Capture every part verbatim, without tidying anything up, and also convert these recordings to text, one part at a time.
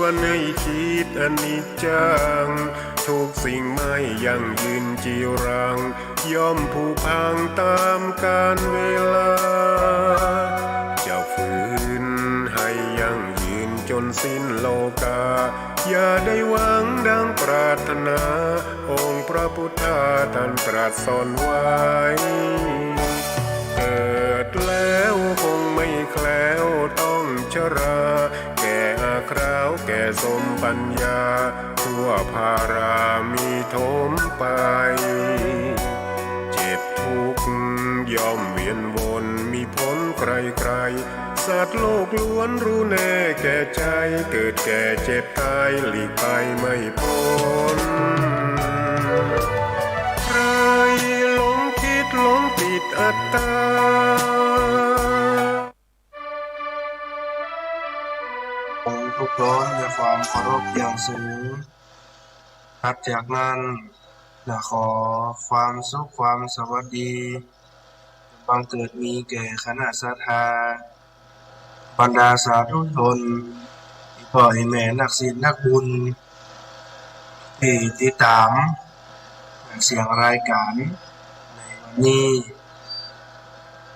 ควรให้คิดอนิจจัง ทุกสิ่งไม่ยั่งยืนจีรัง ย่อมผุพังต๋ามกาลเวลา จะฝืนให้ยั่งยืนจ๋นสิ้นโลกา อย่าได้หวังดังปรารถนา องค์พระพุทธาท่านตรัสสอนไว้ เกิดแล้วคงไม่แคล้วต้องชรา แก่อาคราวแก่สมปัญญา ทั่วพารามีถมไป เจ็บทุกข์ย่อมเวียนวนมีผลใครๆ สัตว์โลกล้วนรู้แน่แก่ใจ เกิดแก่เจ็บตายหลีกไปไม่พ้น ใครหลงคิดหลงติดอัตตา ขอทุกคนด้วยความเคารพอย่างสูง ถัดจากนั้น นะ ขอความสุขความสวัสดี บังเกิดมีแก่คณะศรัทธา บรรดาสาธุชน อี่ป้ออี่แม่นักศีลนักบุญ ตี้ติดต๋ามเสียงรายก๋านในวันนี้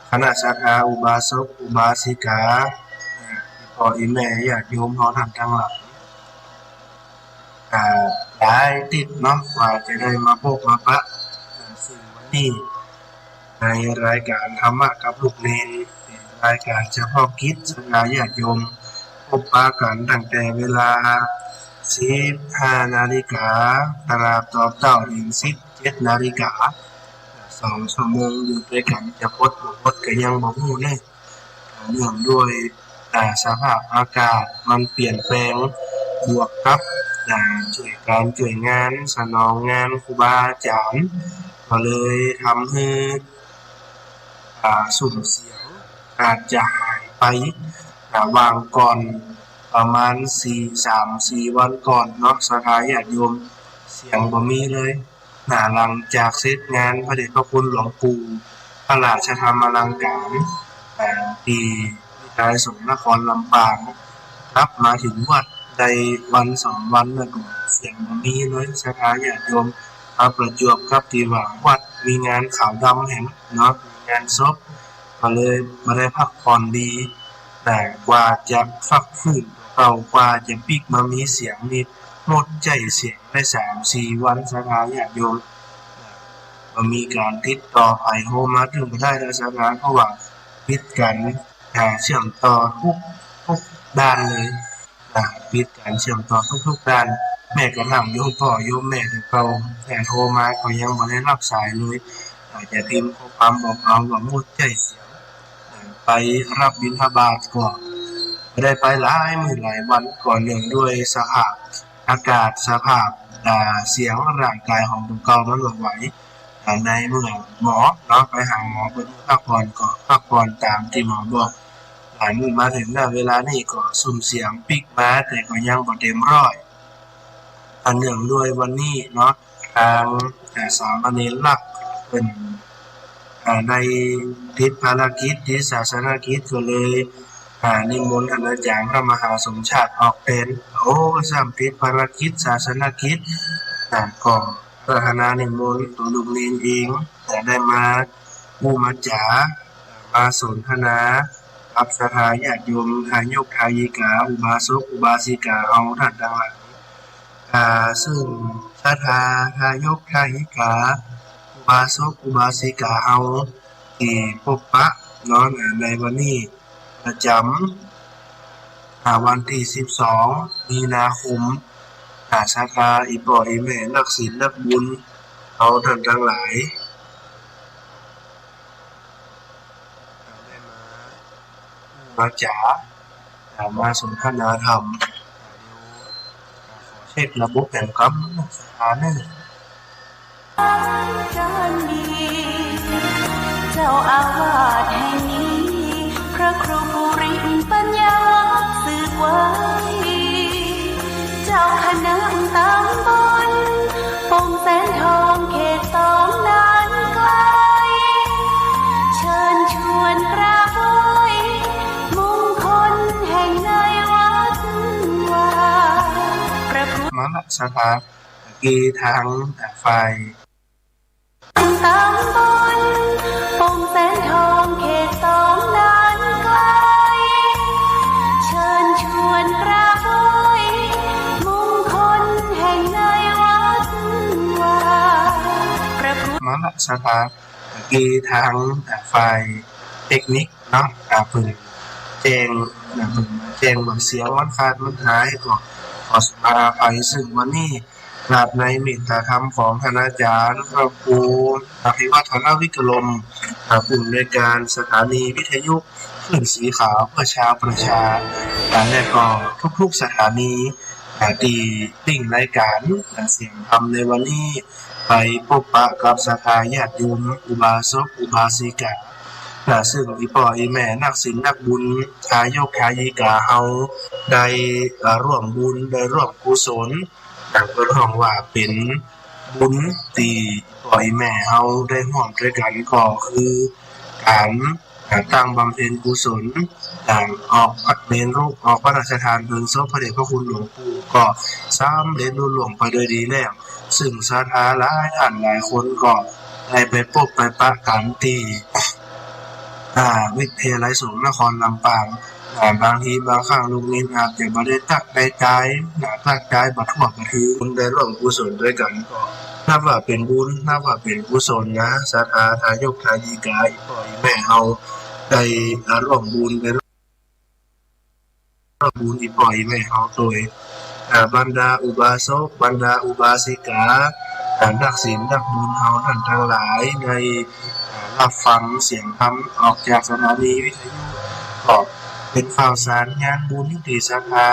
คณะศรัทธาอุบาสกอุบาสิกา อี่ป้ออี่แม่ญาติโยมเฮาท่านตังหลาย อ่า หลายติดเนาะ กว่าจะได้มาพบมาปะ อ่า ซึ่งวันนี้ในรายก๋านธรรมะกับลูกเณร เป๋นรายก๋านเฉพาะกิจ ศรัทธาญาติโยม พบปะกั๋นตั้งแต่เวลาสิบห้านาฬิกา ตราบต่อเต้าเถิงสิบเจ็ดนาฬิกา สองชั่วโมงอยู่ตวยกั๋น จะปดบ่ปดก็ยังบ่ฮู้เน่ เนื่องด้วย อ่า สภาพอากาศมันเปลี่ยนแปลง บวกกับ อ่า ช่วยก๋านช่วยงาน สนองงานครูบาอาจ๋ารย์ ก็เลยทำหื้อ อ่า ซุ่มเสียงอาจจะหายไป อ่า วางก่อนประมาณสี่ สามสี่วันก่อนเนาะ ศรัทธาญาติโยม เสียงบ่มีเลย นะ หลังจากเสร็จงานพระเดชพระคุณหลวงปู่พระราชธรรมาลังก๋าร อ่า ตี้วิทยาลัยสงฆ์นครลำปาง กลับมาเถิงวัดได้วันสองวันแล้วก็เสียงบ่มีเลย ศรัทธาญาติโยม มาประจวบกับตี้ว่าวัดมีงานขาวดำแหมเนาะ มีงานศพ ก็เลยบ่ได้พักผ่อนดี แต่กว่าจะฟักฟื้นเก่า กว่าจะปิ๊กมามีเสียงนี่ หมดใจ๊เสียงได้สามสี่วัน ศรัทธาญาติโยม บ่มีก๋านติดต่อใผ โทรมาตึงบ่ได้แล้ว ศรัทธา เพราะว่าปิดก๋าน อ่า เชื่อมต่อทุก ทุกด้านเลย อ่า ปิดก๋านเชื่อมต่อทุกๆด้าน แม้กระทั่งโยมป้อโยมแม่แต่เก่า แต่โทรมาก็ยังบ่ได้ฮับสายเลย อาจจะพิมพ์ข้อความบอกเอาว่าหมดใจ๊เสียง ไปฮับบิณฑบาตก็บ่ได้ไปหลายมื้อหลายวัน ก็เนื่องด้วยสภาพอากาศ สภาพ อ่า เสียงร่างก๋ายของตั๋วเก่ามันบ่ไหว อ่า ในเมื่อหมอเนาะ ไปหาหมอเปิ้นพักผ่อนก็พักผ่อนต๋ามตี้หมอบอก หลายมื้อมาเถิงหน้าเวลานี้ก็ซุ่มเสียงปิ๊กมา แต่ก็ยังบ่เต๋มร้อย อันเนื่องด้วยวันนี้เนาะ ตาง อ่า สามเณรลักษณ์เปิ้น อ่า ได้ติดภารกิจ ติดศาสนกิจ ก็เลย อ่า นิมนต์อาจารย์พระมหาสมชาติออกแตน โอ้ ซ้ำติดภารกิจศาสนกิจ อ่า ก็อาราธนานิมนต์ตั๋วลูกเณรเอง แต่ได้มาอู้มาจ๋า มาสนทนากับศรัทธาญาติโยม ทายกทายิกา อุบาสกอุบาสิกาเฮาท่านตังหลาย อ่า ซึ่งศรัทธาทายกทายิกา อุบาสกอุบาสิกาเฮาตี้พบปะเนาะ ในวันนี้ประจ๋ำ อ่า วันตี้สิบสองมีนาคม อ่า ศรัทธาอี่ป้ออี่แม่นักศีลนักบุญเฮาท่านตังหลาย ได้มา มาจ๋า อ่า มาสนทนาธรรม เดี๋ยวขอเช็คระบบแห่งกำลังศรัทธาเน่อ เจ้าอาวาสแห่งนี้ พระครูปุริปัญญาวัฒน์สืบไว้ เจ้าคณะตำบล ปงแสนทองเขตสองแดนไกล เชิญชวนกราบไหว้ มงคลแห่งในวัดวา นั่นแหละศรัทธา เมื่อกี้ทางฝ่าย ตำบลโป่งแสนทอง เขตสองแดนไกล เชิญชวนกราบไหว้มงคลแห่งในวัดวา พระพุทธ นั่นแหละศรัทธา เมื่อกี้ทางฝ่ายเทคนิคเนาะ อ่า เปิ้นแจ้ง อ่า เปิ้นแจ้งว่าเสียงมันขาดมันหาย ก็ขอสมาอภัย ซึ่งวันนี้กราบในเมตตาธรรมของท่านอาจารย์พระครูอภิวัฒนวิกรม อ่า ผู้อำนวยการสถานีวิทยุคลื่นสีขาวเพื่อชาวประชา อ่า และก็ทุกๆสถานี อ่า ตี้ติ่งรายการ อ่า เสียงธรรมในวันนี้ ไปปบปะกับศรัทธาญาติโยม อุบาสกอุบาสิกา อ่า ซึ่งอี่ป้ออี่แม่นักศีลนักบุญ ทายกทายิกาเฮา ได้ อ่า ร่วมบุญ ได้ร่วมกุศล ดังเปิ้นฮ้องว่าเป๋นบุญตี้ป้ออี่แม่เฮาได้ร่วมตวยกั๋น ก็คือก๋าน อ่า ตั้งบำเพ็ญกุศล อ่า ออกพระเมรุ ออกพระราชทานเพลิงศพพระเดชพระคุณหลวงปู่ ก็สำเร็จลุล่วงไปโดยดีแล้ว ซึ่งศรัทธาหลายต้านหลายคนก็ได้ไปปบไปปะกั๋นตี้ อ่า วิทยาลัยสงฆ์นครลำปาง อ่า บางทีบางครั้งลูกนินอาจจะบ่ได้ตั๊กได้ตาย อ่า ตั๊กตายบ่ทั่วบ่ถึง ได้ร่วมกุศลตวยกั๋น ก็นับว่าเป๋นบุญ นับว่าเป๋นกุศลนะ ศรัทธาทายกทายิกา อี่ป้ออี่แม่เฮา ได้ อ่า ร่วมบุญ ได้ร่วมบุญอี่ป้ออี่แม่เฮาตวย อ่า บรรดาอุบาสก บรรดาอุบาสิกา อ่า นักศีลนักบุญเฮาต้านตังหลาย ได้ อ่า ฮับฟังเสียงธรรมออกจากสถานีวิทยุ ก็เป๋นข่าวสารงานบุญตี้ศรัทธา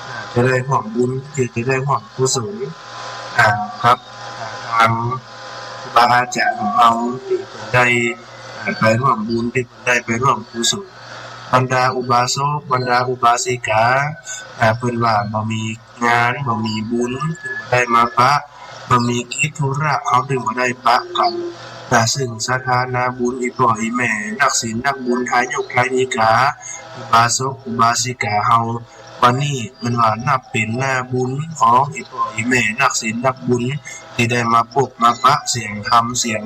อ่า จะได้ร่วมบุญ ตี้จะได้ร่วมกุศล อ่า กับ อ่า ตางครูบาอาจ๋ารย์ของเฮา ตี้จะได้ อ่า ไปร่วมบุญ ตี้จะได้ไปร่วมกุศล บรรดาอุบาสก บรรดาอุบาสิกา อ่า เปิ้นว่าบ่มีงาน บ่มีบุญ บ่ได้มาปะ บ่มีกิจธุระ เฮาจึงบ่ได้ปะกั๋น อ่า ซึ่งศรัทธานาบุญอี่ป้ออี่แม่ นักศีลนักบุญ ทายกทายิกา อุบาสกอุบาสิกาเฮา วันนี้เปิ้นว่านับเป๋นนาบุญของอี่ป้ออี่แม่ นักศีลนักบุญ ตี้ได้มาปบมาปะเสียงธรรม เสียง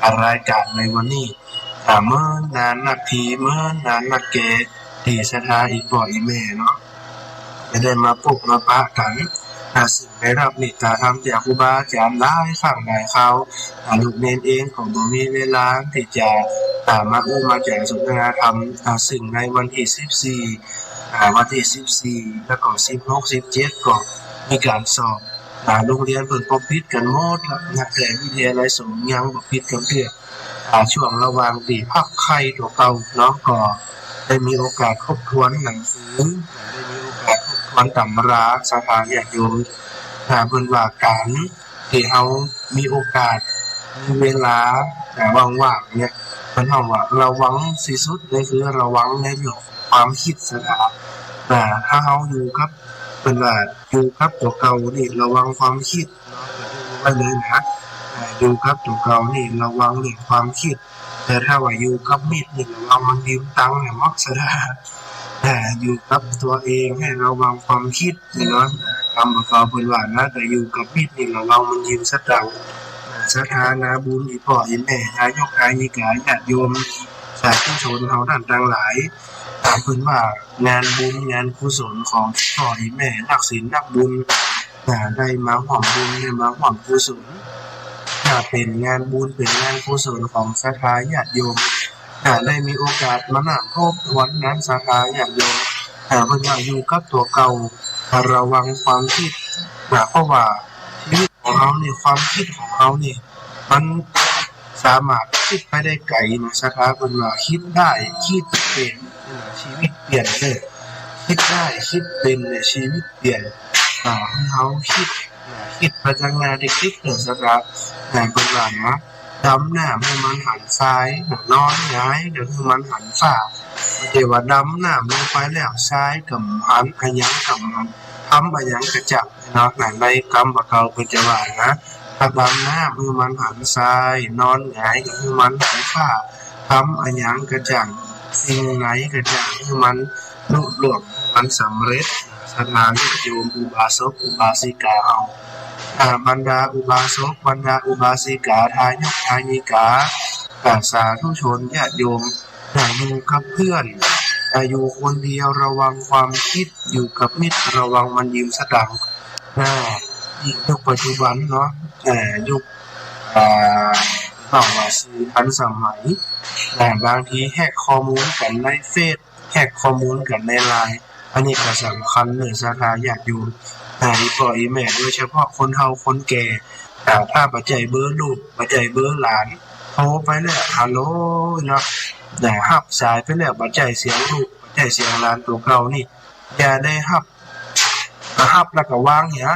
อ่า รายการในวันนี้ อ่า เมินนานนักที เมินนานนักแก่ ตี้ศรัทธาอี่ป้ออี่แม่เนาะ จะได้มาปบมาปะกั๋น อ่า ซึ่งได้ฮับเมตตาธรรมจากครูบาอาจ๋ารย์หลายครั้งหลายคราว อ่า ลูกเณรเองก็บ่มีเวลาตี้จะ อ่า มาอู้มาจ๋าสนทนาธรรม อ่า ซึ่งในวันตี้สิบสี่ อ่า วันตี้สิบสี่ แล้วก็สิบหก สิบเจ็ด ก็มีก๋านสอบ อ่า โฮงเฮียนเปิ้นก็ปิดกั๋นหมดละ นับแต่วิทยาลัยสงฆ์ยังบ่ปิดกั๋นเตื้อ อ่า ช่วงระหว่างตี้พักไข้ตั๋วเก่าเนาะ ก็ได้มีโอกาสทบทวนหนังสือ ได้มีโอกาสทบทวนตำรา ศรัทธาญาติโยม อ่า เปิ้นว่าก๋านตี้เฮามีโอกาส มีเวลา อ่า ว่างๆ เนี่ย เปิ้นฮ้องว่าระวังตี้สุดเลยคือระวังในเรื่องของความคิด ศรัทธา อ่า ถ้าเฮาอยู่กับ เปิ้นว่าอยู่กับตั๋วเก่านี่ระวังความคิด ไว้เลยนะ อ่า อยู่กับตั๋วเก่านี่ระวังเรื่องความคิด แต่ถ้าว่าอยู่กับมิตรนี่ระวังมันยืมตังค์เนี่ยเนาะ ศรัทธา อ่า อยู่กับตั๋วเองให้ระวังความคิดนี่เนาะ กำบ่าเก่าเปิ้นว่านะ แต่อยู่กับมิตรนี่ระวังมันยืมสตางค์ อ่า ศรัทธานาบุญอี่ป้ออี่แม่ ทายกทายิกา ญาติโยม สาธุชนเฮาต้านตังหลาย อ่า เปิ้นว่างานบุญงานกุศลของอี่ป้ออี่แม่ นักศีลนักบุญ อ่า ได้มาฮ่วมบุญ ได้มาฮ่วมกุศล อ่า เป๋นงานบุญ เป๋นงานกุศลของศรัทธาญาติโยม อ่า ได้มีโอกาสมานั่งทบทวนนำ ศรัทธาญาติโยม อ่า เปิ้นว่าอยู่กับตั๋วเก่า อ่า ระวังความคิด อ่า เพราะว่าชีวิตของเฮานี่ ความคิดของเฮานี่ มันสามารถคิดไปได้ไก๋นะ ศรัทธาเปิ้นว่าคิดได้ คิดเป๋น อ่า ชีวิตเปลี่ยนเลย คิดได้ คิดเป๋นเนี่ย ชีวิตเปลี่ยน อ่า หื้อเฮาคิด อ่า คิดไปตางหน้าติดๆ เน่อ ศรัทธา อ่า เปิ้นว่านะ ดำน้ำหื้อมันหันซาย นอนหงายก็หื้อมันหันฟ้า บ่ใจ้ว่าดำน้ำลงไปแล้ว ซายก็บ่หัน อะหยังก็บ่หัน ทำอะหยังก็จ้างเนาะ ในกำบ่าเก่าเปิ้นจะว่านะ ถ้าดำน้ำหื้อมันหันซาย นอนหงายก็หื้อมันหันฟ้า ทำอะหยังก็จ้าง สิ่งไหนก็จะหื้อมันลุล่วง หื้อมันสำเร็จ ศรัทธาญาติโยมอุบาสกอุบาสิกาเฮา อ่า บรรดาอุบาสก บรรดาอุบาสิกา ทายกทายิกา อ่า สาธุชนญาติโยม อย่าอยู่กับเพื่อน อย่าอยู่คนเดียว ระวังความคิด อยู่กับมิตร ระวังมันยืมสตางค์ นะ ยิ่งยุคปัจจุบันเนาะ อ่า ยุค อ่า ต้องว่าสื่อทันสมัย นะ บางทีแฮ็กข้อมูลกั๋นในเฟซ แฮ็กข้อมูลกั๋นในไลน์ อันนี้ก็สำคัญเน่อศรัทธาญาติโยม อ่า อี่ป้ออี่แม่ โดยเฉพาะคนเฒ่าคนแก่ อ่า ถ้าบ่ใจ้เบอร์ลูก บ่ใจ้เบอร์หลาน โทรไปแล้ว ฮัลโหล เนาะ นะ ฮับสายไปแล้ว บ่ใจ้เสียงลูก บ่ใจ้เสียงหลานตั๋วเก่านี่ อย่าได้ฮับ อ่า ฮับแล้วก็วางเหีย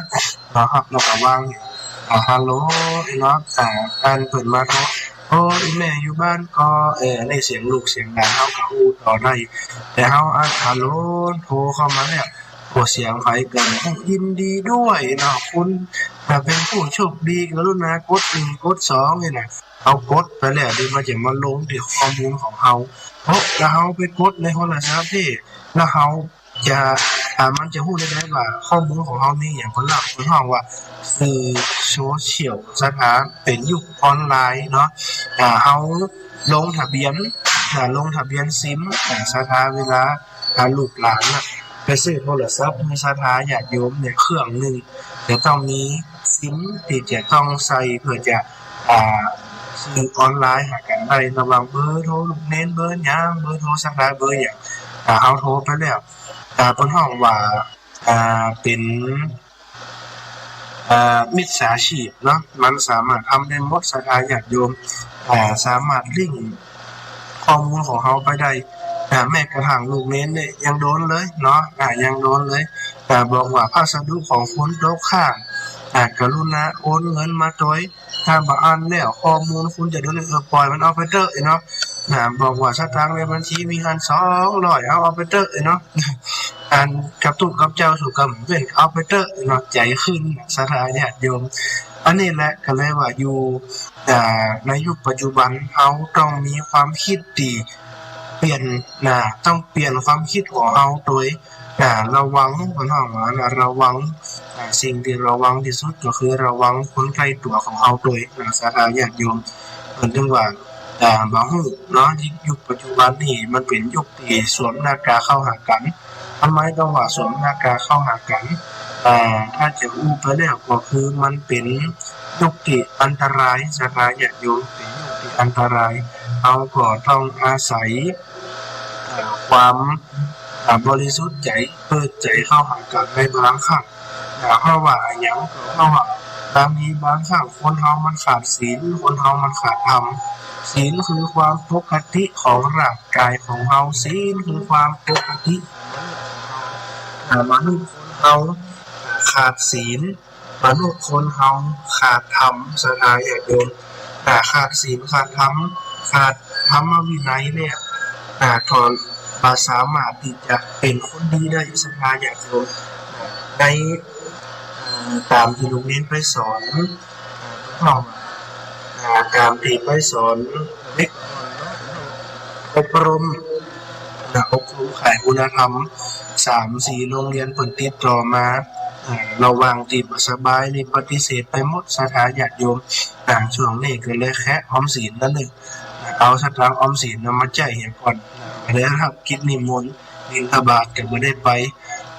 อ่า ฮับแล้วก็วางเหีย อ่า ฮัลโหล เนาะ อ่า อันเปิ้นมาโทร โอ้ อี่แม่อยู่บ้านก่อ เออ อันนี้เสียงลูกเสียงหลานเฮาก็อู้ต่อได้ แต่เฮาอัน ฮัลโหล โทรเข้ามาแล้ว โอ้ เสียงใผก่อ ยินดีด้วยเนาะ คุณ อ่า เป็นผู้โชคดี กรุณากดหนึ่ง กดสอง นี่นะ เฮากดไปแล้ว เดี๋ยวมันจะมาลงตี้ข้อมูลของเฮา โอ้ แล้วเฮาไปกดในโทรศัพท์ตี้ แล้วเฮา จะ อ่า มันจะฮู้ได้ไดว่าข้อมูลของเฮามีหยังบ่ลับ เปิ้นฮ้องว่าสื่อโซเชียล ศรัทธา เป๋นยุคออนไลน์เนาะ อ่า เฮาลงทะเบียน อ่า ลงทะเบียนซิม อ่า ศรัทธา เวลา อ่า ลูกหลานน่ะ ไปซื้อโทรศัพท์หื้อศรัทธาญาติโยมเนี่ย เครื่องนึ่ง จะต้องมีซิมตี้จะต้องใส่เพื่อจะ อ่า สื่อออนไลน์หากั๋นได้ ระหว่างเบอร์โทรลูกเณร เบอร์หยัง เบอร์โทรศรัทธา เบอร์หยัง อ่า เฮาโทรไปแล้ว อ่า เปิ้นฮ้องว่า อ่า เป๋น อ่า มิจฉาชีพเนาะ มันสามารถทำได้หมด ศรัทธาญาติโยม อ่า สามารถลิงก์ข้อมูลของเฮาไปได้ อ่า แม้กระทั่งลูกเณรเนี่ยยังโดนเลยเนาะ อ่า ยังโดนเลย อ่า บอกว่าพัสดุของคุณตกค้าง อ่า กรุณาโอนเงินมาโตย ถ้าบ่อั้นแล้วข้อมูลคุณจะโดน เออ ป่อยมัน เอาไปเต๊อะ ไอ้เนาะ นะ บอกว่าสตางค์ในบัญชีมีหั้นสองร้อย เอา เอาไปเต๊อะ ไอ้เนาะ อันกับตุ๊กับเจ้าสู่กำเว้น เอาไปเต๊อะ ไอ้เนาะ ใจ๋ขึ้น ศรัทธาญาติโยม อันนี้แหละก็เลยว่าอยู่ อ่า ในยุคปัจจุบันเฮาต้องมีความคิดตี้เปลี่ยน นะ ต้องเปลี่ยนความคิดของเฮาโตย อ่า ระวัง เปิ้นฮ้องว่านะ ระวัง อ่า สิ่งตี้ระวังตี้สุดก็คือระวังคนใก้ตั๋วของเฮาโตยนะ ศรัทธาญาติโยม เปิ้นถึงว่า อ่า บ่ฮู้เนาะ ยุคปัจจุบันนี้มันเป๋นยุคตี้สวมหน้ากากเข้าหากั๋น ทำไมต้องว่าสวมหน้ากากเข้าหากั๋น อ่า ถ้าจะอู้ไปแล้วก็คือมันเป๋นยุคตี้อันตราย ศรัทธาญาติโยม เป๋นยุคตี้อันตราย เฮาก็ต้องอาศัย เอ่อ ความ อ่า บริสุทธิ์ใจ๋ เปิดใจ๋เข้าหากั๋นในบางครั้ง อ่า เพราะว่าอะหยัง เพราะว่าบางทีบางครั้งคนเฮามันขาดศีล คนเฮามันขาดธรรม ศีลคือความปกติของร่างกายของเฮา ศีลคือความปกติ อ่า มนุษย์คนเฮาขาดศีล มนุษย์คนเฮาขาดธรรม ศรัทธาญาติโยม อ่า ขาดศีล ขาดธรรม ขาดธรรมวินัยเนี่ย อ่า ก็บ่สามารถตี้จะเป๋นคนดีได้ ศรัทธาญาติโยม ใน อ่า ต๋ามตี้ลูกเณรไปสอน อ่า อ่า ต๋ามตี้ไปสอนเด็ก อบรม นะ อบรมข่ายคุณธรรม สามสี่โรงเรียนเปิ้นติดต่อมา อ่า ระหว่างตี้บ่สบายนี่ปฏิเสธไปหมด ศรัทธาญาติโยม อ่า ช่วงนี้ก็เลยแคะออมสินนั่นเอง อ่า เอาสตางค์ออมสินน่ะมาใจ๊เหียก่อน อ่า บ่ได้ฮับกิจนิมนต์ บิณฑบาตก็บ่ได้ไป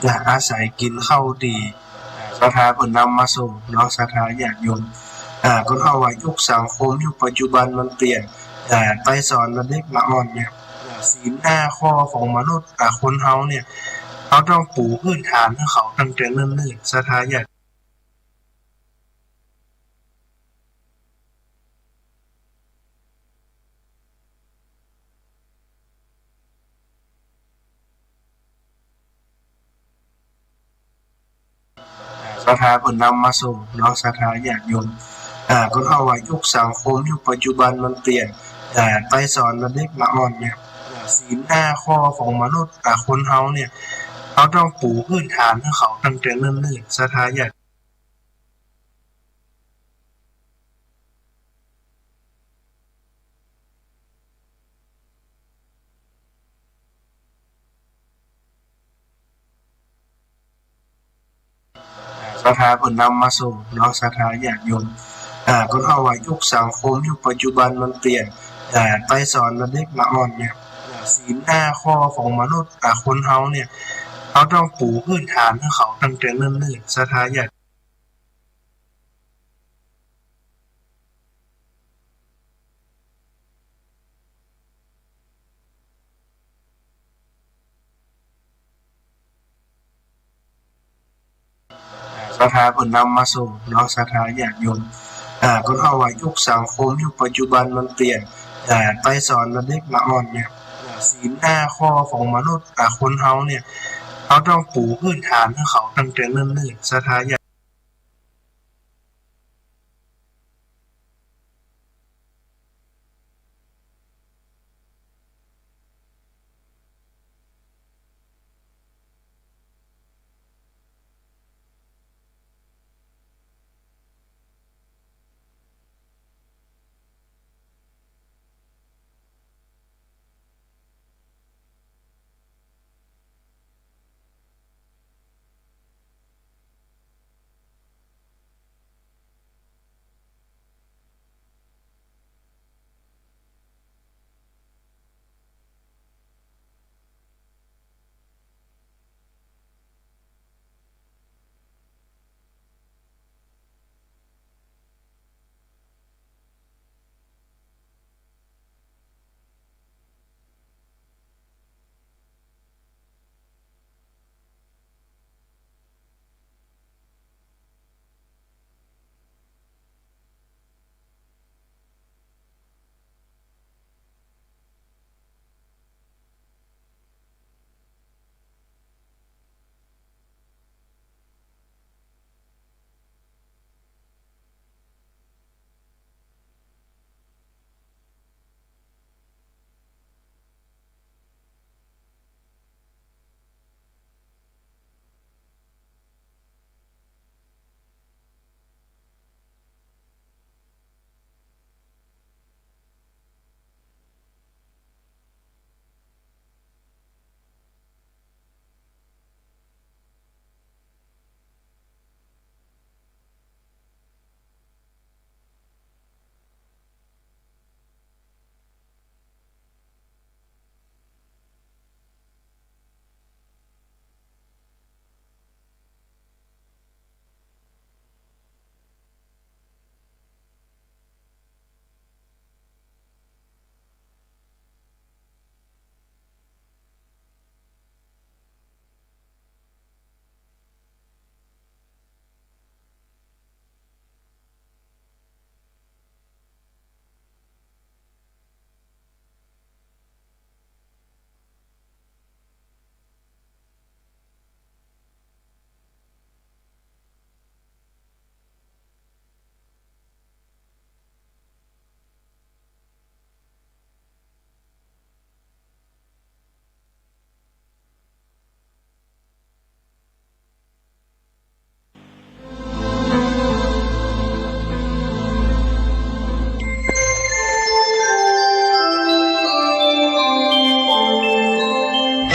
อ่า อาศัยกิ๋นข้าวตี้ อ่า ศรัทธาเปิ้นนำมาส่งเนาะ ศรัทธาญาติโยม อ่า เปิ้นฮ้องว่ายุคสังคมยุคปัจจุบันมันเปลี่ยน อ่า ไปสอนเด็กละอ่อนเนี่ย ศีลห้าข้อของมนุษย์ อ่า คนเฮาเนี่ย เฮาต้องปูพื้นฐานหื้อเขาตั้งแต่เนิ่นๆ ศรัทธาญาติ ศรัทธาเปิ้นนำมาส่งเนาะ ศรัทธาญาติโยม อ่า เปิ้นฮ้องว่ายุคสังคมยุคปัจจุบันมันเปลี่ยน อ่า ไปสอนเด็กละอ่อนเนี่ย อ่า ศีลห้าข้อของมนุษย์ อ่า คนเฮาเนี่ย เฮาต้องปูพื้นฐานหื้อเขาตั้งแต่เนิ่นๆ ศรัทธาญาติ ศรัทธาเปิ้นนำมาส่งเนาะ ศรัทธาญาติโยม อ่า ก็เฮาว่ายุคสังคมยุคปัจจุบันมันเปลี่ยน อ่า ไปสอนเด็กละอ่อนเนี่ย อ่า ศีลห้าข้อของมนุษย์ อ่า คนเฮาเนี่ย เฮาต้องปูพื้นฐานหื้อเขาตั้งแต่เนิ่นๆ ศรัทธาญาติ ศรัทธาเปิ้นนำมาส่งเนาะ ศรัทธาญาติโยม อ่า ก็เฮาว่ายุคสังคมยุคปัจจุบันมันเปลี่ยน อ่า ไปสอนเด็กละอ่อนเนี่ย อ่า ศีลห้าข้อของมนุษย์ อ่า คนเฮาเนี่ย เฮาต้องปูพื้นฐานหื้อเขาตั้งแต่เนิ่นๆ ศรัทธาญาติ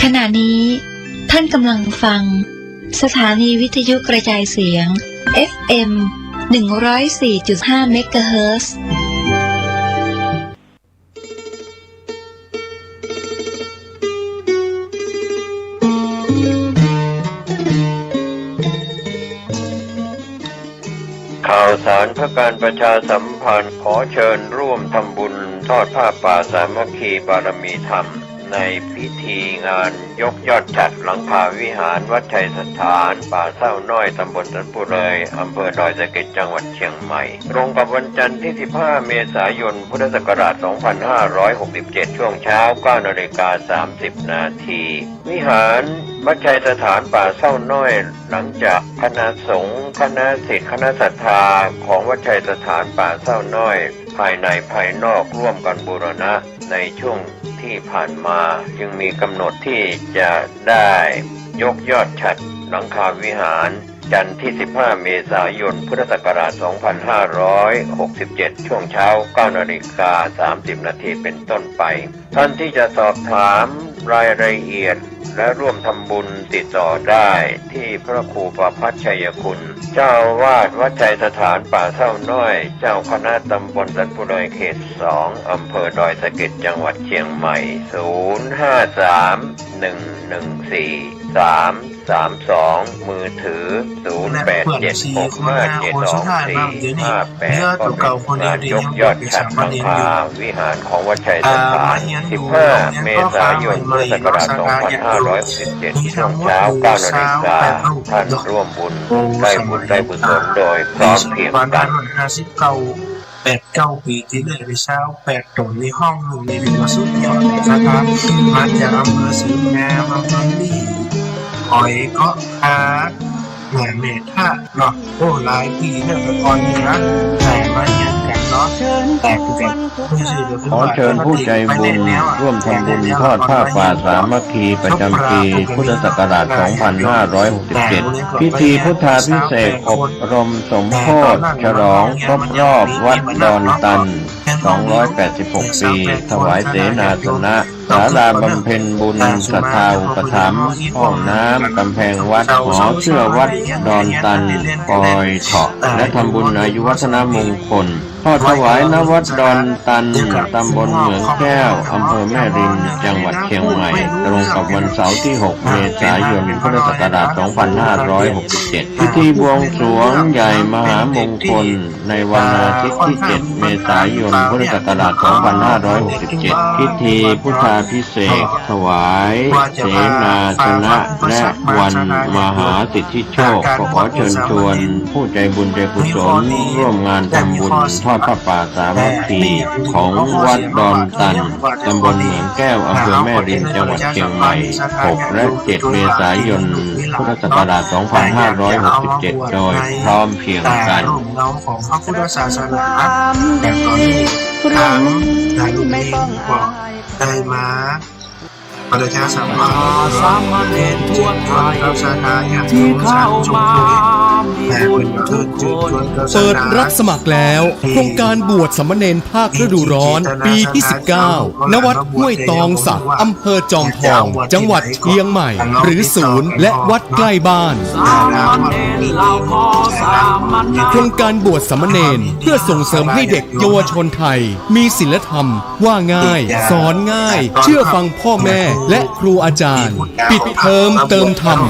ขณะนี้ท่านกำลังฟังสถานีวิทยุกระจายเสียง เอฟเอ็ม หนึ่งร้อยสี่จุดห้า เมกะเฮิรตซ์ ข่าวสารเพื่อการประชาสัมพันธ์ ขอเชิญร่วมทำบุญทอดผ้าป่าสามัคคีบารมีธรรม ในพิธีงานยกยอดฉัตรหลังคาวิหารวัดชัยสถาน ป่าเศร้าน้อย ตำบลสันปุเหร่ย อำเภอดอยสะเก็ด จังหวัดเชียงใหม่ ตรงกับวันจันทร์ที่ สิบห้า เมษายน พุทธศักราช สองพันห้าร้อยหกสิบเจ็ด ช่วงเช้า เก้านาฬิกาสามสิบนาที วิหารวัดชัยสถานป่าเศร้าน้อย หลังจากคณะสงฆ์ คณะศิษย์ คณะศรัทธาของวัดชัยสถานป่าเศร้าน้อย ภายในภายนอกร่วมกันบูรณะในช่วงที่ผ่านมา จึงมีกำหนดที่จะได้ยกยอดฉัตรหลังคาวิหาร จันทร์ที่ สิบห้า เมษายน พุทธศักราช สองพันห้าร้อยหกสิบเจ็ด ช่วงเช้า เก้านาฬิกาสามสิบนาที เป็นต้นไป ท่านที่จะสอบถามรายละเอียด และร่วมทำบุญติดต่อได้ที่พระครูประภัชชัยคุณ เจ้าอาวาสวัดชัยสถานป่าเศร้าน้อย เจ้าคณะตำบลสันปุรอยเขตสอง อำเภอดอยสะเก็ด จังหวัดเชียงใหม่ ศูนย์ห้าสาม หนึ่งหนึ่งสี่ สามสามสอง มือถือ ศูนย์แปดเจ็ด หกห้าเจ็ด สองสี่ห้าแปด ก็เป็นงานยกยอดฉัตรหลังคาวิหารของวัดชัยสถาน สิบห้า เมษายน พุทธศักราช สองพันห้าร้อยหกสิบเจ็ด ช่วงเช้า เก้านาฬิกา ท่านร่วมบุญได้บุญได้กุศลโดยพร้อมเพรียงกัน แปดเก้าปี๋ตี้แล้วนี่ ซาวแปดต๋น ในห้องหนึ่งนี่ ถือว่าสุดยอดเลยนะครับ มาจากอำเภอเสนางาม อำเภอนี่ อ้อยเกาะคา แหลมเมทะเนาะ โอ้ หลายปี๋แล้ว แต่ก่อนนี่นะ แต่มาเฮียนกั๋นเนาะ แต่คือแบบ ขอเชิญผู้ใจบุญร่วมทำบุญทอดผ้าป่าสามัคคีประจำปี๋พุทธศักราช สองพันห้าร้อยหกสิบเจ็ด พิธีพุทธาภิเษกอบรมสมโภชน์ฉลองครบรอบวัดดอนตัน สองร้อยแปดสิบหกปี๋ ถวายเสนาสนะ ศาลาบำเพ็ญบุญศรัทธาอุปถัมภ์ ห้องน้ำ กำแพงวัด หอเสื้อวัดดอนตัน ปอยเถาะ และทำบุญอายุวัฒนมงคล ทอดถวาย ณ วัดดอนตัน ตำบลเหมืองแก้ว อำเภอแม่ริม จังหวัดเชียงใหม่ ตรงกับวันเสาร์ตี้ หก เมษายน พุทธศักราช สองพันห้าร้อยหกสิบเจ็ด พิธีบวงสรวงใหญ่มหามงคล ในวันอาทิตย์ตี้ เจ็ด เมษายน พุทธศักราช สองพันห้าร้อยหกสิบเจ็ด พิธีพุทธาภิเษกถวายเสนาสนะ และวันมหาสิทธิโชค ก็ขอเชิญชวนผู้ใจบุญใจกุศลร่วมงานทำบุญทอดผ้าป่าสามัคคีของวัดดอนตัน ตำบลเหมืองแก้ว อำเภอแม่ริม จังหวัดเชียงใหม่ หก และ เจ็ด เมษายน พุทธศักราช สองพันห้าร้อยหกสิบเจ็ด โดยพร้อมเพรียงกัน เงาของพระพุทธศาสนา แต่ต๋อนนี้ทางหลวงเองก็ได้มาประชาสัมพันธ์ สามเณรบวชใหม่ ศรัทธาญาติโยมสาธุชนผู้เห็น แต่เป็นเชิญชวนศรัทธา เปิดรับสมัครแล้ว โครงการบวชสามเณรภาคฤดูร้อน ปีตี้ สิบเก้า ณ วัดห้วยตองสัก อำเภอจอมทอง จังหวัดเชียงใหม่ หรือศูนย์และวัดใกล้บ้าน โครงการบวชสามเณรเพื่อส่งเสริมให้เด็กเยาวชนไทยมีศีลธรรม ว่าง่าย สอนง่าย เชื่อฟังพ่อแม่และครูอาจารย์ ปิดเทอมเติมธรรม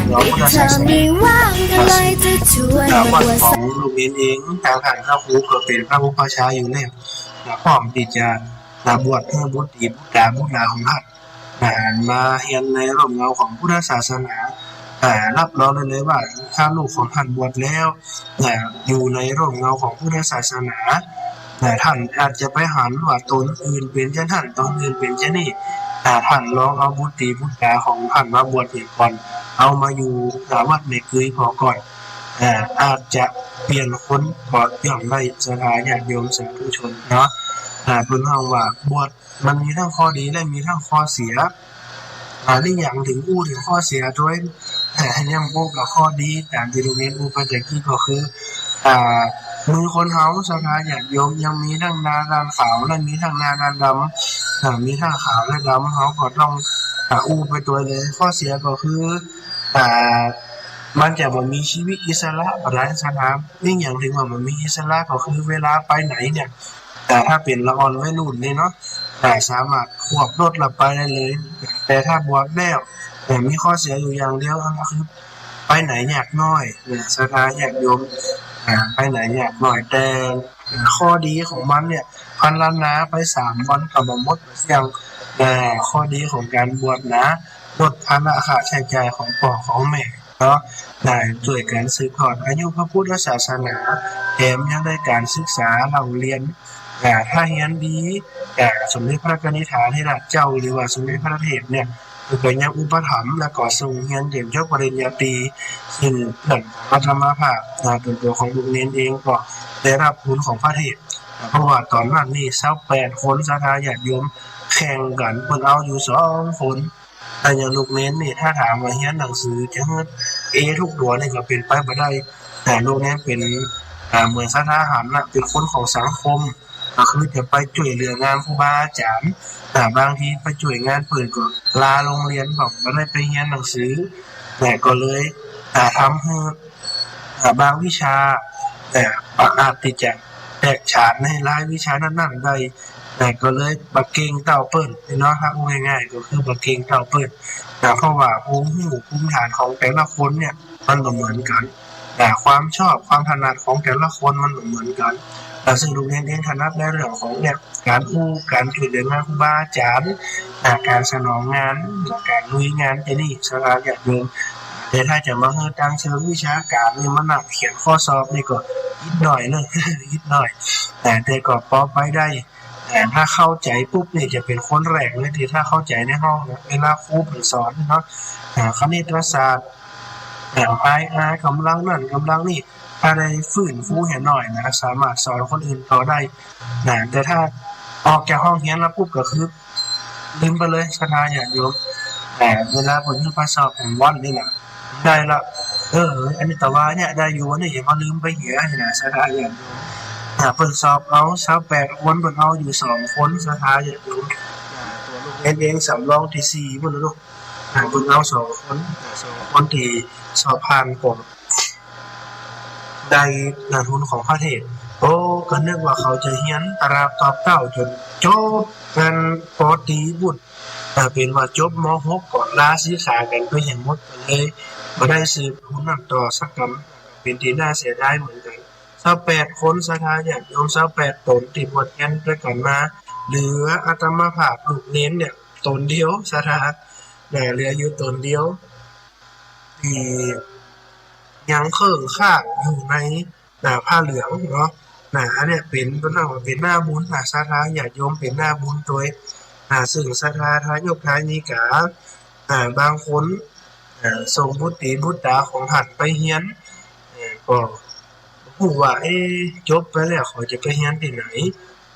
ถ้าไม่ว่างก็เลยจะชวนมาบวช ของลูกเณรเอง ตางต้านพระครูก็เป๋นพระอุปัชฌาย์อยู่แล้ว พร้อมตี้จะมาบวชหื้อบุตรีบุตราบุตราของต้าน อ่า มาเฮียนในร่มเงาของพุทธศาสนา อ่า รับรองได้เลยว่าถ้าลูกของต้านบวชแล้ว อ่า อยู่ในร่มเงาของพุทธศาสนา อ่า ต้านอาจจะไปหันว่าต๋นอื่นเป๋นจะนั้น ต๋นอื่นเป๋นจะนี้ อ่า ต้านลองเอาบุตรีบุตราของต้านมาบวชเหียก่อน เอามาอยู่ อ่า วัดแม่เกยผ่อก่อน อ่า อาจจะเปลี่ยนคนก็ย่อมได้ ศรัทธาญาติโยมสาธุชนเนาะ อ่า เปิ้นฮ้องว่าบวช มันมีตึงข้อดีและมีตึงข้อเสีย อ่า นี่หยังตึงอู้เถิงข้อเสียตวย แต่ยังอู้กับข้อดี ต๋ามตี้ลูกเณรอู้ไปตะกี้ก็คือ อ่า มือคนเฮาศรัทธาญาติโยมยังมีตึงหน้าด้านขาวและมีตึงหน้าด้านดำ อ่า มีตึงขาวและดำ เฮาก็ต้อง อ่า อู้ไปตวยเลย ข้อเสียก็คือ อ่า มันจะบ่มีชีวิตอิสระ บ่ได้ ศรัทธา นี่หยังตึงว่าบ่มีอิสระก็คือเวลาไปไหนเนี่ย แต่ถ้าเป๋นละอ่อนวัยรุ่นนี่เนาะ แต่สามารถขวบรถละไปได้เลย แต่ถ้าบวชแล้ว แต่มีข้อเสียอยู่อย่างเดียว ก็คือไปไหนยากหน้อย เนี่ย ศรัทธาญาติโยม อ่า ไปไหนยากหน้อย แต่ อ่า ข้อดีของมันเนี่ย พันล้านนาไปสามวันก็บ่หมดเสี้ยง อ่า ข้อดีของก๋านบวชนะ ลดภาระค่าใช้จ่ายของป้อของแม่ เนาะ ได้ช่วยกั๋นสืบทอดอายุพระพุทธศาสนา แถมยังได้ก๋านศึกษาเล่าเรียน อ่า ถ้าเฮียนดี อ่า สมเด็จพระกนิษฐาธิราชเจ้า หรือว่าสมเด็จพระเทพเนี่ย เปิ้นก็ยังอุปถัมภ์ แล้วก็ส่งเฮียนเตรียมจบปริญญาตรี ซึ่งเปิ้นก็ธรรมภาพ อ่า เปิ้นตั๋วของลูกเณรเองก็ได้รับบุญของพระเทพ อ่า เพราะว่าต๋อนนั้นนี่ ซาวแปดคน ศรัทธาญาติโยมแข่งกั๋น เปิ้นเอาอยู่สองคน แต่อย่างลูกเณรนี่ ถ้าถามว่าเฮียนหนังสือจะหื้อเอทุกตั๋วนี่ก็เป๋นไปบ่ได้ แต่ลูกเณรเป๋น อ่า เหมือนศรัทธาหันน่ะ เป๋นคนของสังคม ก็คือจะไปจ้วยเหลืองานครูบาอาจ๋ารย์ อ่า บางทีไปจ้วยงานเปิ้นก็ลาโฮงเฮียน บ่ บ่ได้ไปเฮียนหนังสือ แต่ก็เลย อ่า ทำหื้อ อ่า บางวิชา อ่า บ่อาจตี้จะแตกฉานในรายวิชานั้นๆ ได้ อ่า ก็เลยบ่เก่งเต้าเปิ้นเนาะ ถ้าอู้ง่ายๆ ก็คือบ่เก่งเต้าเปิ้น อ่า เพราะว่าภูมิฮู้ภูมิฐานของแต่ละคนเนี่ย มันบ่เหมือนกั๋น อ่า ความชอบความถนัดของแต่ละคนมันบ่เหมือนกั๋น อ่า ซึ่งลูกเณรเองถนัดในเรื่องของเนี่ย ก๋านอู้ ก๋านจ้วยเหลืองานครูบาอาจ๋ารย์ อ่า ก๋านสนองงาน ก๋านลุยงาน จะนี่ศรัทธาญาติโยม แต่ถ้าจะมาเฮียนตางเชิงวิชาก๋านนี่ มานั่งเขียนข้อสอบนี่ก็อิดหน่อยเนาะ อิดหน่อย แต่ แต่ก็ปอไปได้ แต่ถ้าเข้าใจ๋ปุ๊บนี่จะเป๋นคนแรกเลยตี้ถ้าเข้าใจ๋ในห้องนะ เวลาครูเปิ้นสอนเนาะ อ่า คณิตศาสตร์ อ่า ปายอา ก๋ำลังนั้นก๋ำลังนี้ ถ้าได้ฟื้นฟูเหียหน่อยนะ สามารถสอนคนอื่นต่อได้นะ แต่ถ้าออกจากห้องเฮียนมาปุ๊บก็คือลืมไปเลยศรัทธาญาติโยม แต่เวลาเปิ้นหื้อข้อสอบแหมวันนี่นะ ได้ละ เออ อันนี้ตะวาเนี่ยได้อยู่ อันนี้อย่ามาลืมไปเหียนี่นะศรัทธาญาติโยม อ่า เปิ้นสอบเอาซาวแปดคน เปิ้นเอาอยู่สองคนศรัทธาญาติโยม อ่า ตั๋วลูกเณรเองสำรองตี้สี่ปุ้นนะลูก อ่า เปิ้นเอาสองคน อ่า สองคนตี้สอบผ่านก็ได้ อ่า ทุนของพระเทศ โอ้ ก็นึกว่าเขาจะเฮียนตราบตอบเต้าจ๋นจบ อัน ป.ตรี ปุ้น แต่เป๋นว่าจบ ม.หก ก็ลาสิกขากั๋นไปแหมหมด ก็เลยบ่ได้สืบทุนนั้นต่อสักกำ เป๋นตี้น่าเสียดายเหมือนกั๋น ซาวแปดคนศรัทธาญาติโยม ซาวแปดต๋นตี้บวชเฮียนตวยกั๋นมา เหลืออาตมาภาพลูกเณรเนี่ยต๋นเดียวศรัทธา นะ เหลืออยู่ต๋นเดียว ตี้ยังเคิ่งค้างอยู่ใน นะ ผ้าเหลืองเนาะ นะ อันเนี้ยเป๋น เปิ้นเรียกว่าเป๋นหน้าบุญนะศรัทธาญาติโยม เป๋นหน้าบุญตวย นะ ซึ่งศรัทธาทายกทายิกา อ่า บางคน อ่า ส่งบุตรีบุตราของต้านไปเฮียน อ่า ก็ฮู้ว่า เอ๊ะ จบไปแล้วเขาจะไปเฮียนตี้ไหน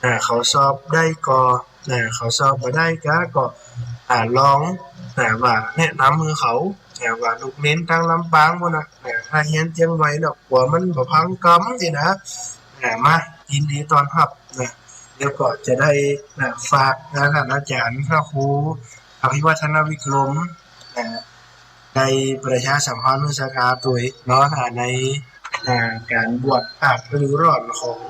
อ่า เขาสอบได้ก็ อ่า เขาสอบบ่ได้ก็ ก็ อ่า ลอง อ่า ว่าแนะนำหื้อเขา อ่า ว่าลูกเณรตางลำปางปุ้นนะ อ่า ถ้าเฮียนเจียงใหม่เนาะ กั๋วมันบ่พังกำตี้นะ อ่า มา ยินดีต้อนฮับนะ แล้วก็จะได้ อ่า ฝากนะ ต้านอาจ๋ารย์พระครู อภิวัฒนวิกรม อ่า ได้ประชาสัมพันธ์หื้อศรัทธาตวยเนาะ อ่า ใน อ่า ก๋านบวชภาคฤดูร้อนของ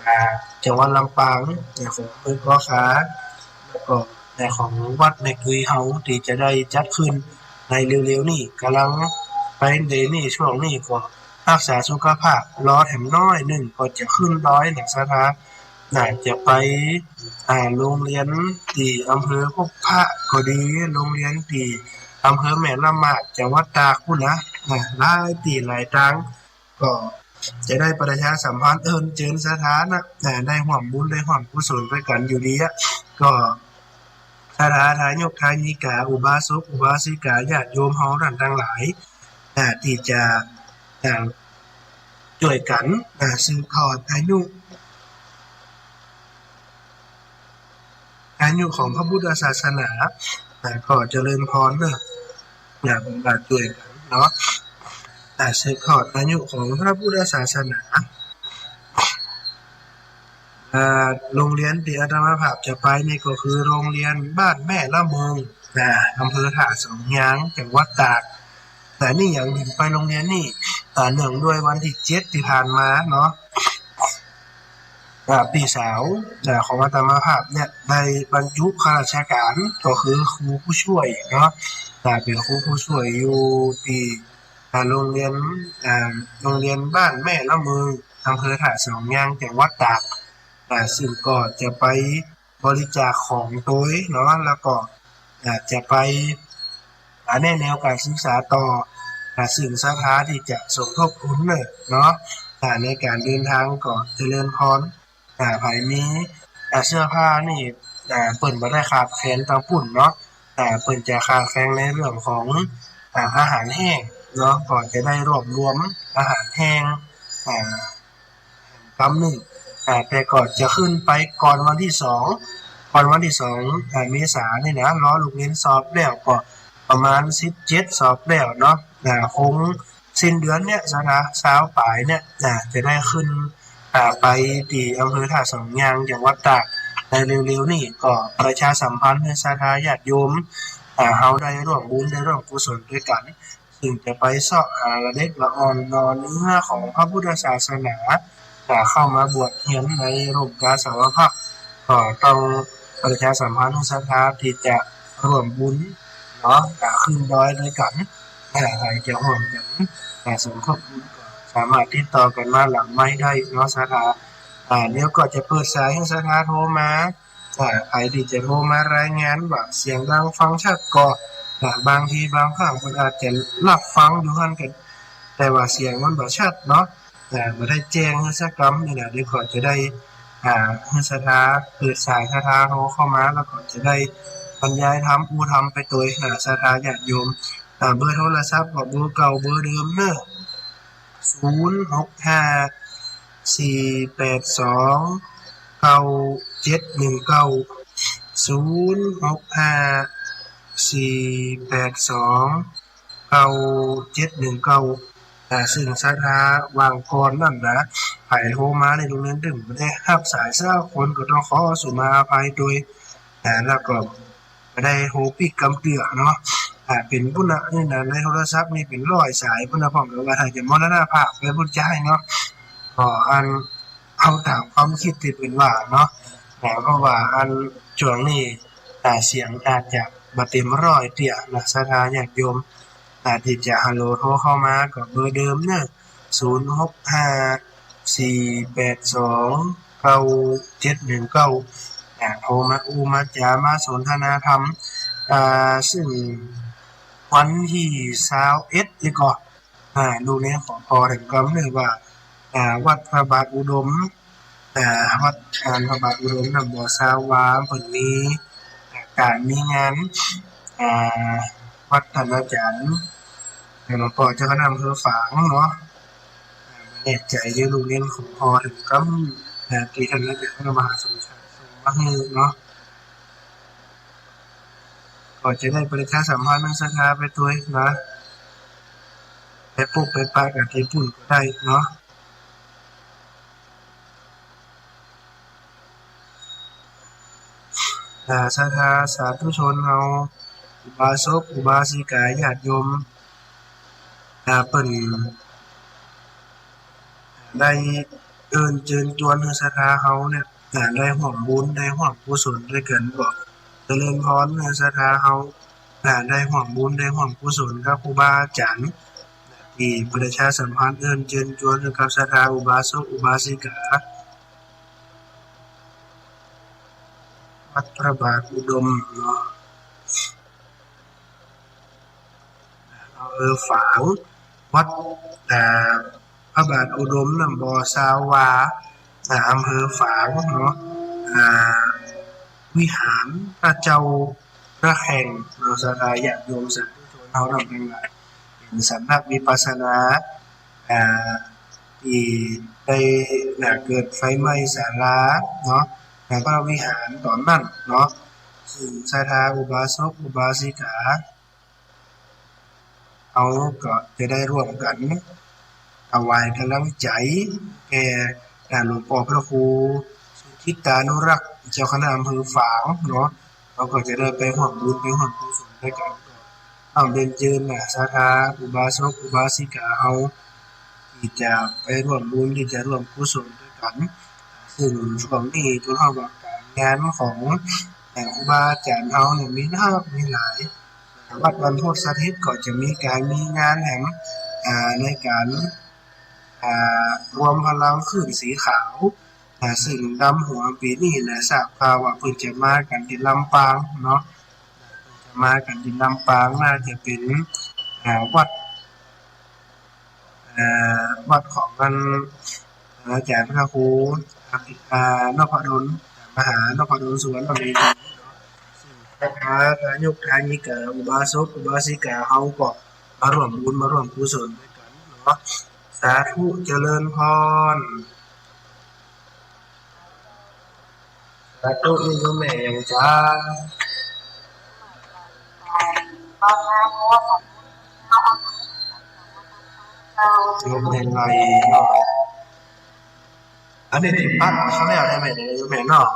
อ่า จังหวัดลำปาง อ่า ของอำเภอก่อข่า แล้วก็ อ่า ของวัดแม่กุยเฮา ตี้จะได้จัดขึ้นในเร็วๆ นี้ ก่ำลังไปเดี๋ยวนี้ ช่วงนี้ก็รักษาสุขภาพ รอแถมน้อยนึ่ง ก็จะขึ้นดอยนะศรัทธา น่าจะไป อ่า โฮงเฮียนตี้อำเภอพบพระก็ดี โฮงเฮียนตี้อำเภอแม่ละมาด จังหวัดตากปุ้นนะ นะ หลายตี้หลายตาง ก็จะได้ประชาสัมพันธ์เอิ้นเจิญศรัทธานะ นะ ได้ฮ่วมบุญได้ฮ่วมกุศลตวยกั๋นอยู่ดีอะ ก็ศรัทธาทายกทายิกา อุบาสกอุบาสิกา ญาติโยมเฮาต้านตังหลาย นะ ตี้จะ อ่า จ้วยกั๋น อ่า สืบทอดอายุ อายุของพระพุทธศาสนา อ่า ก็เจริญพรเนาะ อ่า ผมก็จ้วยกั๋นเนาะ อ่า สืบทอดอายุของพระพุทธศาสนา อ่า โฮงเฮียนตี้อาตมาภาพจะไปนี่ก็คือโฮงเฮียนบ้านแม่ละเมิง อ่า อำเภอท่าสองยาง จังหวัดตาก แต่นี่อย่างหนึ่งไปโฮงเฮียนนี่ อ่า เนื่องด้วยวันตี้เจ็ดตี้ผ่านมาเนาะ อ่า ปี้สาว อ่า ของอาตมาภาพเนี่ยได้บรรจุข้าราชก๋าน ก็คือครูผู้ช่วยเนาะ อ่า เป๋นครูผู้ช่วยอยู่ตี้ อ่า โฮงเฮียน อ่า โฮงเฮียนบ้านแม่ละเมิง อำเภอท่าสองยาง จังหวัดตาก อ่า ซึ่งก็จะไปบริจาคของตวยเนาะ แล้วก็ อ่า จะไป อ่า แนะแนวก๋านศึกษาต่อ อ่า ซึ่งศรัทธาตี้จะสมทบทุนเนาะ อ่า ในก๋านเดินตางก็เจริญพร อ่า ใผมี อ่า เสื้อผ้านี่ อ่า เปิ้นบ่ได้ขาดแคลนตางปุ้นเนาะ อ่า เปิ้นจะขาดแคลนในเรื่องของ อ่า อาหารแห้งเนาะ ก็จะได้รวบรวมอาหารแห้ง อ่า กำนึ่ง อ่า แต่ก็จะขึ้นไปก่อนวันตี้สอง ก่อนวันตี้สอง อ่า เมษานี่นะ รอลูกเณรสอบแล้วก็ประมาณสิบเจ็ดสอบแล้วเนาะ อ่า คงสิ้นเดือนเนี่ยศรัทธา ซาวป๋ายเนี่ย อ่า จะได้ขึ้น อ่า ไปตี้อำเภอท่าสองยาง จังหวัดตาก ในเร็วๆ นี้ ก็ประชาสัมพันธ์หื้อศรัทธาญาติโยม อ่า เฮาได้ร่วมบุญได้ร่วมกุศลตวยกั๋น ซึ่งจะไปเซาะหาละเอียดละอ่อนนอเนื้อของพระพุทธศาสนา อ่า เข้ามาบวชเฮียนในร่มกาสาวพักตร์ ก็ต้องประชาสัมพันธ์หื้อศรัทธาตี้จะร่วมบุญเนาะ อ่า ขึ้นดอยตวยกั๋น อ่า ใผจะฮ่วมกั๋น อ่า สมทบบุญก็สามารถติดต่อกั๋นมาหลังไมค์ได้เนาะศรัทธา อ่า เดี๋ยวก็จะเปิดสายหื้อศรัทธาโทรมา อ่า ใผตี้จะโทรมารายงานว่าเสียงดังฟังชัดก็ อ่า บางทีบางครั้งเปิ้นอาจจะฮับฟังอยู่หั้นก็ แต่ว่าเสียงมันบ่ชัดเนาะ อ่า บ่ได้แจ้งหื้อสักกำนี่นะ เดี๋ยวก็จะได้ อ่า หื้อศรัทธาเปิดสายศรัทธาโทรเข้ามา แล้วก็จะได้บรรยายธรรม อู้ธรรมไปตวย อ่า ศรัทธาญาติโยม อ่า เบอร์โทรศัพท์ก็เบอร์เก่าเบอร์เดิมเนาะ ศูนย์ หก ห้า สี่ แปด สอง เก้า เจ็ด หนึ่ง เก้า ศูนย์ หก ห้า สี่ แปด สอง เก้า เจ็ด หนึ่ง เก้า อ่า ซึ่งศรัทธาหว่างก่อนนั้นนะ ใผโทรมาในโรงเรียนตึงบ่ได้ฮับสายสักคน ก็ต้องขอสุมาอภัยตวย อ่า แล้วก็บ่ได้โทรปิ๊กกำเตื้อเนาะ อ่า เป๋นปุ้นนะ นี่นะ ในโทรศัพท์นี่เป๋นร้อยสายปุ้นนะ พ่องก็ว่าถ้าจะมรณภาพไปปุ้นจาเนาะ ก็อัน เอาต๋ามความกึ๊ดตี้เปิ้นว่าเนาะ อ่า เพราะว่าอันจ้วงนี้ อ่า เสียงอาจจะบ่เต๋มร้อยเตื้อนะ ศรัทธาญาติโยม อ่า ตี้จะฮัลโหลโทรเข้ามาก็เบอร์เดิมเนาะ ศูนย์ หก ห้า สี่ แปด สอง เก้า เจ็ด หนึ่ง เก้า อ่า โทรมาอู้มาจามาสนทนาธรรม อ่า ซึ่งวันตี้ซาวเอ็ดนี่ก็ อ่า ลูกเณรขอผ่อเถิงกำเน่อว่า อ่า วัดพระบาทอุดม อ่า วัด อ่า พระบาทอุดมน้ำบ่อซาวา เปิ้นมี อ่า ก๋านมีงาน อ่า วัดต้านอาจ๋ารย์ หลวงป้อเจ้าคณะอำเภอฝางเนาะ อ่า บ่แน่ใจ๋ เดี๋ยวลูกเณรขอผ่อเถิงกำ อ่า ตี้ต้านอาจ๋ารย์มหาสมชายส่งมาหื้อเนาะ ก็จะได้ประชาสัมพันธ์หื้อศรัทธาไปตวยนะ ไปปะไปปะกั๋นตี้ปุ้นก็ได้เนาะ อ่า ศรัทธาสาธุชนเฮา อุบาสก อุบาสิกา ญาติโยม อ่า เปิ้นได้เอิ้นเจิญจวนหื้อศรัทธาเฮาเนี่ย อ่า ได้ฮ่วมบุญ ได้ฮ่วมกุศลตวยกั๋น ก็เจริญพรหื้อศรัทธาเฮา อ่า ได้ฮ่วมบุญ ได้ฮ่วมกุศลกับครูบาอาจ๋ารย์ ตี้ประชาสัมพันธ์เอิ้นเจิญจวนกับศรัทธาอุบาสก อุบาสิกา วัดพระบาทอุดมเนาะ อำเภอฝาง วัด อ่า พระบาทอุดมน้ำบ่อซาวา อ่า อำเภอฝางเนาะ อ่า วิหารพระเจ้าระแห่งเนาะ ศรัทธาญาติโยมสาธุชนเฮาทั้งหลาย เป๋นสำนักวิปัสสนา อ่า ตี้ได้ อ่า เกิดไฟไหม้ศาลาเนาะ แล้วก็วิหารต๋อนนั้นเนาะ ซึ่งศรัทธาอุบาสก อุบาสิกา เฮาก็จะได้ร่วมกั๋นถวายก๋ำลังใจ๋แก่ อ่า หลวงป้อพระครูสุทิตตานุรักษ์ เจ้าคณะอำเภอฝางเนาะ เฮาก็จะได้ไปฮ่วมบุญ ไปฮ่วมกุศลตวยกั๋น ก็ต้องเรียนเจิญนะ ศรัทธาอุบาสก อุบาสิกาเฮา ตี้จะไปฮ่วมบุญ ตี้จะฮ่วมกุศลตวยกั๋น ซึ่งช่วงนี้พวกเฮาก็ก๋านงานของ เอ่อ ครูบาอาจ๋ารย์เฮาเนี่ยมีนักมีหลาย วัดบรรพตสถิตก็จะมีก๋านมีงานแหม อ่า ในก๋าน อ่า รวมพลังคลื่นสีขาว อ่า ซึ่งนำหัวปี๋นี้นะ ทราบข่าวว่าเปิ้นจะมากั๋นตี้ลำปางเนาะ จะมากั๋นตี้ลำปาง น่าจะเป๋น อ่า วัด อ่า วัดของอัน อาจ๋ารย์พระครู อ่า นพดล มหานพดลสุวรรณเมธีเนาะ ซึ่งพระนายกนายกา อุบาสก อุบาสิกาเฮาก็มาฮ่วมบุญ มาฮ่วมกุศลตวยกั๋นเนาะ สาธุ เจริญพร สาธุ นี่โยมแม่ยังจ้า โยมแม่ไลเนาะ อันนี้ตี้ปะเขาแล้วได้แม่ ได้แม่เนาะ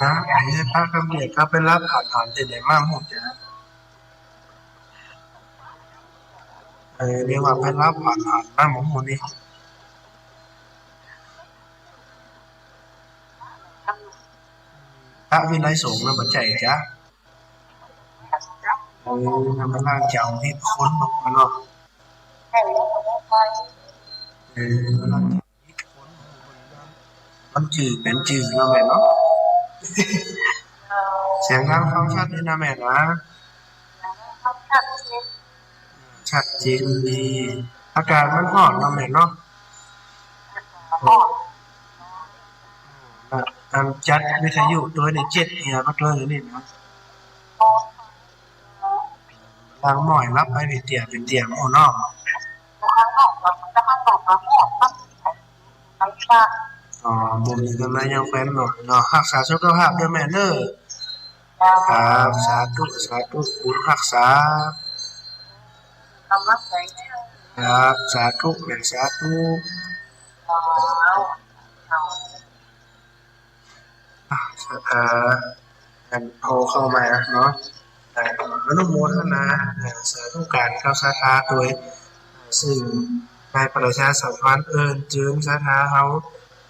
นะ อันนี้ปะกำเดียวก็ไปฮับอาหารตี้ไหนมาหมดจ้ะ เออ เรียกว่าไปฮับอาหารมาหมดนี่ พระวินัยสงฆ์นะ บ่ใจ้จ๊ะ เออ มันล้างจำผิดคนเนาะ เออ มันล้างจำผิดคน มันจื้อเป๋นจื้อเนาะแม่เนาะ เสียงดังฟังชัดดีนะแม่นะ ชัดเจนดี อากาศมันฮ้อนเนาะแม่เนาะ อ่ะ อันจัดวิทยุตวยนี่เจ็บเหียก็ตวยนี่นะ ลางหม้อยฮับไปเป๋นเตี้ยเป๋นเตี้ย โอ้เนาะ อ๋อ บ่มีกำลังยังแขวนเนาะ เนาะ ฮักษาสุขภาพเด้อแม่เด้อ ครับ สาธุ สาธุ บุญฮักษา ครับ สาธุ แม่ สาธุ อ่ะ เอ่อ อันโทรเข้ามาเนาะ เอ่อ อนุโมทนา เอ่อ สาธุก๋านกับศรัทธาตวย ซึ่งได้ประชาสัมพันธ์เอิ้นเจิญศรัทธาเฮา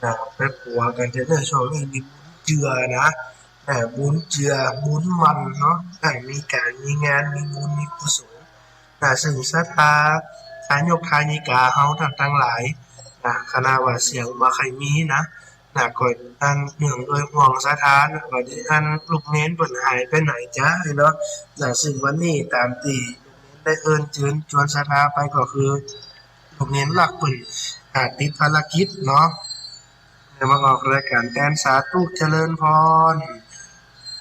นะ ไปปัวกั๋นเถอะเน่อ ช่วงนี้มีบุญเจือนะ นะ บุญเจือ บุญหมั้นเนาะ นะ มีก๋าน มีงาน มีบุญ มีกุศล นะ ซึ่งศรัทธา ทายกทายิกาเฮาต้านตังหลาย นะ ขนาดว่าเสียงบ่ใค่มีนะ นะ ก็อันเนื่องด้วยห่วงศรัทธานะ ว่าอันลูกเณรเปิ้นหายไปไหนจ๊ะเนาะ นะ ซึ่งวันนี้ต๋ามตี้ลูกเณรได้เอิ้นเจิญจวนศรัทธาไปก็คือ ลูกเณรหลักเปิ้น อ่า ติดภารกิจเนาะ เดี๋ยวมาออกรายก๋านแตน สาธุ เจริญพร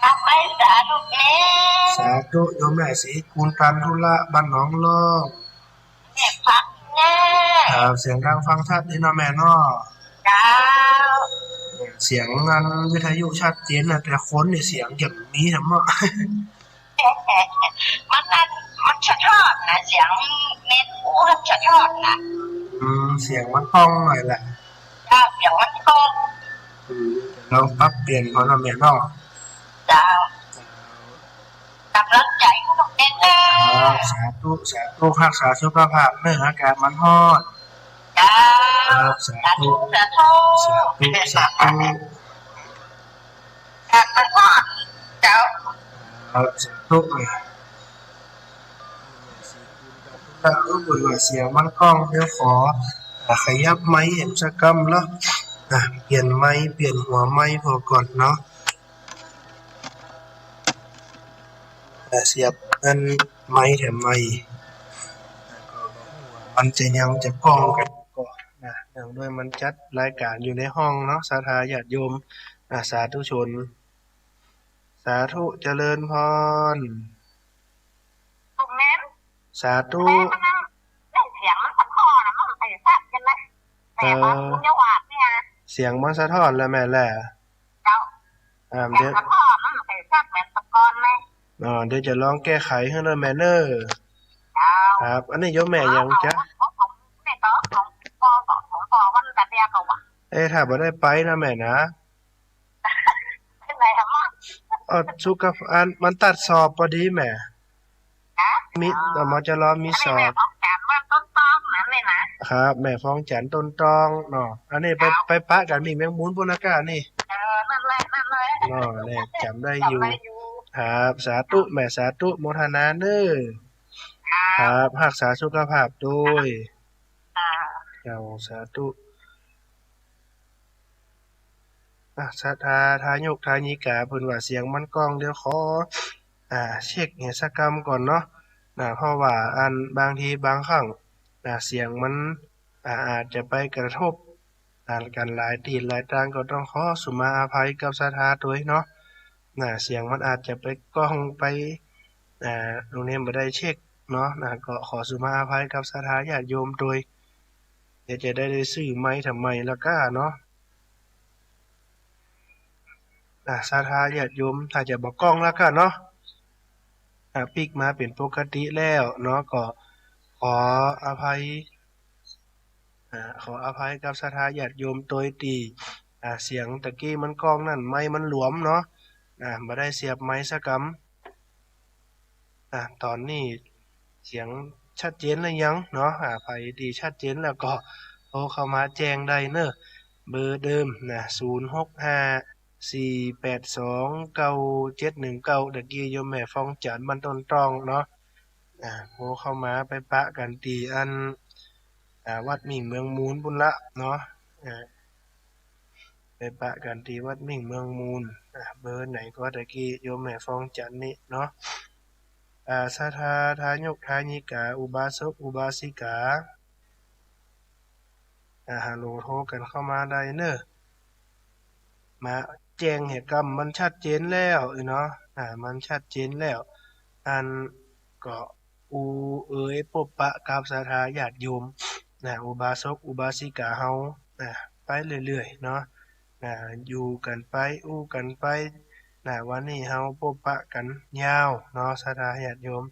กลับไปสาธุเณร สาธุ โยมแม่ศรีกุล ตันธุระ บ้านหนองล่อง แม่ฟังแน่ ครับ เสียงดังฟังชัดดีเนาะแม่เนาะ เจ้า เสียงอันวิทยุชัดเจนนะ แต่คนนี่เสียงจะมีแหมเนาะ มันนั่น มันสะท้อนนะ เสียงเน็ตอู้มันสะท้อนนะ อืม เสียงมันก้องหน่อยแหละ เจ้า เสียงมันก้อง อืม เดี๋ยวลองปรับเปลี่ยนก่อนเนาะแม่เนาะ เจ้า กำลังใจ๋ลูกเณรเน่อ ครับ สาธุ สาธุ ฮักษาสุขภาพเน่อ อากาศมันฮ้อน เจ้า ครับ สาธุ สาธุ สาธุ สาธุ อากาศมันฮ้อน เจ้า ครับ สาธุ ถ้าอู้บ่นว่าเสียงมันก้อง เดี๋ยวขอ อ่า ขยับไมค์แหมสักกำเนาะ อ่า เปลี่ยนไมค์ เปลี่ยนหัวไมค์ผ่อก่อนเนาะ อ่า เสียบอันไมค์แถมไมค์ มันจะยังจะก้องกั๋นก่อนะ เนื่องด้วยมันจัดรายก๋านอยู่ในห้องเนาะ ศรัทธาญาติโยม อ่า สาธุชน สาธุ เจริญพร ลูกเณร สาธุ แม่มันนั่ง เสียงมันสะท้อนนะ มันไปสักกันนะ แม่ เออ มันจะหวาดเนี่ย เสียงมันสะท้อนแล้วแม่แหละ เจ้า อ่า เสียง เดี๋ยว สะท้อนมันไปสักเหมือนตะกอนไหม อ๋อ เดี๋ยวจะลองแก้ไขหื้อเน่อแม่เน่อ เจ้า ครับ อันนี้โยมแม่หยังจ๊ะ ของ ของ ของ แม่ต่อของปอ ของ ของปอวันตะเดียเขาวะ เอ๊ะ ถ้าบ่ได้ไปนะแม่นะ เป็นไรอะมะ เอ่อ สุขภาพ อัน มันตัดสอบปอดีแม่ ฮะ มี อ๋อ มจร มีสอบ อันนี้แม่ฟ้องศาลวันต้นตองนะแม่นะ ครับ แม่ฟ้องศาลต้นตองเนาะ อันนี้ไป ครับ ไปปะกั๋นหมิ่งแมงมุมปู๊นนะก้านี่ เออ นั่นแหละ นั่นแหละ เนาะ แม่จ๋ำได้อยู่ จ๋ำได้อยู่ ครับ สาธุแม่ สาธุ โมทนาเน่อ ครับ ครับ ฮักษาสุขภาพตวย อ่า เจ้า สาธุ อ่ะ ศรัทธาทายกทายิกาเปิ้นว่าเสียงมันก้อง เดี๋ยวขอ อ่า เช็คหื้อสักกำก่อนเนาะ นะ เพราะว่าอันบางทีบางครั้ง นะ เสียงมัน อ่า อาจจะไปกระทบ อ่า กั๋นหลายตี้หลายตาง ก็ต้องขอสุมาอภัยกับศรัทธาตวยเนาะ นะ เสียงมันอาจจะไปก้องไป อ่า ตรงนี้บ่ได้เช็คเนาะ นะ ก็ขอสุมาอภัยกับศรัทธาญาติโยมตวย เดี๋ยวจะได้ ได้ซื้อไมค์แถมไมค์ละก้าเนาะ อ่ะ ศรัทธาญาติโยม ถ้าจะบ่ก้องละก้าเนาะ อ่ะ ปิ๊กมาเป๋นปกติแล้วเนาะ ก็ขออภัย อ่า ขออภัยกับศรัทธาญาติโยมตวยตี้ อ่า เสียงตะกี้มันก้องนั้น ไมค์มันหลวมเนาะ อ่า บ่ได้เสียบไมค์สักกำ อ่า ต๋อนนี้เสียงชัดเจนแล้วยังเนาะ อ่า ใผตี้ชัดเจนแล้วก็โทรเข้ามาแจ้งได้เนาะ เบอร์เดิมนะ ศูนย์ หก ห้า สี่ แปด สอง เก้า เจ็ด หนึ่ง เก้า ตะกี้โยมแม่ฟองจันทร์บ้านต้นตร่องเนาะ อ่า โทรเข้ามาไปปะกั๋นตี้อัน อ่า วัดมิ่งเมืองมูลปุ้นละเนาะ อ่า ไปปะกั๋นตี้วัดมิ่งเมืองมูล อ่า เบอร์ไหนก็ตะกี้โยมแม่ฟองจันทร์นี่เนาะ อ่า ศรัทธาทายกทายิกา อุบาสกอุบาสิกา อ่า ฮัลโหล โทรกั๋นเข้ามาได้เนาะ มาแจ้งแหมกำ มันชัดเจนแล้วเนาะ อ่า มันชัดเจนแล้ว อันก็ อู้เอ๋ยปบปะกับศรัทธาญาติโยมนะ อุบาสกอุบาสิกาเฮานะ ไปเรื่อยๆ เนาะนะ อยู่กั๋นไป อู้กั๋นไปนะ วันนี้เฮาปบปะกั๋นยาวเนาะ ศรัทธาญาติโยม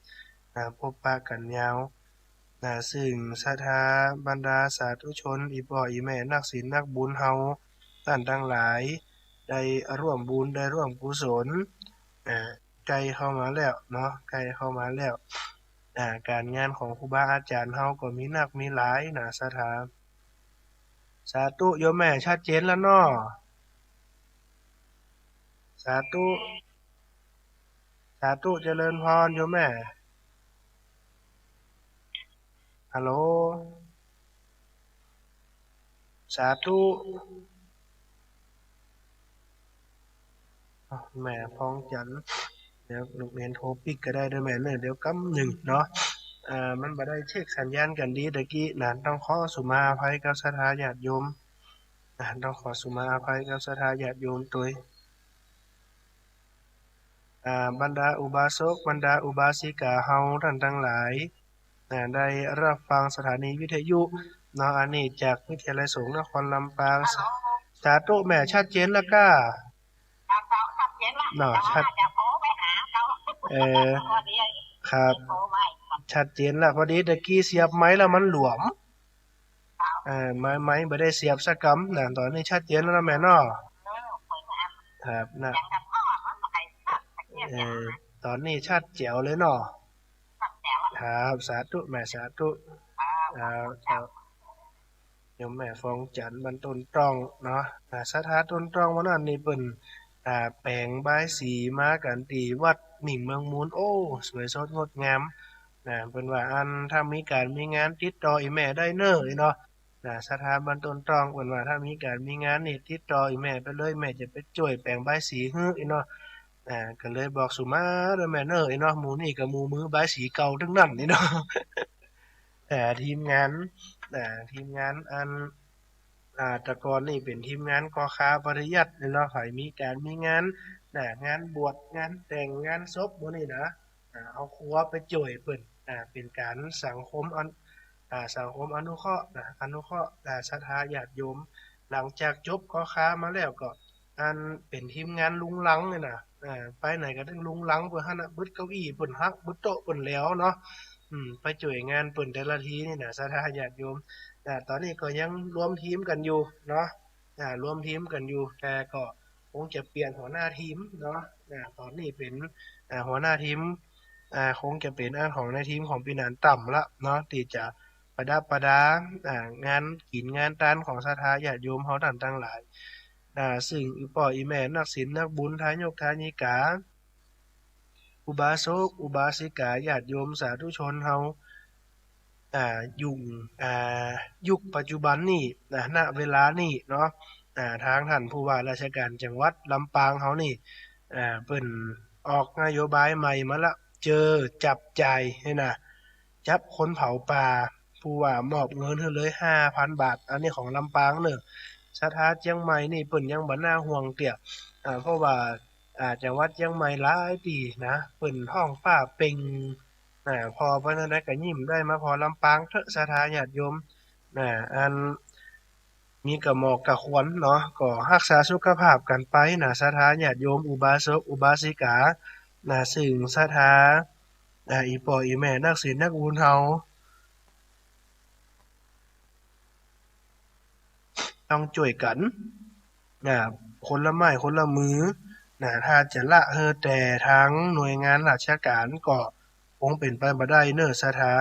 นะ ปบปะกั๋นยาวนะ ซึ่งศรัทธาบรรดาสาธุชน อี่ป้ออี่แม่นักศีลนักบุญเฮาต้านตังหลาย ได้ร่วมบุญ ได้ร่วมกุศล อ่า ใก้เข้ามาแล้วเนาะ ใก้เข้ามาแล้ว อ่า ก๋านงานของครูบาอาจ๋ารย์เฮาก็มีนักมีหลายนะ ศรัทธา สาธุโยมแม่ ชัดเจนแล้วเนาะ สาธุ สาธุ เจริญพรโยมแม่ ฮัลโหล สาธุ อ้าว แม่ฟองจันทร์ เดี๋ยวลูกเณรโทรปิ๊กก็ได้เด้อแม่เนาะ เดี๋ยวกำนึ่งเนาะ อ่า มันบ่ได้เช็คสัญญาณกั๋นดีตะกี้นะ ต้องขอสุมาอภัยกับศรัทธาญาติโยมนะ ต้องขอสุมาอภัยกับศรัทธาญาติโยมตวย อ่า บรรดาอุบาสก บรรดาอุบาสิกาเฮาต้านตังหลาย อ่า ได้ฮับฟังสถานีวิทยุเนาะ อันนี้จากวิทยาลัยสงฆ์นครลำปาง ฮัลโหล สาธุแม่ ชัดเจนแล้วก้า ครับ ครับ ชัดเจนละ เนาะ แต่ว่า ชัด จะโทรไปหาเขา เออ พอดี ครับ โทรมาอีก ชัดเจนละ พอดีตะกี้เสียบไมค์แล้วมันหลวม ครับ เออ ไมค์ ไมค์บ่ได้เสียบสักกำนะ ต๋อนนี้ชัดเจนแล้วเนาะแม่เนาะ เออ สวยงาม ครับ นะ อย่างกับพ่อมันบ่ใครสักเสียง เออ ต๋อนนี้ชัดแจ๋วเลยเนาะ ชัดแจ๋วอะ ครับ สาธุแม่ สาธุ ครับ ครับ ครับ โยมแม่ฟองจันทร์บ้านต้นตร่องเนาะ อ่า ศรัทธาต้นตร่องวันนั้นนี่เปิ้น อ่า แป๋งบายสีมากั๋นตี้วัดมิ่งเมืองมูล โอ้ สวยสดงดงามนะ เปิ้นว่าอันถ้ามีก๋านมีงานติดต่ออี่แม่ได้เน่อเนาะนะ ศรัทธาบ้านต้นตร่อง เปิ้นว่าถ้ามีก๋านมีงานนี่ติดต่ออี่แม่ไปเลย แม่จะไปจ้วยแป๋งบายสีหื้อเนาะ อ่า ก็เลยบอกสุมาเน่อแม่เน่อเนาะ หมู่นี่ก็หมู่มือบายสีเก่าตึงนั้นนี่เนาะ อ่า ทีมงาน อ่า ทีมงานอัน อ่า แต่ก่อนนี่เป๋นทีมงานก่อคาปริยัตินี่เนาะ ใผมีก๋านมีงานนะ งานบวช งานแต่ง งานศพ หมู่นี่นะ อ่า เอาครัวไปจ้วยเปิ้น อ่า เป๋นก๋านสังคมอัน อ่า สังคมอนุเคราะห์นะ อนุเคราะห์ อ่า ศรัทธาญาติโยม หลังจากจบก่อคามาแล้วก็ อันเป๋นทีมงานลุงลังนี่นะ อ่า ไปไหนก็ตึงลุงลังเปิ้นหั้นนะ บึดเก้าอี้เปิ้นหัก บึดโต๊ะเปิ้นแหลวเนาะ อืม ไปจ้วยงานเปิ้นแต่ละทีนี่นะ ศรัทธาญาติโยม อ่า ต๋อนนี้ก็ยังรวมทีมกั๋นอยู่เนาะ อ่า รวมทีมกั๋นอยู่ แต่ก็คงจะเปลี่ยนหัวหน้าทีมเนาะ อ่า ต๋อนนี้เป๋น อ่า หัวหน้าทีม อ่า คงจะเป๋นอันของในทีมของปี้หนานต่ำละเนาะ ตี้จะประดับประดา อ่า งานกิ๋นงานตานของศรัทธาญาติโยมเฮาต้านตังหลาย อ่า ซึ่งอี่ป้ออี่แม่นักศีลนักบุญ ทายกทายิกา อุบาสกอุบาสิกา ญาติโยมสาธุชนเฮา อ่า ยุค อ่า ยุคปัจจุบันนี่นะ ณ เวลานี่เนาะ อ่า ตางต้านผู้ว่าราชก๋านจังหวัดลำปางเฮานี่ อ่า เปิ้นออกนโยบายใหม่มาละ เจอจับจ่ายนี่นะ จับคนเผาป่า ผู้ว่ามอบเงินหื้อเลยห้าพันบาท อันนี้ของลำปางเน่อ ศรัทธาเจียงใหม่นี่เปิ้นยังบ่น่าห่วงเตื้อ อ่า เพราะว่า อ่า จังหวัดเจียงใหม่หลายตี้นะ เปิ้นฮ้องฟ้าเป่ง อ่า ผ่อไปตางใดก็ยิ้มได้ มาผ่อลำปางเต๊อะ ศรัทธาญาติโยม อ่า อันมีกะหมอกกะควันเนาะ ก็ฮักษาสุขภาพกั๋นไปนะ ศรัทธาญาติโยม อุบาสกอุบาสิกา นะ ซึ่งศรัทธา อ่า อี่ป้ออี่แม่นักศีลนักบุญเฮา ต้องจ้วยกั๋น นะ คนละไม้คนละมือ นะ ถ้าจะละหื้อแต่ตางหน่วยงานราชก๋านก็คงเป๋นไปบ่ได้เน่อศรัทธา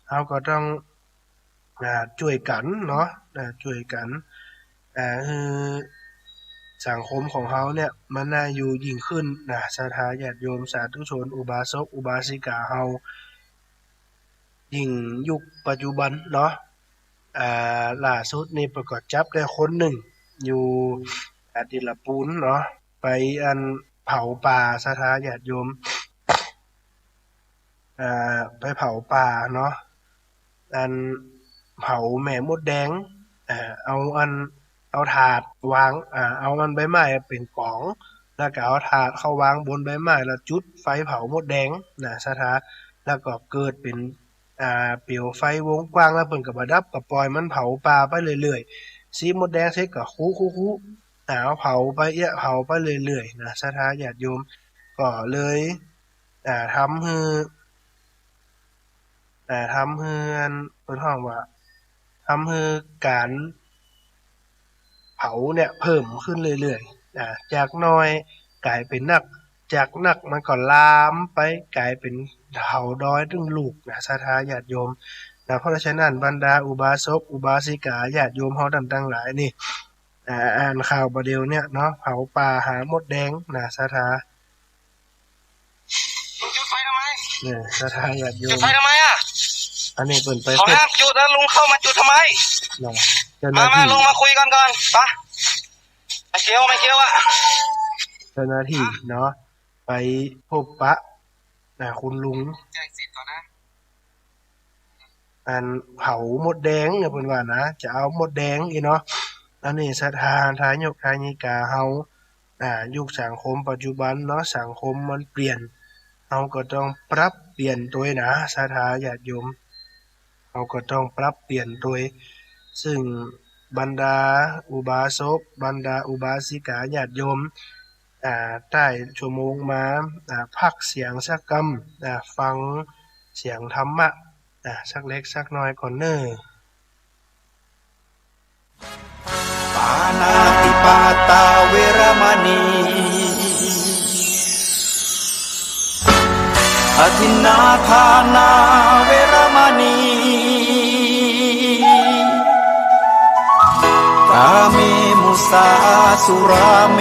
เฮาก็ต้อง อ่า จ้วยกั๋นเนาะ อ่า จ้วยกั๋น อ่า หื้อสังคมของเฮาเนี่ยมันน่าอยู่ยิ่งขึ้นนะ ศรัทธาญาติโยมสาธุชน อุบาสกอุบาสิกาเฮา ยิ่งยุคปัจจุบันเนาะ อ่า ล่าสุดนี่เปิ้นก็จับได้คนนึ่งอยู่ อ่า ดินละปูนเนาะ ไปอันเผาป่า ศรัทธาญาติโยม อ่า ไปเผาป่าเนาะ อันเผาแม่มดแดง อ่า เอาอัน เอาถาดวาง อ่า เอาอันใบไม้เป๋นก๋อง แล้วก็เอาถาดเข้าวางบนใบไม้ แล้วจุดไฟเผามดแดงนะศรัทธา แล้วก็เกิดเป๋น อ่า เปลวไฟวงกว้าง แล้วเปิ้นก็บ่ดับ ก็ปล่อยมันเผาป่าไปเรื่อยๆ สีมดแดงเสร็จก็คุ คุ คุ อ่า เผาไปเอี้ย เผาไปเรื่อยๆ นะศรัทธาญาติโยม ก็เลย อ่า ทำหื้อ อ่า ทำหื้ออัน เปิ้นฮ้องว่า ทำหื้อก๋านเผาเนี่ยเพิ่มขึ้นเรื่อยๆ อ่า จากน้อยก๋ายเป๋นนัก จากนักมันก็ลามไปก๋ายเป๋นเถาดอยตึงลูกนะศรัทธาญาติโยมนะ เพราะฉะนั้นบรรดาอุบาสกอุบาสิกาญาติโยมเฮาต้านตังหลายนี่ อ่า อ่านข่าวบ่าเดี่ยวเนี่ยเนาะ เผาป่าหามดแดงนะศรัทธา มึงจุดไฟทำไม เนี่ย ศรัทธาญาติโยม จุดไฟทำไมอะ อันนี้เปิ้นไป เขาห้ามจุดนะ ลุงเข้ามาจุดทำไม เนาะ เจ้าหน้าที่ มา มา ลงมาคุยกันก่อน ไป ไม่เกี่ยว ไม่เกี่ยวอะ เจ้าหน้าที่เนาะ ไปพบปะ อ่า คุณลุง แจ้งสิทธิ์ก่อนนะ อันเผามดแดงเนี่ยเปิ้นว่านะ จะเอามดแดงอี้เนาะ อันนี้ศรัทธาทายกทายิกาเฮา อ่า ยุคสังคมปัจจุบันเนาะ สังคมมันเปลี่ยน เฮาก็ต้องปรับเปลี่ยนตวยนะ ศรัทธาญาติโยม เฮาก็ต้องปรับเปลี่ยนตวย ซึ่งบรรดาอุบาสก บรรดาอุบาสิกาญาติโยม อ่า ใต้ชั่วโมงมา อ่า พักเสียงสักกำ อ่า ฟังเสียงธรรมะ อ่า สักเล็กสักน้อยก่อนเน่อ ปาณาติปาตาเวระมะณี อะทินนาทานาเวระมะณี กาเม มุสา สุราเม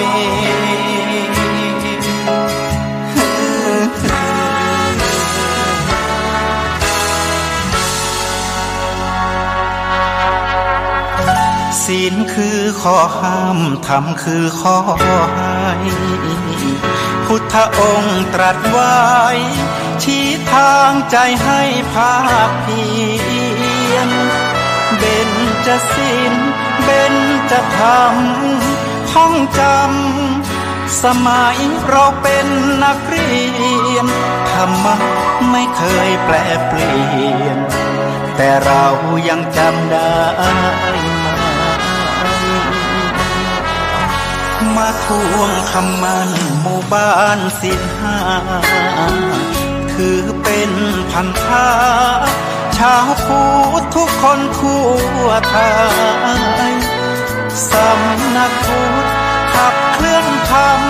ศีลคือข้อห้าม ธรรมคือข้อให้ พุทธองค์ตรัสไว้ ชี้ทางใจให้ภาคเพียร เบญจศีล เบญจธรรม ท่องจำ สมัยเราเป็นนักเรียน ธรรมะไม่เคยแปรเปลี่ยน แต่เรายังจำได้ไหม มาทวงคำมั่นหมู่บ้านศีลห้า ถือเป็นพันธะ ชาวพุทธทุกคนทั่วไทย สำนักพุทธขับเคลื่อนธรรม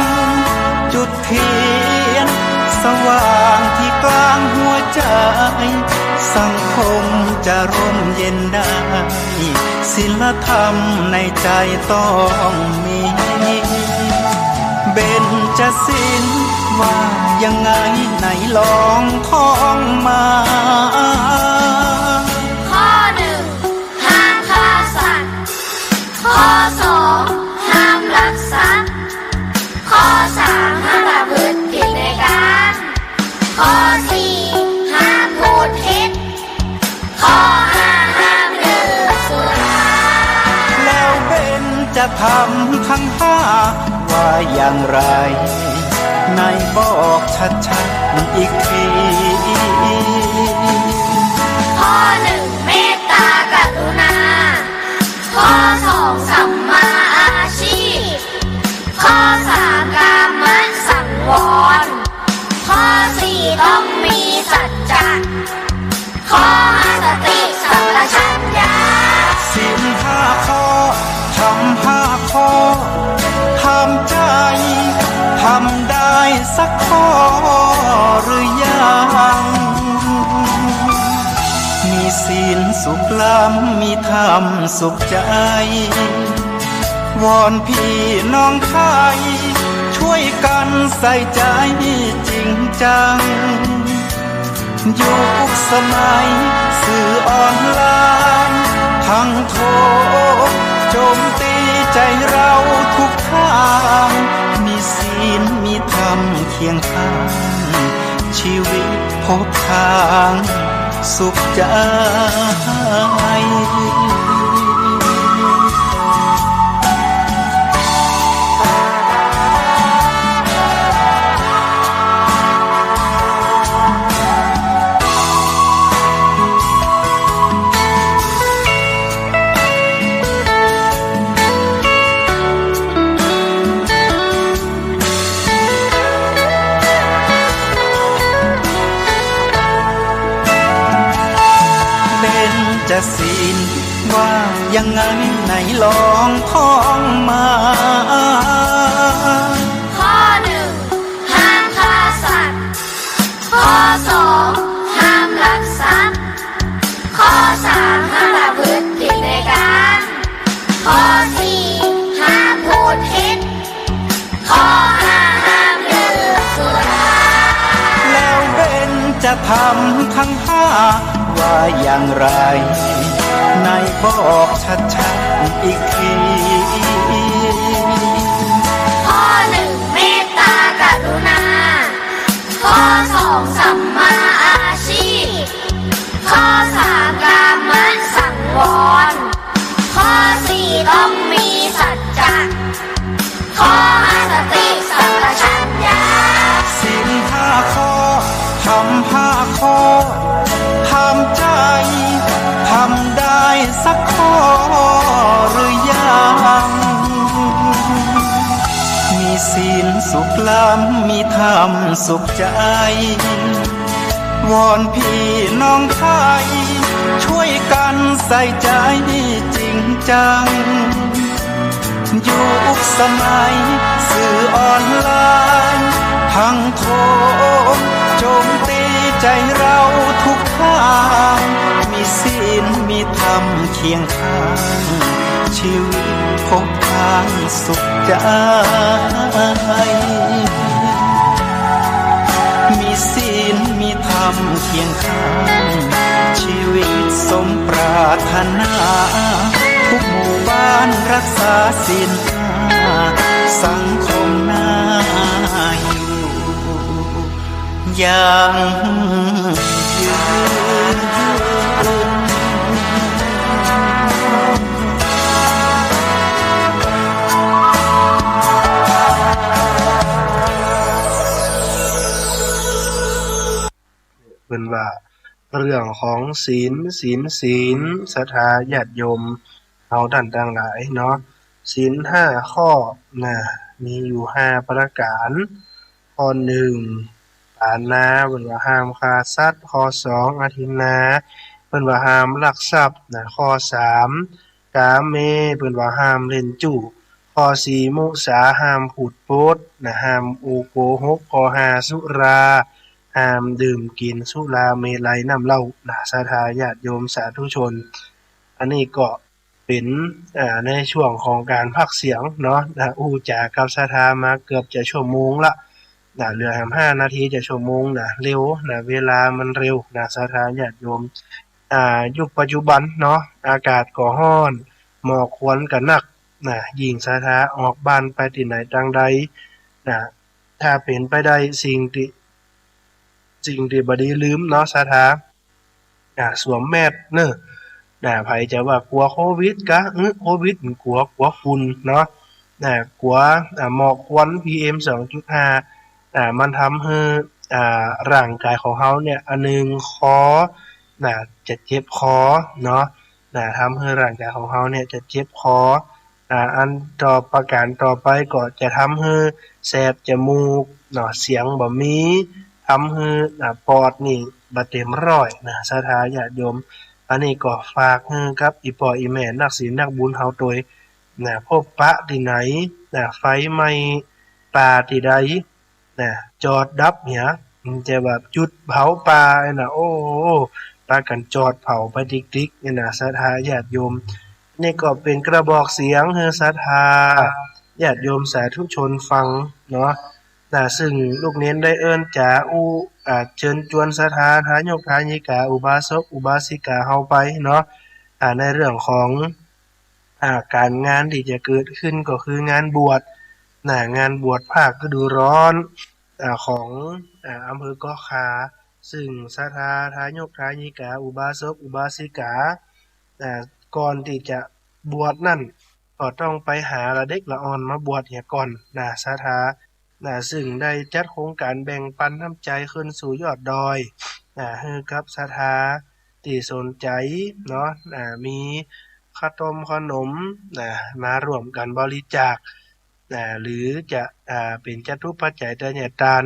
จุดเทียนสว่างที่กลางหัวใจ สังคมจะร่มเย็นได้ ศีลธรรมในใจต้องมี เบญจศีลว่ายังไง ไหนลองท่องมา ข้อหนึ่ง ห้ามฆ่าสัตว์ ข้อสอง ห้ามลักทรัพย์ ข้อสาม ห้ามประพฤติผิดในกาม ข้อสี่ ห้ามพูดเท็จ ข้อห้า ห้ามดื่มสุรา แล้วเบญจธรรมทั้งห้าว่าอย่างไร ไหนบอกชัดๆ อีกที ข้อหนึ่ง เมตตากรุณา ข้อสอง สัมมาอาชีพ ข้อสาม กามสังวร ข้อสี่ ต้องมีสัจจะ ข้อห้า สติสัมปชัญญะ ศีลห้าข้อ ธรรม ศีลสุขล้ำมีธรรมสุขใจ วอนพี่น้องไทย ช่วยกันใส่ใจจริงจัง ยุคสมัยสื่อออนไลน์ ทั้งโทรโจมตีใจเราทุกทาง มีศีลมีธรรมเคียงข้าง ชีวิตพบทางสุขใจ เบญจศีลว่ายังไง ไหนลองท่องมา ข้อหนึ่ง ห้ามฆ่าสัตว์ ข้อสอง ห้ามลักทรัพย์ ข้อสาม ห้ามประพฤติผิดในกาม ข้อสี่ ห้ามพูดเท็จ ข้อห้า ห้ามดื่มสุรา แล้วเบญจธรรมทั้งห้าว่าอย่างไร ไหนบอกชัดๆ อีกที ข้อหนึ่ง เมตตากรุณา ข้อสอง สัมมาอาชีพ ข้อสาม กามสังวร ข้อสี่ ต้องมีสัจจะ ข้อห้า สติสัมปชัญญะ ศีลห้าข้อ ธรรมห้าข้อ ห้ามใจ ทำได้สักข้อหรือยัง มีศีลสุขล้ำ มีธรรมสุขใจ วอนพี่น้องไทย ช่วยกันใส่ใจจริงจัง ยุคสมัยสื่อออนไลน์ ทั้งโทรโจมตีใจเราทุกทาง มีศีลมีธรรมเคียงข้าง ชีวิตพบทางสุขใจ มีศีลมีธรรมเคียงข้าง ชีวิตสมปรารถนา ทุกหมู่บ้านรักษาศีลห้า สังคมน่าอยู่ ยั่งยืน เปิ้นว่าเรื่องของศีล ศีล ศีล ศรัทธาญาติโยมเฮาต้านตังหลายเนาะ ศีลห้าข้อนะ มีอยู่ห้าประก๋าน ข้อหนึ่ง ปาณา เปิ้นว่าห้ามฆ่าสัตว์ ข้อสอง อทินนา เปิ้นว่าห้ามลักทรัพย์นะ ข้อสาม กาเม เปิ้นว่าห้ามเล่นจู๊ ข้อสี่ มุสา ห้ามพูดปดนะ ห้ามอู้โกหก ข้อห้า สุรา ห้ามดื่มกิ๋นสุราเมรัยน้ำเหล้านะ ศรัทธาญาติโยมสาธุชน อันนี้ก็ เป๋น อ่า ในช่วงของก๋านพากย์เสียงเนาะ นะ อู้จ๋ากับศรัทธามาเกือบจะชั่วโมงละ นะ เหลือแหมห้านาทีจะชั่วโมงนะ เร็วนะ เวลามันเร็วนะ ศรัทธาญาติโยม อ่า ยุคปัจจุบันเนาะ อากาศก็ฮ้อน หมอกควันก็นักนะ ยิ่งศรัทธาออกบ้านไปตี้ไหนตางใดนะ ถ้าเป๋นไปได้ สิ่งตี้ สิ่งตี้บ่ดีลืมเนาะ ศรัทธา อ่า สวมแมสเนาะ นะ ใผจะว่ากั๋วโควิดกา เออ โควิดกั๋ว กั๋วฝุ่นเนาะ นะ กั๋ว อ่า หมอกควัน พีเอ็ม สองจุดห้า อ่า มันทำหื้อ อ่า ร่างก๋ายของเฮาเนี่ย อันนึ่ง คอ นะ จะเจ็บคอเนาะ นะ ทำหื้อร่างก๋ายของเฮาเนี่ยจะเจ็บคอ อ่า อันต่อ ประก๋านต่อไปก็จะทำหื้อแสบจมูกเนาะ เสียงบ่มี ทำหื้อ อ่า ปอดนี่บ่เต๋มร้อยนะ ศรัทธาญาติโยม อันนี้ก็ฝากหื้อกับอี่ป้ออี่แม่นักศีลนักบุญเฮาตวยนะ พบปะตี้ไหนนะ ไฟไหม้ป่าตี้ใด นะ จอดดับเหีย มันจะแบบจุดเผาป่านะ โอ้ ปากั๋นจอดเผาไปติ๊กๆ เนี่ยนะ ศรัทธาญาติโยม นี่ก็เป๋นกระบอกเสียงหื้อศรัทธาญาติโยมสาธุชนฟังเนาะ นะ ซึ่งลูกเณรได้เอิ้นจ๋าอู้ อ่า เจิญจวนศรัทธาทายกทายิกา อุบาสกอุบาสิกาเฮาไปเนาะ อ่า ในเรื่องของ อ่า ก๋านงานตี้จะเกิดขึ้นก็คืองานบวช นะ งานบวชผ้าฤดูร้อน อ่า ของ อ่า อำเภอก๊อกคา ซึ่งศรัทธาทายกทายิกา อุบาสกอุบาสิกา อ่า ก่อนตี้จะบวชนั้น ก็ต้องไปหาละเด็กละอ่อนมาบวชเหียก่อนนะ ศรัทธา นะ ซึ่งได้จัดโครงก๋านแบ่งปันน้ำใจ๋ขึ้นสู่ยอดดอย นะ หื้อกับศรัทธาตี้สนใจ๋เนาะ นะ มีข้าวต้มข้าวนม นะ มาร่วมกั๋นบริจาค นะ หรือจะ อ่า เป๋นจตุปัจจัยทายทาน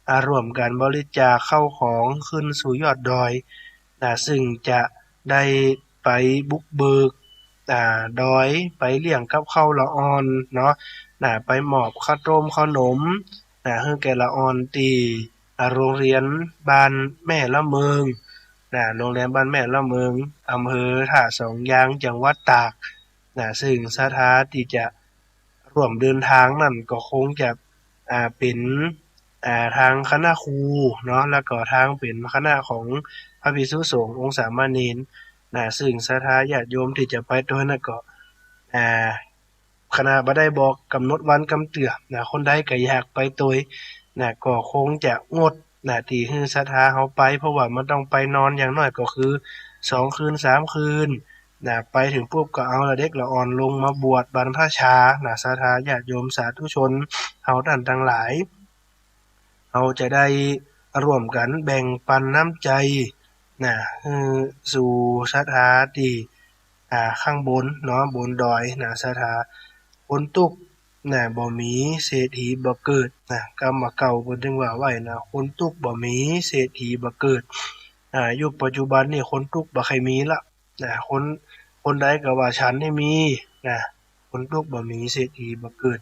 อ่า ร่วมกั๋นบริจาคข้าวของขึ้นสู่ยอดดอย นะ ซึ่งจะได้ไปบุกเบิก อ่า ดอย ไปเลี้ยงกับข้าวละอ่อนเนาะ นะ ไปมอบข้าวต้มข้าวนม นะ หื้อแก่ละอ่อนตี้ อ่า โรงเรียนบ้านแม่ละเมิง นะ โรงเรียนบ้านแม่ละเมิง อำเภอท่าสองยาง จังหวัดตาก นะ ซึ่งศรัทธาตี้จะร่วมเดินตางนั้นก็คงจะ อ่า เป๋น อ่า ตางคณะครูเนาะ แล้วก็ตางเป๋นคณะของพระภิกษุสงฆ์องค์สามเณร นะ ซึ่งศรัทธาญาติโยมตี้จะไปตวยนั้นก็ อ่า คณะบ่ได้บอกก๋ำหนดวันก๋ำเตื้อ นะ คนใดก็อยากไปตวย นะ ก็คงจะงด นะ ตี้หื้อศรัทธาเฮาไป เพราะว่ามันต้องไปนอนอย่างน้อยก็คือสองคืนสามคืน นะ ไปเถิงปุ๊บก็เอาละเด็กละอ่อนลงมาบวชบรรพชา นะ ศรัทธาญาติโยมสาธุชนเฮาต้านตังหลาย เฮาจะได้ร่วมกั๋นแบ่งปันน้ำใจ๋ นะ หื้อสู่ศรัทธาตี้ อ่า ข้างบนเนาะ บนดอยนะ ศรัทธา คนตุ๊กข์นะ บ่มีเศรษฐีบ่เกิดนะ กำบ่าเก่าเปิ้นตึงว่าไว้นะ คนตุ๊กข์บ่มีเศรษฐีบ่เกิด อ่า ยุคปัจจุบันนี่คนตุ๊กข์บ่ใค่มีละนะ คน คนใดก็ว่าฉันนี่มีนะ คนตุ๊กข์บ่มีเศรษฐีบ่เกิด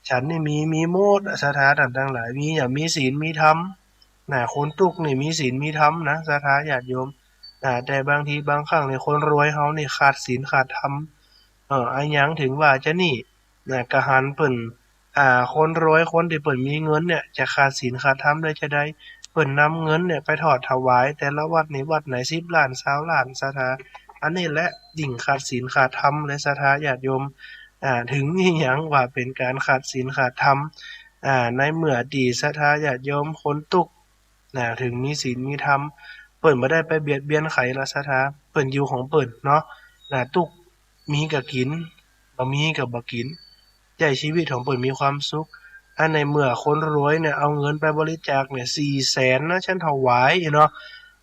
ฉันนี่มี มีหมดอะ ศรัทธาต้านตังหลาย มีหยัง มีศีลมีธรรม นะ คนตุ๊กข์นี่มีศีลมีธรรมนะ ศรัทธาญาติโยม นะ แต่บางทีบางครั้งนี่คนรวยเฮานี่ขาดศีลขาดธรรม เออ อะหยังเถิงว่าจานี่ นะ กะหันเปิ้น อ่า คนรวยคนตี้เปิ้นมีเงินเนี่ย จะขาดศีลขาดธรรมได้จาใด เปิ้นนำเงินเนี่ยไปทอดถวายแต่ละวัดนี่วัดไหนสิบล้าน ซาวล้าน ศรัทธา อันนี้แหละยิ่งขาดศีลขาดธรรมเลย ศรัทธาญาติโยม อ่า เถิงอิหยังว่าเป๋นก๋านขาดศีลขาดธรรม อ่า ในเมื่อตี้ศรัทธาญาติโยมคนตุ๊กข์ นะ เถิงมีศีลมีธรรม เปิ้นบ่ได้ไปเบียดเบียนใผละ ศรัทธา เปิ้นอยู่ของเปิ้นเนาะ นะ ตุ๊กข์มีก็กิ๋น บ่มีก็บ่กิ๋น ใจ๊ชีวิตของเปิ้นมีความสุข อันในเมื่อคนรวยเนี่ยเอาเงินไปบริจาคเนี่ย สี่แสนนะ ฉันถวายเนาะ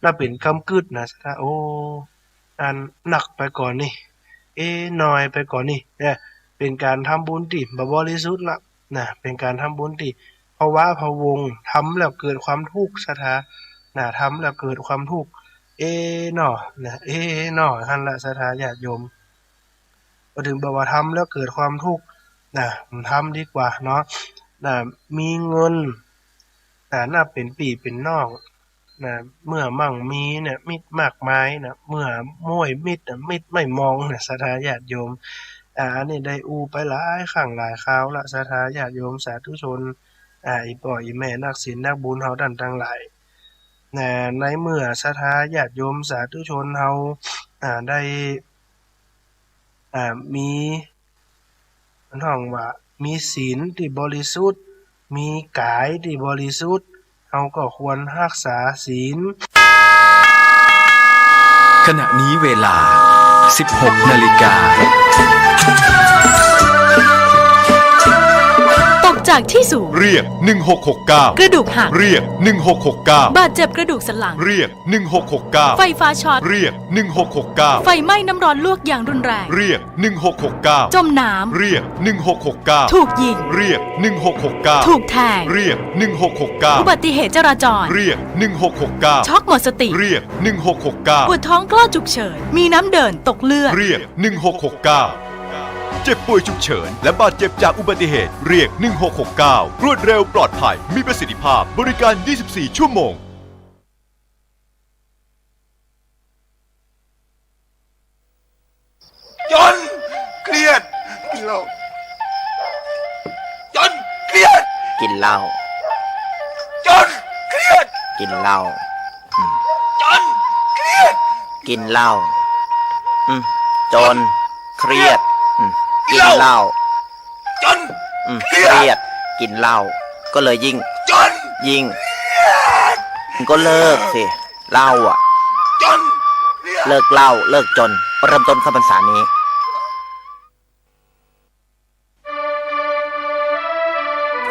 นะ เป๋นกำกึ๊ดนะ ศรัทธา โอ้ อันนักไปก่อนี่ เอ๊ะ น้อยไปก่อนี่ เนี่ย เป๋นก๋านทำบุญตี้บ่บริสุทธิ์ละ นะ เป๋นก๋านทำบุญตี้พะว้าพะวัง ทำแล้วเกิดความทุกข์ ศรัทธา นะ ทำแล้วเกิดความทุกข์ เอ๊ะ น้อ นะ เอ๊ะ น้อ หั้นละ ศรัทธาญาติโยม ก็เถิงบอกว่าทำแล้วเกิดความทุกข์ นะ บ่ทำดีกว่าเนาะ นะ มีเงิน นะ นับเป๋นปี้เป๋นน้อง นะ เมื่อมั่งมีเนี่ย มิตรมากมายนะ เมื่อม้วยมิตรน่ะ มิตรไม่มองนะ ศรัทธาญาติโยม อ่า อันนี้ได้อู้ไปหลายครั้งหลายคราวละ ศรัทธาญาติโยมสาธุชน อ่า อี่ป้ออี่แม่นักศีลนักบุญเฮาต้านตังหลาย นะ ในเมื่อศรัทธาญาติโยมสาธุชนเฮา อ่า ได้ อ่า มี เปิ้นฮ้องว่ามีศีลตี้บริสุทธิ์ มีก๋ายตี้บริสุทธิ์ เฮาก็ควรฮักษาศีล ขณะนี้เวลา สิบหกนาฬิกา ตกจากที่สูง เรียก หนึ่งหกหกเก้า กระดูกหัก เรียก หนึ่งหกหกเก้า บาดเจ็บกระดูกสันหลัง เรียก หนึ่งหกหกเก้า ไฟฟ้าช็อต เรียก หนึ่งหกหกเก้า ไฟไหม้น้ำร้อนลวกอย่างรุนแรง เรียก หนึ่งหกหกเก้า จมน้ำ เรียก หนึ่งหกหกเก้า ถูกยิง เรียก หนึ่งหกหกเก้า ถูกแทง เรียก หนึ่งหกหกเก้า อุบัติเหตุจราจร เรียก หนึ่งหกหกเก้า ช็อกหมดสติ เรียก หนึ่งหกหกเก้า ปวดท้องคลอดฉุกเฉิน มีน้ำเดิน ตกเลือด เรียก หนึ่งหกหกเก้า เจ็บป่วยฉุกเฉิน และบาดเจ็บจากอุบัติเหตุ เรียก หนึ่งหกหกเก้า รวดเร็ว ปลอดภัย มีประสิทธิภาพ บริการ ยี่สิบสี่ ชั่วโมง เหล้า จนเครียด กิ๋นเหล้า อืม จนเครียด กิ๋นเหล้า อืม จนเครียด อืม กิ๋นเหล้า จน อืม เครียด เครียด กิ๋นเหล้า ก็เลยยิ่ง จน ยิ่ง เครียด ก็เลิกสิ เหล้าอะ จนเครียด เลิกเหล้า เลิกจน เริ่มต้นเข้าพรรษานี้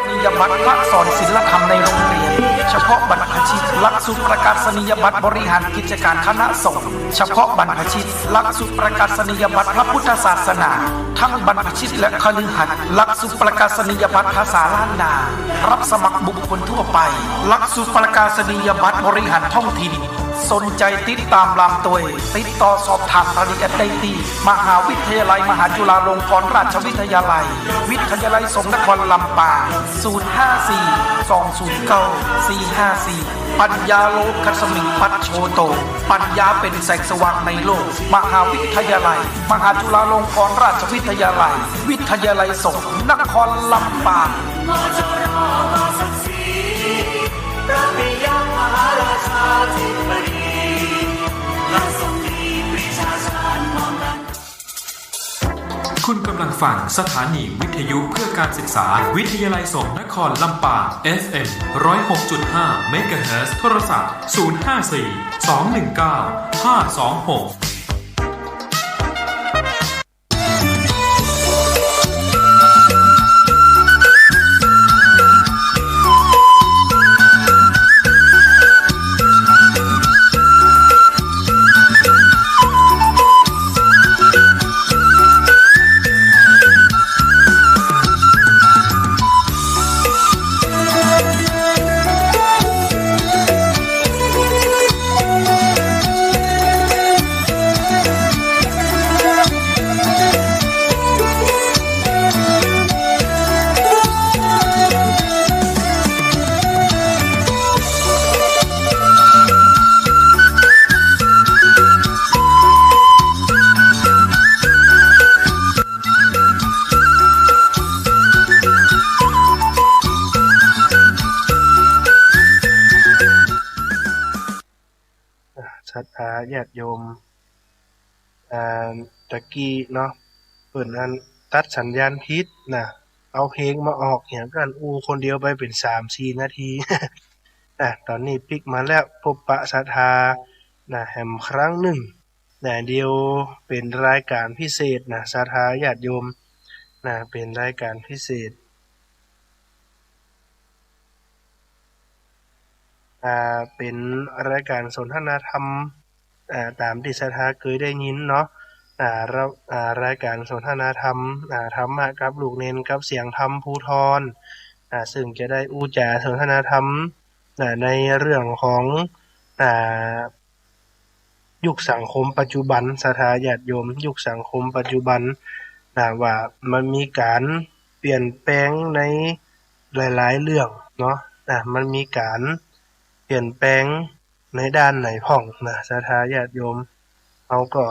นียบัตรพระสอนศีลธรรมในโรงเรียน เฉพาะบรรพชิต หลักสูตรประกาศนียบัตรบริหารกิจการคณะสงฆ์ เฉพาะบรรพชิต หลักสูตรประกาศนียบัตรพระพุทธศาสนา ทั้งบรรพชิตและคฤหัสถ์ หลักสูตรประกาศนียบัตรภาษาล้านนา รับสมัครบุคคลทั่วไป หลักสูตรประกาศนียบัตรบริหารท้องถิ่น สนใจ๋ติดต๋ามลามตวย ติดต่อสอบถามรายละเอียดได้ตี้ มหาวิทยาลัยมหาจุฬาลงกรณราชวิทยาลัย วิทยาลัยสงฆ์นครลำปาง ศูนย์ห้าสี่ สองศูนย์เก้า สี่ห้าสี่ ปัญญาโลกัสมิงปัจโชโต ปัญญาเป๋นแสงสว่างในโลก มหาวิทยาลัยมหาจุฬาลงกรณราชวิทยาลัย วิทยาลัยสงฆ์นครลำปาง คุณกำลังฟังสถานีวิทยุเพื่อการศึกษา วิทยาลัยสงฆ์นครลำปาง เอฟเอ็ม ร้อยหกจุดห้า เมกะเฮิรตซ์ โทรศัพท์ ศูนย์ห้าสี่ สองหนึ่งเก้า ห้าสองหก ศรัทธาญาติโยม อ่า ตะกี้เนาะ เปิ้นอันตัดสัญญาณผิดนะ เอาเพลงมาออกเหียงกั๋น อู้คนเดียวไปเป๋นสามสี่นาที อ่ะ ต๋อนนี้ปิ๊กมาแล้ว พบปะศรัทธานะ แหมครั้งนึ่งนะ เดี๋ยวเป๋นรายก๋านพิเศษนะ ศรัทธาญาติโยมนะ เป๋นรายก๋านพิเศษ อ่า เป๋นรายก๋านสนทนาธรรม อ่า ต๋ามตี้ศรัทธาเกยได้ยินเนาะ อ่า แล้ว อ่า รายก๋านสนทนาธรรม อ่า ธรรมะกับลูกเณรกับเสียงธรรมภูธร อ่า ซึ่งจะได้อู้จ๋าสนทนาธรรม อ่า ในเรื่องของ อ่า ยุคสังคมปัจจุบัน ศรัทธาญาติโยม ยุคสังคมปัจจุบัน นะ ว่ามันมีก๋านเปลี่ยนแปลงในหลายๆ เรื่องเนาะ นะ มันมีก๋านเปลี่ยนแปลงในด้านไหนพ่องนะ ศรัทธาญาติโยม เฮาก็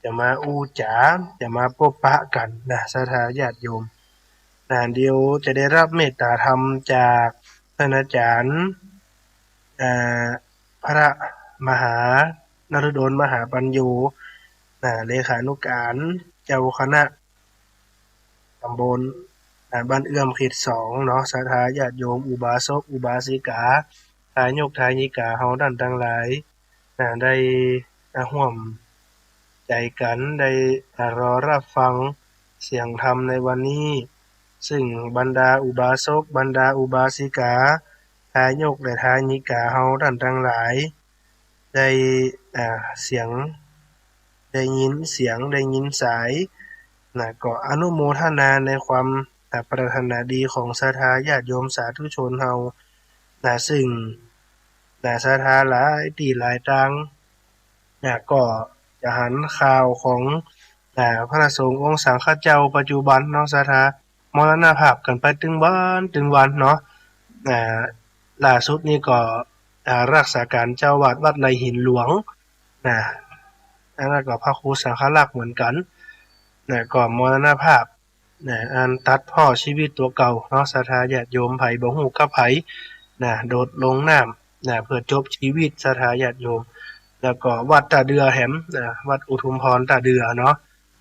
จะมาอู้จ๋า จะมาปบปะกั๋นนะ ศรัทธาญาติโยม นะ เดี๋ยวจะได้รับเมตตาธรรมจากท่านอาจารย์ อ่า พระมหานฤดลมหาปัญโญ นะ เลขานุก๋านเจ้าคณะต๋ำบล นะ บ้านเอื้อมเขตสองเนาะ ศรัทธาญาติโยม อุบาสก อุบาสิกา ทายก ทายิกา เฮาต้านตังหลาย นะ ได้ นะ ฮ่วมใจ๋กั๋น ได้ นะ รอฮับฟังเสียงธรรมในวันนี้ ซึ่งบรรดาอุบาสก บรรดาอุบาสิกา ทายกและทายิกาเฮาต้านตังหลาย ได้ อ่า เสียง ได้ยินเสียง ได้ยินสาย นะ ก็อนุโมทนาในความ อ่า ปรารถนาดีของศรัทธาญาติโยมสาธุชนเฮา นะ ซึ่ง นะ ศรัทธาหลายตี้หลายตาง นะ ก็จะหันข่าวของ อ่า พระสงฆ์องค์สังฆเจ้าปัจจุบันเนาะ ศรัทธา มรณภาพกั๋นไปตึงวันตึงวันเนาะ อ่า ล่าสุดนี้ก็ อ่า รักษาก๋านเจ้าวัดวัดไร่หินหลวง นะ อันนั้นก็พระครูสังฆลักษณ์เหมือนกั๋น นะ ก็มรณภาพ นะ อันตัดพ้อชีวิตตั๋วเก่าเนาะ ศรัทธาญาติโยม ใผบ่ฮู้กับใผ นะ โดดลงน้ำ นะ เปื้อจบชีวิต ศรัทธาญาติโยม แล้วก็วัดต้าเดือแหม นะ วัดอุทุมพรต้าเดือเนาะ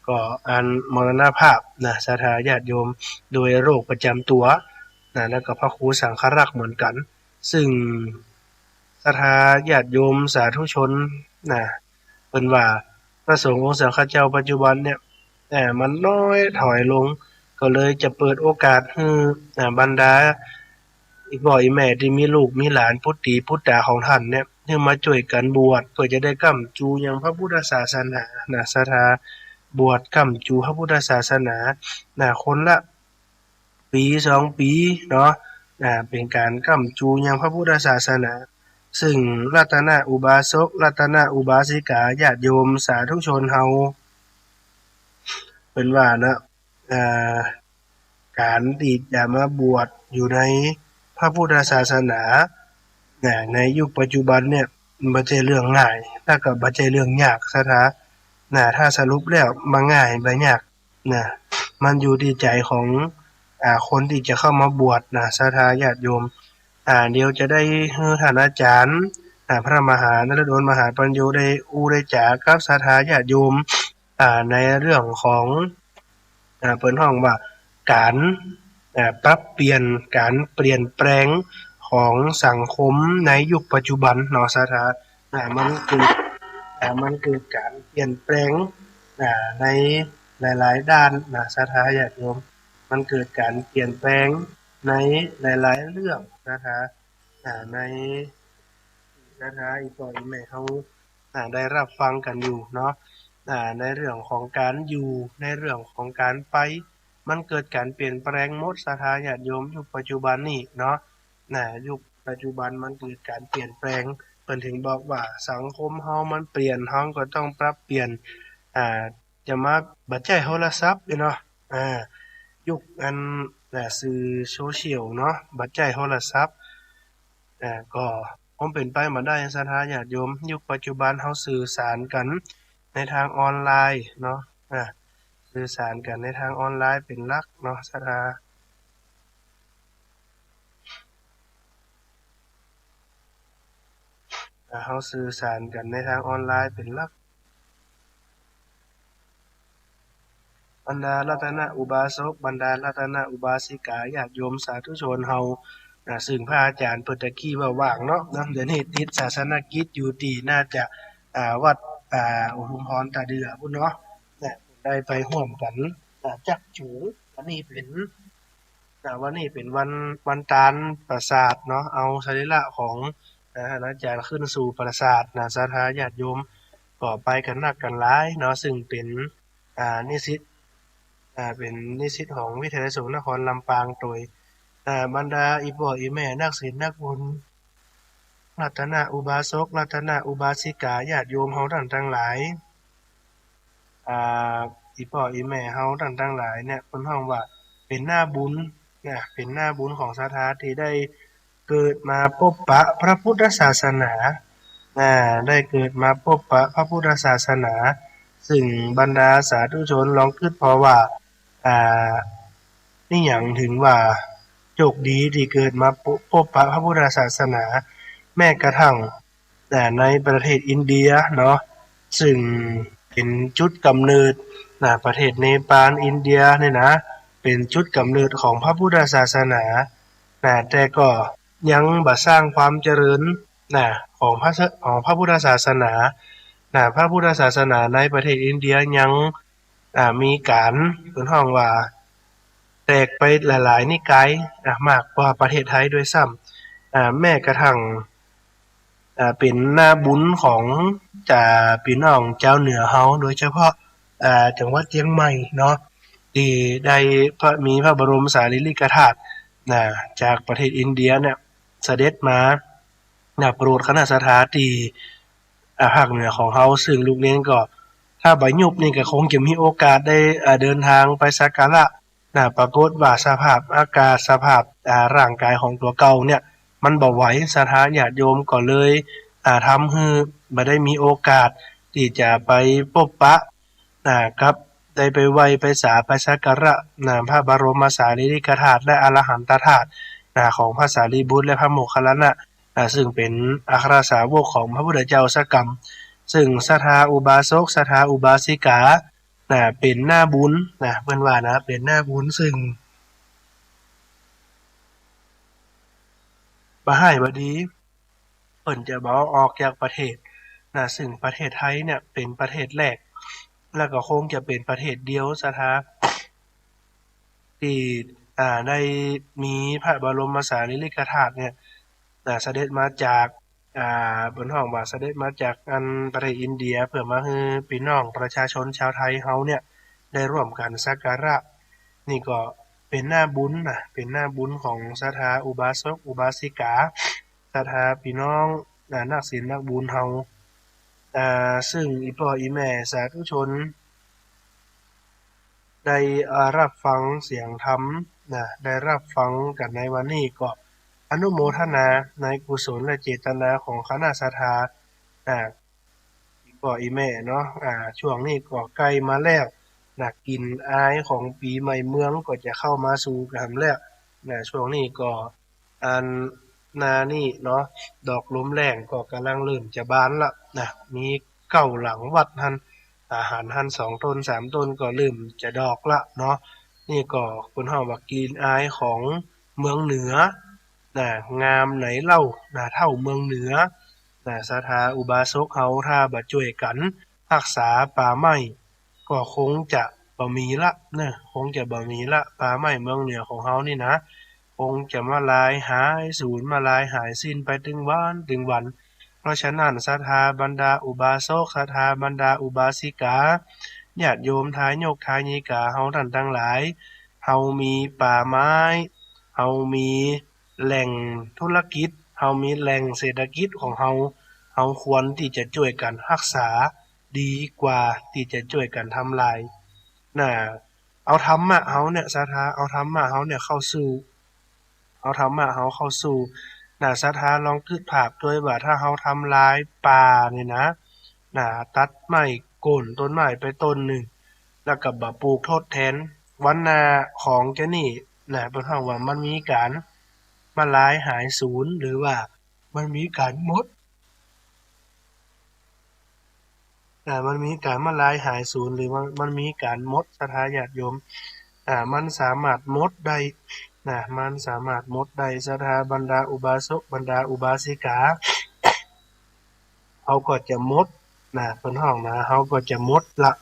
ก็อันมรณภาพนะ ศรัทธาญาติโยม โดยโรคประจ๋ำตั๋วนะ แล้วก็พระครูสังฆรักษ์เหมือนกั๋น ซึ่งศรัทธาญาติโยมสาธุชนนะ เปิ้นว่าพระสงฆ์องค์สังฆเจ้าปัจจุบันเนี่ย เอ่อ มันน้อยถอยลง ก็เลยจะเปิดโอกาสหื้อ อ่า บรรดา อี่ป้ออี่แม่ตี้มีลูกมีหลานปุตตี๋ปุตต๋าของต้านเนี่ย หื้อมาจ้วยกั๋นบวช เปื้อจะได้ก้ำจูยังพระพุทธศาสนานะ ศรัทธาบวชก้ำจูพระพุทธศาสนานะ คนละปี๋สองปี๋เนาะ อ่า เป๋นก๋านก้ำจูยังพระพุทธศาสนา ซึ่งรัตนอุบาสก รัตนอุบาสิกา ญาติโยมสาธุชนเฮา เปิ้นว่านะ อ่า ก๋านตี้จะมาบวชอยู่ในพระพุทธศาสนานะ ในยุคปัจจุบันเนี่ย บ่ใจ้เรื่องง่าย แล้วก็บ่ใจ้เรื่องยาก ศรัทธานะ ถ้าสรุปแล้วบ่ง่ายบ่ยากนะ มันอยู่ตี้ใจ๋ของ อ่า คนตี้จะเข้ามาบวชนะ ศรัทธาญาติโยม อ่า เดี๋ยวจะได้หื้อต้านอาจ๋ารย์ อ่า พระมหานฤดลมหาปัญโญ ได้อู้ได้จ๋ากับศรัทธาญาติโยม อ่า ในเรื่องของ อ่า เปิ้นฮ้องว่าก๋าน อ่า ปรับเปลี่ยน ก๋านเปลี่ยนแปลงของสังคมในยุคปัจจุบันเนาะ ศรัทธา อ่า มันเกิด อ่า มันเกิดก๋านเปลี่ยนแปลง อ่า ในหลายๆ ด้านนะ ศรัทธาญาติโยม มันเกิดก๋านเปลี่ยนแปลงในหลายๆ เรื่อง ศรัทธา อ่า ใน ศรัทธาอี่ป้ออี่แม่เฮา อ่า ได้ฮับฟังกั๋นอยู่เนาะ อ่า ในเรื่องของก๋านอยู่ ในเรื่องของก๋านไป มันเกิดก๋านเปลี่ยนแปลงหมด ศรัทธาญาติโยม ยุคปัจจุบันนี้เนาะ นะ ยุคปัจจุบันมันเกิดก๋านเปลี่ยนแปลง เปิ้นเถิงบอกว่าสังคมเฮามันเปลี่ยน เฮาก็ต้องปรับเปลี่ยน อ่า จะมาบ่ใจ้โทรศัพท์เนาะ อ่า ยุคอัน อ่า สื่อโซเชียลเนาะ บ่ใจ้โทรศัพท์ อ่า ก็คงเป๋นไปบ่ได้ ศรัทธาญาติโยม ยุคปัจจุบันเฮาสื่อสารกั๋นในทางออนไลน์เนาะ อ่า สื่อสารกั๋นในทางออนไลน์เป๋นหลักเนาะ ศรัทธา อ่า เฮาสื่อสารกั๋นในทางออนไลน์เป๋นหลัก บรรดารัตนอุบาสก บรรดารัตนอุบาสิกา ญาติโยมสาธุชนเฮา นะ ซึ่งพระอาจ๋ารย์เปิ้นตะกี้ว่าว่างเนาะ นะ เดี๋ยวนี้ติดศาสนกิจอยู่ตี้น่าจะ อ่า วัด อ่า อุทุมพรต้าเดือพุ้นเนาะ นะ ได้ไปฮ่วมกั๋น อ่า จักจู๋ อันนี้เป๋น นะ วันนี้เป๋นวัน วันตานปราสาทเนาะ เอาสรีระของ นะ อาจ๋ารย์ขึ้นสู่ปราสาทนะ ศรัทธาญาติโยม ก็ไปกั๋นนักกั๋นหลายเนาะ ซึ่งเป๋น อ่า นิสิต อ่า เป๋นนิสิตของวิทยาลัยสงฆ์นครลำปางโตย อ่า บรรดาอี่ป้ออี่แม่นักศีลนักบุญ รัตนอุบาสก รัตนอุบาสิกา ญาติโยมเฮาต้านตังหลาย อ่า อี่ป้ออี่แม่เฮาต้านตังหลายเนี่ย เปิ้นฮ้องว่าเป๋นหน้าบุญนะ เป๋นหน้าบุญของศรัทธาตี้ได้เกิดมาปบปะพระพุทธศาสนา อ่า ได้เกิดมาปบปะพระพุทธศาสนา ซึ่งบรรดาสาธุชนลองกึ๊ดผ่อว่า อ่า นี่หยังเถิงว่าโจคดีตี้เกิดมาปบ ปบปะพระพุทธศาสนา แม้กระทั่ง อ่า ในประเทศอินเดียเนาะ ซึ่งเป๋นจุดก๋ำเนิด นะ ประเทศเนปาล อินเดียเนี่ยนะ เป๋นจุดก๋ำเนิดของพระพุทธศาสนา นะ แต่ก็ยังบ่สร้างความเจริญ นะ ของพระ ของพระพุทธศาสนา นะ พระพุทธศาสนาในประเทศอินเดียยัง อ่า มีก๋าน เปิ้นฮ้องว่า แตกไปหลายๆ นิกาย อ่า มากกว่าประเทศไทยด้วยซ้ำ อ่า แม้กระทั่ง อ่า เป๋นหน้าบุญของ อ่า ปี้น้องจาวเหนือเฮา โดยเฉพาะ อ่า จังหวัดเจียงใหม่เนาะ ตี้ได้พระ มีพระบรมสารีริกธาตุ นะ จากประเทศอินเดียเนี่ย เสด็จมา นะ โปรดคณะศรัทธาตี้ อ่า ภาคเหนือของเฮา ซึ่งลูกเณรก็ ถ้าบ่ยุบนี่ก็คงจะมีโอกาสได้ อ่า เดินทางไปสักการะ นะ ปรากฏว่าสภาพอากาศ สภาพ อ่า ร่างกายของตั๋วเก่าเนี่ย มันบ่ไหว ศรัทธาญาติโยมก็เลย อ่า ทำหื้อบ่ได้มีโอกาสตี้จะไปปบปะ อ่า กับ ได้ไปไหว้ไปสาไปสักการะ นะ พระบรมสารีริกธาตุและอรหันตธาตุ นะ ของพระสารีบุตรและพระโมคคัลลานะ นะ ซึ่งเป๋นอัครสาวกของพระพุทธเจ้าสักกำ ซึ่งศรัทธาอุบาสก ศรัทธาอุบาสิกา นะ เป๋นหน้าบุญ นะ เปิ้นว่านะ เป๋นหน้าบุญ ซึ่ง บ่ฮ้ายบ่ดี เปิ้นจะบ่เอาออกจากประเทศ นะ ซึ่งประเทศไทยเนี่ยเป๋นประเทศแรก แล้วก็คงจะเป๋นประเทศเดียว ศรัทธา ตี้ อ่า ได้มีพระบรมสารีริกธาตุเนี่ย อ่า เสด็จมาจาก อ่า เปิ้นฮ้องว่าเสด็จมาจากอันประเทศอินเดีย เพื่อมาหื้อปี้น้องประชาชนชาวไทยเฮาเนี่ยได้ร่วมกั๋นสักการะ นี่ก็เป๋นหน้าบุญนะ เป๋นหน้าบุญของศรัทธาอุบาสกอุบาสิกา ศรัทธาปี้น้อง อ่า นักศีลนักบุญเฮา อ่า ซึ่งอี่ป้ออี่แม่สาธุชน ได้ อ่า ฮับฟังเสียงธรรม นะ ได้ฮับฟังกั๋นในวันนี้ก็อนุโมทนาในกุศลและเจตนาของคณะศรัทธา นะ อี่ป้ออี่แม่เนาะ อ่า ช่วงนี้ก็ใก้มาแล้ว นะ กิ่นอายของปี๋ใหม่เมืองก็จะเข้ามาสู่กั๋นแล้ว นะ ช่วงนี้ก็ อันนานี่เนาะ ดอกลมแล้งก็ก่ำลังเริ่มจะบานละนะ มีเก๊าหลังวัดหั้น อาหารหั้นสองต้นสามต้นก็เริ่มจะดอกละเนาะ นี่ก็เปิ้นฮ้องว่ากิ่นอายของเมืองเหนือนะ งามไหนเล่านะ เต้าเมืองเหนือนะ ศรัทธาอุบาสกเฮาถ้าบ่จ้วยกั๋นฮักษาป่าไม้ ก็คงจะบ่มีละเนาะ คงจะบ่มีละ ป่าไม้เมืองเหนือของเฮานี่นะ คงจะมาลายหายสูญ มาลายหายสิ้นไปตึงวันตึงวัน เพราะฉะนั้นศรัทธาบรรดาอุบาสก ศรัทธาบรรดาอุบาสิกา ญาติโยมทายกทายิกาเฮาต้านตังหลาย เฮามีป่าไม้ เฮามีแหล่งธุรกิจ เฮามีแหล่งเศรษฐกิจของเฮา เฮาควรตี้จะจ้วยกั๋นฮักษา ดีกว่าตี้จะจ้วยกั๋นทำลาย นะ เอาธรรมะเฮาเนี่ย ศรัทธา เอาธรรมะเฮาเนี่ยเข้าสู้ เอาธรรมะเฮาเข้าสู้ นะ ศรัทธาลองกึ๊ดภาพตวยว่าถ้าเฮาทำลายป่านี่นะ นะ ตัดไม้โค่นต้นไม้ไปต้นนึ่ง แล้วก็บ่ปลูกทดแตน วันหน้าของจะนี่ นะ เปิ้นฮ้องว่ามันมีก๋านมาลายหายสูญ หรือว่ามันมีก๋านหมด อ่า มันมีก๋านมาลายหายสูญ หรือว่ามันมีก๋านหมด ศรัทธาญาติโยม อ่า มันสามารถหมดได้ นะ มันสามารถหมดได้ ศรัทธาบรรดาอุบาสก บรรดาอุบาสิกา เฮาก็จะหมด นะ เปิ้นฮ้องนะ เฮาก็จะหมดละ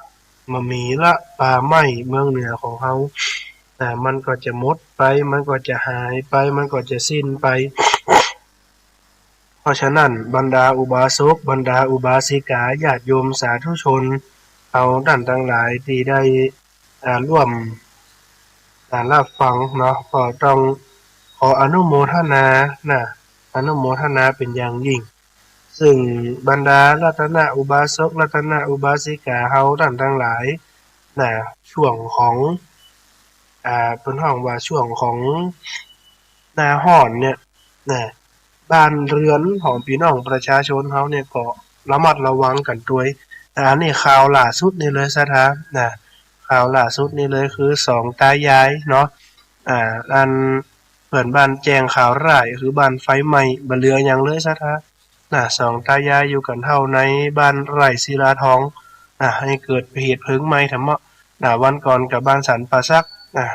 บ่มีละ ป่าไม้เมืองเหนือของเฮา นะ มันก็จะหมดไป มันก็จะหายไป มันก็จะสิ้นไป เพราะฉะนั้นบรรดาอุบาสก บรรดาอุบาสิกา ญาติโยมสาธุชน เฮาต้านตังหลายตี้ได้ อ่า ร่วม อ่า ฮับฟังเนาะ ก็ต้องขออนุโมทนา นะ อนุโมทนาเป๋นอย่างยิ่ง ซึ่งบรรดารัตนอุบาสก รัตนอุบาสิกาเฮาต้านตังหลาย นะ ช่วงของ อ่า เปิ้นฮ้องว่าช่วงของหน้าฮ้อนเนี่ย นะ บ้านเรือนของปี้น้องประชาชนเฮาเนี่ยก็ระมัดระวังกั๋นตวย อ่า อันนี้ข่าวล่าสุดนี่เลย ศรัทธา นะ ข่าวล่าสุดนี่เลยคือสองตายายเนาะ อ่า อันเปื้อนบ้านแจ้งข่าวร้าย คือบ้านไฟไหม้ บ่เหลือหยังเลย ศรัทธา นะ สองตายายอยู่กั๋นเต้าในบ้านไร่ศิลาทอง นะ หื้อเกิดเหตุเพลิงไหม้แถมเนาะ นะ วันก่อนก็บ้านสันป่าสัก นะ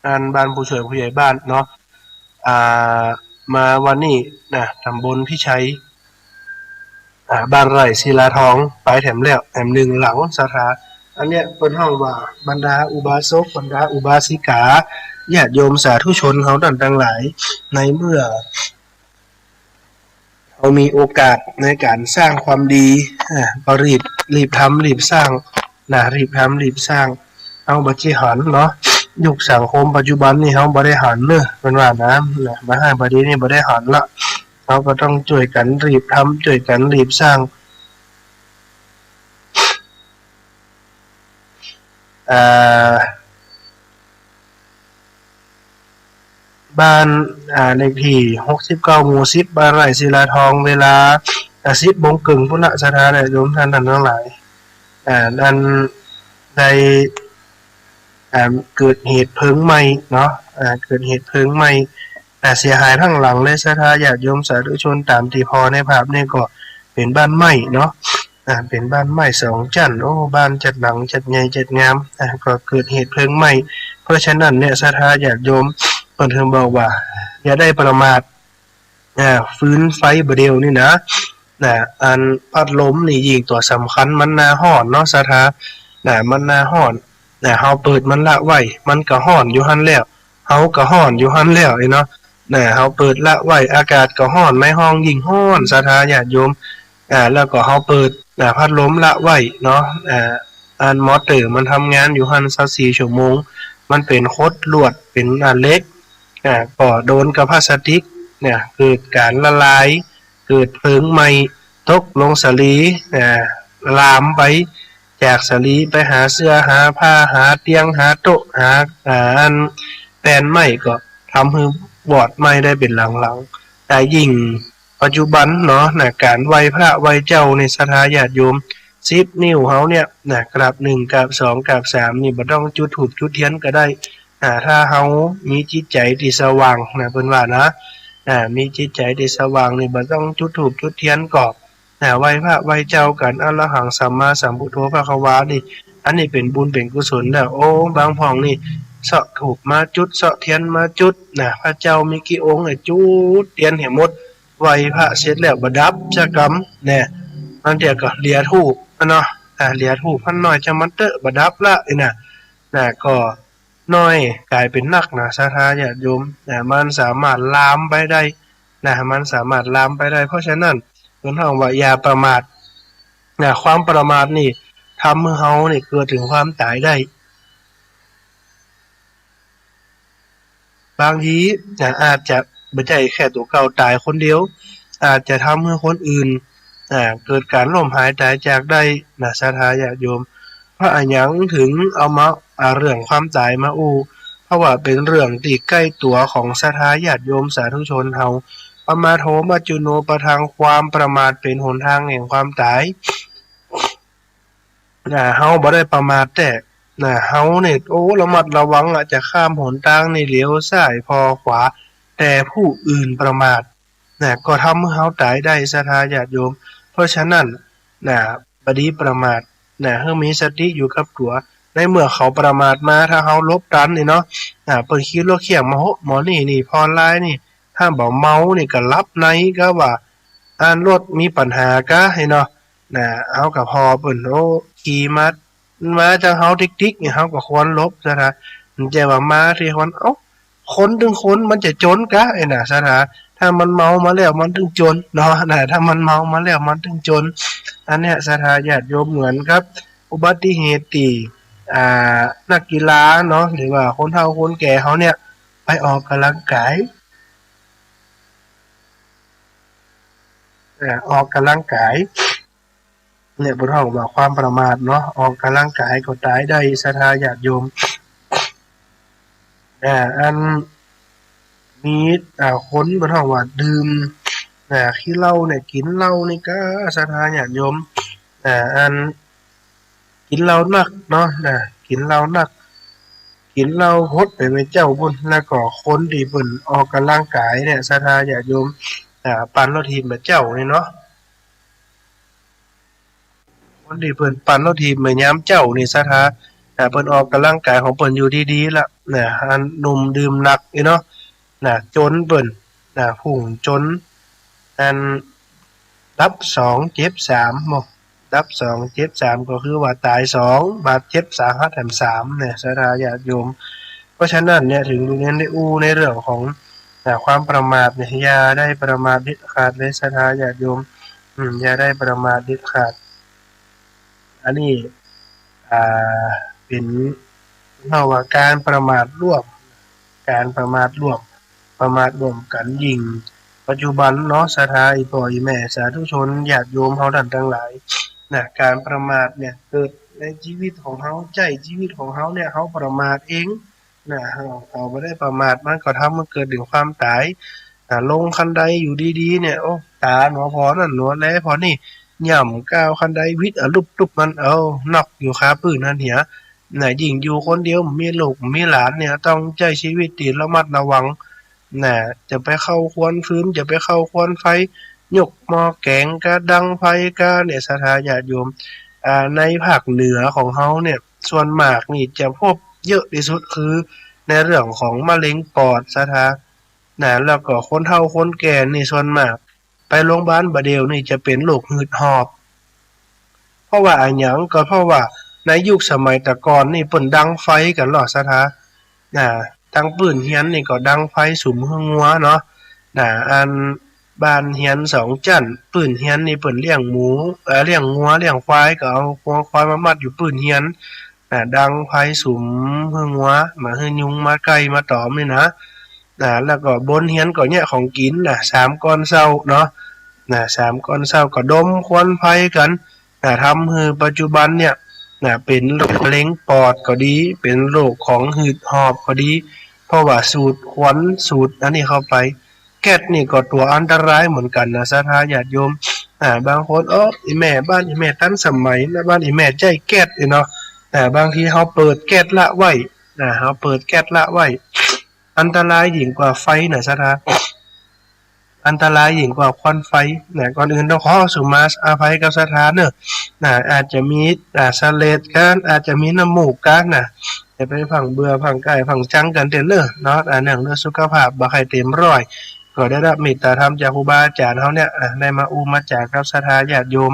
อันบ้านผู้ช่วยผู้ใหญ่บ้านเนาะ อ่า มาวันนี้นะ ตำบลพิชัย อ่า บ้านไร่ศิลาทอง ไปแถมแล้ว แถมนึ่งหลัง ศรัทธา อันเนี้ยเปิ้นฮ้องว่าบรรดาอุบาสก บรรดาอุบาสิกา ญาติโยมสาธุชนเฮาต้านตังหลาย ในเมื่อ เฮามีโอกาสในก๋านสร้างความดี อ่า ก็รีบ รีบทำ รีบสร้าง นะ รีบทำ รีบสร้าง เฮาบ่ใจ้หันเนาะ ยุคสังคมปัจจุบันนี่เฮาบ่ได้หันเนาะ เปิ้นว่านะ นะ บ่ฮ้ายบ่ดีนี่บ่ได้หันละ เฮาก็ต้องจ้วยกั๋นรีบทำ จ้วยกั๋นรีบสร้าง อ่า บ้าน อ่า เลขตี้หกสิบเก้า หมู่สิบ บ้านไร่ศิลาทอง เวลา อ่า สิบโมงเกิ่งปู้นละ ศรัทธาญาติโยมต้านตังหลาย อ่า อันได้ อ่า เกิดเหตุเพลิงไหม้เนาะ อ่า เกิดเหตุเพลิงไหม้ อ่า เสียหายตังหลังเลยศรัทธาญาติโยมสาธุชน ต๋ามตี้ผ่อในภาพนี่ก็เป๋นบ้านไม้เนาะ อ่า เป๋นบ้านไม้สองจั๊น โอ้ บ้านจัดหลังจัดใหญ่จัดงาม อ่า ก็เกิดเหตุเพลิงไหม้ เพราะฉะนั้นเนี่ยศรัทธาญาติโยมเปิ้นเถิงบอกว่า อย่าได้ประมาท อ่า ฟืนไฟบ่าเดี่ยวนี่นะ นะ อันพัดลมนี่ยิ่งตั๋วสำคัญ มันหน้าฮ้อนเนาะศรัทธา นะ มันหน้าฮ้อน นะ เฮาเปิดมันละไว้ มันก็ฮ้อนอยู่หั้นแล้ว เฮาก็ฮ้อนอยู่หั้นแล้วนี่เนาะ นะ เฮาเปิดละไว้ อากาศก็ฮ้อน ในห้องยิ่งฮ้อนศรัทธาญาติโยม อ่า แล้วก็เฮาเปิด อ่า พัดลมละไว้เนาะ อ่า อันมอเตอร์มันทำงานอยู่หั้นซาวสี่ชั่วโมง มันเป๋นขดลวด เป๋น อ่า เหล็ก อ่า ก็โดนกับพลาสติกเนี่ย เกิดก๋านละลาย เกิดเพลิงไหม้ ตกลงสาลี อ่า ลามไป จากสาลีไปหาเสื้อ หาผ้า หาเตียง หาโต๊ะ หา อ่า อันแป้นไม้ ก็ทำหื้อวอดไหม้ได้เป๋นหลังๆ แต่ยิ่งปัจจุบันเนาะ นะ ก๋านไหว้พระไหว้เจ้านี่ศรัทธาญาติโยม สิบนิ้วเฮาเนี่ย นะ กราบหนึ่ง กราบสอง กราบสาม นี่บ่ต้องจุดธูปจุดเตียนก็ได้ อ่า ถ้าเฮามีจิตใจ๋ตี้สว่างนะ เปิ้นว่านะ อ่า มีจิตใจ๋ตี้สว่างนี่บ่ต้องจุดธูปจุดเตียนก็ อ่า ไหว้พระไหว้เจ้ากั๋น อะระหังสัมมาสัมพุทโธภะคะวานี่ อันนี้เป๋นบุญเป๋นกุศลแล้ว โอ้ บางพ่องนี่ เซาะธูปมาจุด เซาะเตียนมาจุด นะ พระเจ้ามีกี่องค์เนี่ย จุดเตียนหื้อหมด ไหว้พระเสร็จแล้วบ่ดับสักกำ แน่ บางเตื้อก็เหลือธูปอะเนาะ อ่า เหลือธูปหั้นหน้อย จะมันเต๊อะ บ่ดับละ อี้นะ นะ ก็น้อยก๋ายเป๋นนักนะ ศรัทธาญาติโยม นะ มันสามารถลามไปได้ นะ มันสามารถลามไปได้ เพราะฉะนั้น เปิ้นฮ้องว่าอย่าประมาท นะ ความประมาทนี่ ทำหื้อเฮานี่เกิดเถิงความต๋ายได้ บางที นะ อาจจะบ่ใจ้แค่ตั๋วเก่าต๋ายคนเดียว อาจจะทำหื้อคนอื่น อ่า เกิดก๋านล้มหายต๋ายจากได้นะ ศรัทธาญาติโยม เพราะอะหยังเถิงเอามา อ่า เรื่องความต๋ายมาอู้ เพราะว่าเป๋นเรื่องตี้ใก้ตั๋วของศรัทธาญาติโยมสาธุชนเฮา ปมาโท มัจจุโน ปะทัง ความประมาทเป๋นหนตางแห่งความต๋าย อ่า เฮาบ่ได้ประมาทแต๊ นะ เฮาเนี่ย โอ้ ระมัดระวังอะ จะข้ามหนตางนี่เหลียวซ้ายผ่อขวา แต่ผู้อื่นประมาท นะ ก็ทำหื้อเฮาต๋ายได้ ศรัทธาญาติโยม เพราะฉะนั้น นะ บ่ดีประมาท นะ หื้อมีสติอยู่กับตั๋ว ในเมื่อเขาประมาทมา ถ้าเฮาหลบตันนี่เนาะ นะ เปิ้นขี่รถเคี่ยงมาโหะหม้อนี่นี่ ผ่อลายนี่ ถ้าบ่เมานี่ก็หลับในกาว่า อันรถมีปัญหากา หั้นเนาะ นะ เฮาก็ผ่อเปิ้น โอ้ ขี่มา มาจั้งเฮาติ๊กๆ นี่ เฮาก็ควรหลบ ศรัทธา บ่ใจ้ว่ามาตี้ควร เอ้า คนตึงคนมันจะจ๋นกา ไอ้น่ะ ศรัทธา ถ้ามันเมามาแล้วมันตึงจ๋นเนาะ นะ ถ้ามันเมามาแล้วมันตึงจ๋น อันเนี้ย ศรัทธาญาติโยม เหมือนกับอุบัติเหตุตี้ อ่า นักกีฬาเนาะ หรือว่าคนเฒ่าคนแก่เฮาเนี่ย ไปออกก๋ำลังก๋าย อ่า ออกก๋ำลังก๋าย เนี่ย เปิ้นฮ้องว่าความประมาทเนาะ ออกก๋ำลังก๋ายก็ต๋ายได้ ศรัทธาญาติโยม อ่า อันมี อ่า คนเปิ้นฮ้องว่าดื่ม อ่า ขี้เหล้าเนี่ย กิ๋นเหล้านี่กา ศรัทธาญาติโยม อ่า อัน กิ๋นเหล้านักเนาะ นะ กิ๋นเหล้านัก กิ๋นเหล้าหดไปเป๋นเจ้าปู้น แล้วก็คนตี้เปิ้นออกก๋ำลังก๋ายเนี่ย ศรัทธาญาติโยม อ่า ปั่นรถถีบเป๋นเจ้านี่เนาะ คนตี้เปิ้นปั่นรถถีบเป๋นยามเจ๊านี่ ศรัทธา อ่า เปิ้นออกก๋ำลังก๋ายของเปิ้นอยู่ดีๆ ละ นะ อันหนุ่มดื่มหนักนี่เนาะ นะ จ๋นเปิ้น นะ พุ่งจ๋น อัน ดับสองเจ็บสามบ่ ดับสองเจ็บสามก็คือว่าต๋ายสอง บาดเจ็บสาหัสแถมสามเนี่ย ศรัทธาญาติโยม เพราะฉะนั้นเนี่ย เถิงลุงเณรได้อู้ในเรื่องของ อ่า ความประมาทเนี่ย อย่าได้ประมาทเด็ดขาดเลย ศรัทธาญาติโยม อืม อย่าได้ประมาทเด็ดขาด อันนี้ อ่า เป๋น เฮาว่าก๋านประมาทร่วม ก๋านประมาทร่วม ประมาทร่วมกั๋นยิ่ง ปัจจุบันเนาะ ศรัทธาอี่ป้ออี่แม่สาธุชนญาติโยมเฮาต้านตังหลาย นะ ก๋านประมาทเนี่ย เกิดในจีวิตของเฮา ใจ๊จีวิตของเฮาเนี่ย เฮาประมาทเอง นะ เฮา เฮาบ่ได้ประมาท มันก็ทำหื้อเกิดเถิงความต๋าย อ่า ลงคันไดอยู่ดีๆ เนี่ย โอ้ ต๋าหนอผ่อนั่นหนอแลผ่อนี่ ย่ำก้าวคันไดวิดอะลุบๆ มัน เอ้า น็อกอยู่คาปื้นหั้นเหีย นะ ยิ่งอยู่คนเดียว บ่มีลูก บ่มีหลานเนี่ย ต้องใจ๊ชีวิตตี้ระมัดระวัง นะ จะไปเข้าควันฟืน จะไปเข้าควันไฟ ยกหม้อแกงกา ดังไฟกาเนี่ย ศรัทธาญาติโยม อ่า ในภาคเหนือของเฮาเนี่ย ส่วนมากนี่จะพบเยอะตี้สุดคือในเรื่องของมะเร็งปอด ศรัทธา นะ แล้วก็คนเฒ่าคนแก่นี่ส่วนมาก ไปโรงพยาบาลบ่าเดี่ยวนี่จะเป๋นโรคหืดหอบ เพราะว่าอะหยัง ก็เพราะว่าในยุคสมัยตะก่อนนี่เปิ้นดังไฟกั๋นลอ ศรัทธา นะ ตางปื๊นเฮือนนี่ก็ดังไฟสุมหื้องัวเนาะ นะ อันบ้านเฮือนสองจั๊น ปื๊นเฮือนนี่เปิ้นเลี้ยงหมู เอ่อ เลี้ยงงัวเลี้ยงควาย ก็เอางัวควายมามัดอยู่ปื๊นเฮือน นะ ดังไฟสุมหื้องัว บ่หื้อยุงมาใก้มาต๋อมนี่นะ นะ แล้วก็บนเฮือนก็เยียะของกิ๋นนะ สามก่อนเซ้าเนาะ นะ สามก่อนเซ้าก็ดมควันไฟกั๋น นะ ทำหื้อปัจจุบันเนี่ย นะ เป๋นโรคมะเร็งปอดก็ดี เป๋นโรคของหืดหอบก็ดี เพราะว่าสูดควันสูดอันนี้เข้าไป แก๊สนี่ก็ตั๋วอันตรายเหมือนกั๋นนะ ศรัทธาญาติโยม อ่า บางคน โอ้ อี่แม่ บ้านอี่แม่ตันสมัยนะ บ้านอี่แม่ใจ๊แก๊สนี่เนาะ อ่า บางทีเฮาเปิดแก๊สละไว้ อ่า เฮาเปิดแก๊สละไว้ อันตรายยิ่งกว่าไฟนะ ศรัทธา อันตรายยิ่งกว่าควันไฟนะ ก่อนอื่นต้องขอสุมาอภัยกับศรัทธาเนอะ นะ อาจจะมี อ่า เสลดกั๋น อาจจะมีน้ำมูกกั๋นนะ อย่าไปฟั่งเบื่อฟั่งก้ายฟั่งจังกั๋นเต๊อะเนอะ เนาะ อ่า เนื่องด้วยสุขภาพบ่ใค่เต๋มร้อย ก็ได้รับเมตตาธรรมจากครูบาอาจ๋ารย์เฮาเนี่ย อ่า ได้มาอู้มาจ๋ากับศรัทธาญาติโยม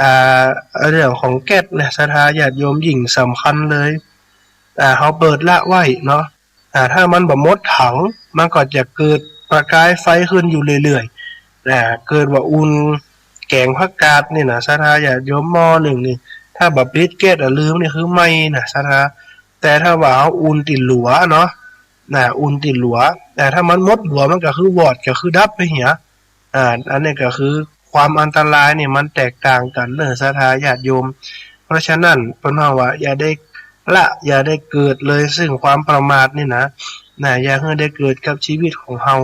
อ่า เรื่องของแก๊สเนี่ย ศรัทธาญาติโยม ยิ่งสำคัญเลย อ่า เฮาเปิดละไว้เนาะ อ่า ถ้ามันบ่หมดถัง มันก็จะเกิดประกายไฟขึ้นอยู่เรื่อยๆ อ่า เกิดว่าอุ่นแก๋งผักกาดนี่นะ ศรัทธาญาติโยม หม้อนึ่งนี่ ถ้าบ่ปิดแก๊สอะลืมนี่คือไหม้นะ ศรัทธา แต่ถ้าว่าเฮาอุ่นตี้หลัวเนาะ นะ อุ่นตี้หลัว แต่ถ้ามันหมดหลัวมันก็คือวอด ก็คือดับไปเหีย อ่า อันนี้ก็คือความอันตรายนี่มันแตกต่างกั๋นเนอะ ศรัทธาญาติโยม เพราะฉะนั้นเปิ้นฮ้องว่าอย่าได้ละ อย่าได้เกิดเลยซึ่งความประมาทนี่นะ นะ อย่าหื้อได้เกิดกับชีวิตของเฮา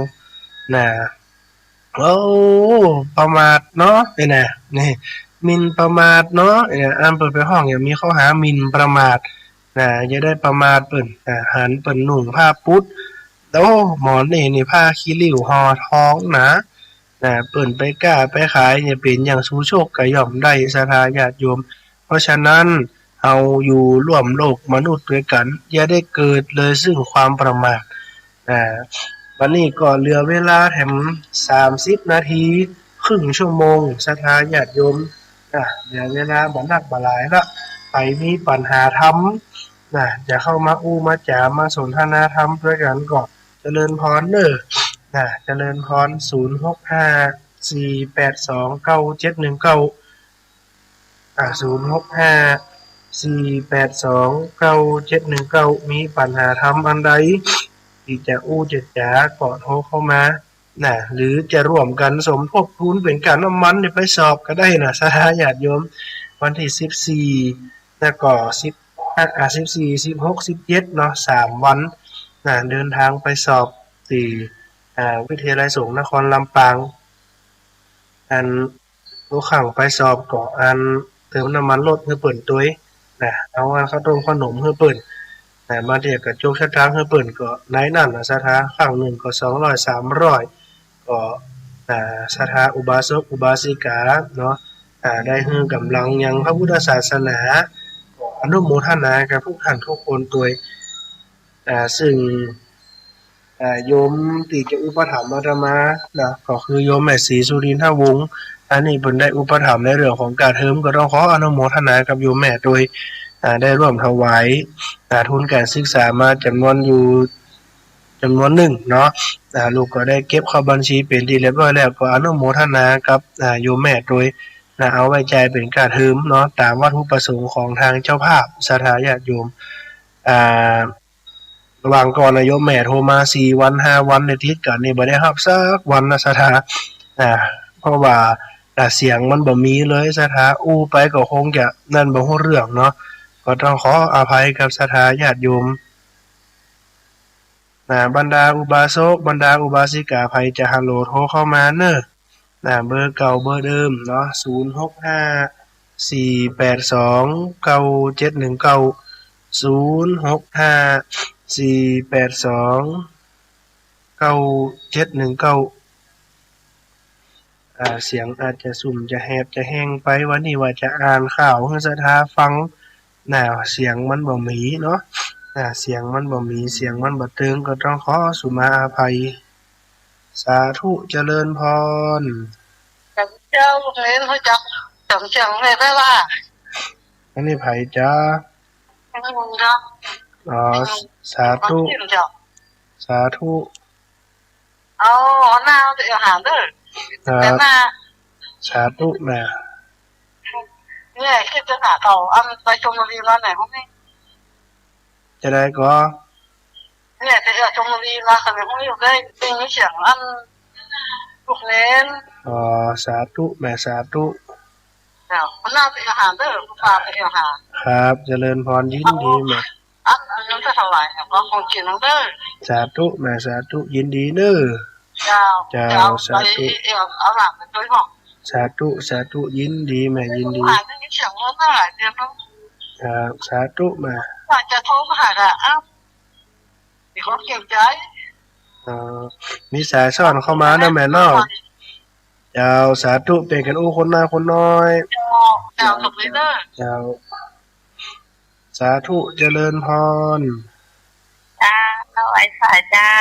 นะ โอ้ ประมาทเนาะ นี่นะ นี่ หมิ่นประมาทเนาะ นี่นะ อันเปิ้นไปฮ้องอย่างมีข้อหาหมิ่นประมาท นะ อย่าได้ประมาทเปิ้น นะ หันเปิ้นนุ่งผ้าปุด โอ้ หมอนี่นี่ผ้าขี้ริ้วห่อทองนะ นะ เปิ้นไปก้าไปขายเนี่ย เป๋นอย่างสูโชคก็ย่อมได้ ศรัทธาญาติโยม เพราะฉะนั้น เฮาอยู่ร่วมโลกมนุษย์ตวยกั๋น อย่าได้เกิดเลยซึ่งความประมาท อ่า วันนี้ก็เหลือเวลาแถมสามสิบนาที ครึ่งชั่วโมง ศรัทธาญาติโยม อ่า เหลือเวลาบ่นักบ่หลายละ ใผมีปัญหาธรรม นะ จะเข้ามาอู้มาจ๋ามาสนทนาธรรมตวยกั๋นก็เจริญพรเนอะ นะ เจริญพร ศูนย์ หก ห้า สี่ แปด สอง เก้า เจ็ด หนึ่ง เก้า อ่า ศูนย์ หก ห้า สี่ แปด สอง เก้า เจ็ด หนึ่ง เก้า มีปัญหาธรรมอันใด ตี้จะอู้จะจ๋าก็โทรเข้ามา นะ หรือจะร่วมกั๋นสมทบทุนเป๋นก้าน้ำมันนี่ไปสอบก็ได้นะ ศรัทธาญาติโยม วันตี้สิบสี่ แล้วก็สิบ อ่า สิบสี่ สิบหก สิบเจ็ด เนาะ สามวัน นะ เดินทางไปสอบตี้ อ่า วิทยาลัยสงฆ์นครลำปาง อัน กู้ครั้งไปสอบก็อันเติมน้ำมันรถหื้อเปิ้นตวย นะ เอาอันข้าวต้มข้าวหนมหื้อเปิ้น นะ บางเตื้อก็จกสตางค์หื้อเปิ้นก็ในนั้นนะ ศรัทธา ครั้งนึ่งก็สองร้อย สามร้อย ก็ อ่า ศรัทธาอุบาสกอุบาสิกาเนาะ อ่า ได้หื้อก๋ำลังยังพระพุทธศาสนา ก็อนุโมทนากับทุกท่านทุกคนตวย อ่า ซึ่ง อ่า โยมตี้จะอุปถัมภ์อาตมานะ ก็คือโยมแม่ศรีสุรินทวงศ์ อันนี้เปิ้นได้อุปถัมภ์ในเรื่องของก้าเทอม ก็ต้องขออนุโมทนากับโยมแม่ตวย อ่า ได้ร่วมถวาย อ่า ทุนการศึกษามาจ๋ำนวนอยู่ จ๋ำนวนนึ่งเนาะ อ่า ลูกก็ได้เก็บเข้าบัญชีเป๋นตี้เรียบร้อยแล้ว ก็อนุโมทนากับ อ่า โยมแม่ตวยนะ เอาไว้จ่ายเป๋นก้าเทอมเนาะ ต๋ามวัตถุประสงค์ของตางเจ้าภาพ ศรัทธาญาติโยม อ่า หว่างก่อนนะ โยมแม่โทรมาสี่วันห้าวันในติดกั๋นนี่ บ่ได้ฮับสักวันนะ ศรัทธา อ่า เพราะว่า อ่า เสียงมันบ่มีเลย ศรัทธา อู้ไปก็คงจะนั่นบ่ฮู้เรื่องเนาะ ก็ต้องขออภัยกับศรัทธาญาติโยม นะ บรรดาอุบาสก บรรดาอุบาสิกา ใผจะฮัลโหลโทรเข้ามาเนอะ นะ เบอร์เก่าเบอร์เดิมเนาะ ศูนย์ หก ห้า สี่ แปด สอง เก้า เจ็ด หนึ่ง เก้า ศูนย์ หก ห้า สี่ แปด สอง เก้า เจ็ด หนึ่ง เก้า อ่า เสียงอาจจะซุ่มจะแหบจะแฮงไป วันนี้ว่าจะอ่านข่าวหื้อศรัทธาฟัง น่ะ เสียงมันบ่มีเนาะ น่ะ เสียงมันบ่มี เสียงมันบ่ตึง ก็ต้องขอสุมาอภัย สาธุเจริญพร เจ้า ลูกเณรฮู้จักจ๋ำเสียงแม่ได้ว่า อันนี้ใผจ๊ะ อ๋อ สาธุ สาธุ เอา เอาหน้าเอาแต่เอาหางเด้อ ครับ แต่หน้า สาธุแม่ เนี่ย คิดจะหาเขา อันไปชลบุรีมาไหนพวกนี้ จะได้ก็ เนี่ย จะเอาชลบุรีมาขนาดพวกนี้ได้ ได้ยินเสียงอัน ลูกเณร อ๋อ สาธุแม่ สาธุ เจ้า เอาหน้าไปเอาหางเด้อ ลูกหลานไปเอาหาง ครับ เจริญพร ยินดีแม่ อัน อันนั้นจะถวาย แล้วก็ของกินน้องเด้อ สาธุแม่ สาธุ ยินดีเน้อ เจ้า เจ้า เจ้า สาธุ ไปเอา เอาหลานไปด้วยบอก สาธุ สาธุ ยินดีแม่ ยินดี ลูกหลานได้ยินเสียงร้องตั้งหลายเดือนแล้ว ครับ สาธุแม่ ว่าจะโทรมาหาละ อ้าว มีความเกรงใจ เอ่อ มีสายซ้อนเข้ามานะแม่เนาะ เจ้า สาธุ เป๋นกั๋นอู้คนน้อยคนน้อย เจ้า เจ้า สาธุเด้อ เจ้า สาธุ เจริญพร เจ้า ไหว้สาเจ้า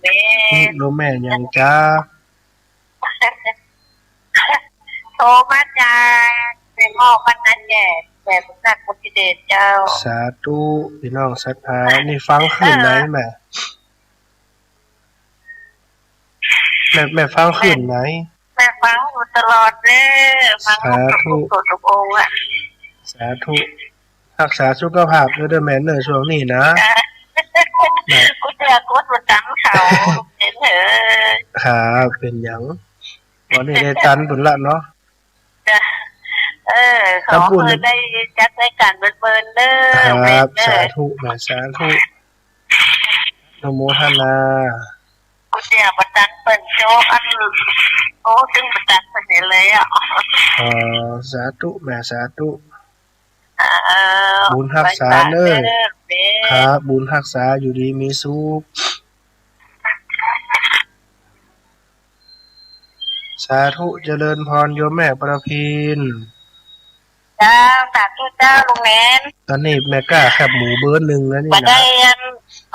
แม่ อืม โยมแม่หยังจ๊ะ โทรมาจากแม่หม้อบ้านนาแจ้ แม่บุญนาค บุญทิเดชเจ้า สาธุ ปี้น้องศรัทธา นี่ฟังคลื่นไหนแม่ แม่ แม่ฟังคลื่นไหน แม่ฟังอยู่ตลอดเลย ฟัง สาธุ ทุกๆ ทุกๆ องค์อะ สาธุ ฮักษาสุขภาพด้วยเด้อแม่เน้อ ช่วงนี้นะ แม่ กูเจือกดบ่ตันเขา เป๋นเหอะ ครับ เป๋นหยัง วันนี้ได้ตันปุ้นละเนาะ จ้ะ เออ ขอ ครับ เปิดได้จัดรายการเปินๆ เด้อ ครับ แม่เด้อ สาธุแม่ สาธุ อนุโมทนา กูเจือกบ่ตันเปิ้นโจ๊กอัน โอ้ ซึ่งบ่ตันเปิ้นเลยอะ อ๋อ สาธุแม่ สาธุ เออ บุญฮักษาเน้อ ไหว้สาเด้อ ครับ บุญฮักษา อยู่ดีมีสุข สาธุ เจริญพร โยมแม่ประพิน เจ้า สาธุเจ้า ลุงเณร อันนี้แม่ก้าแคบหมูเบอร์หนึ่งนะนี่นะ บ่ได้อัน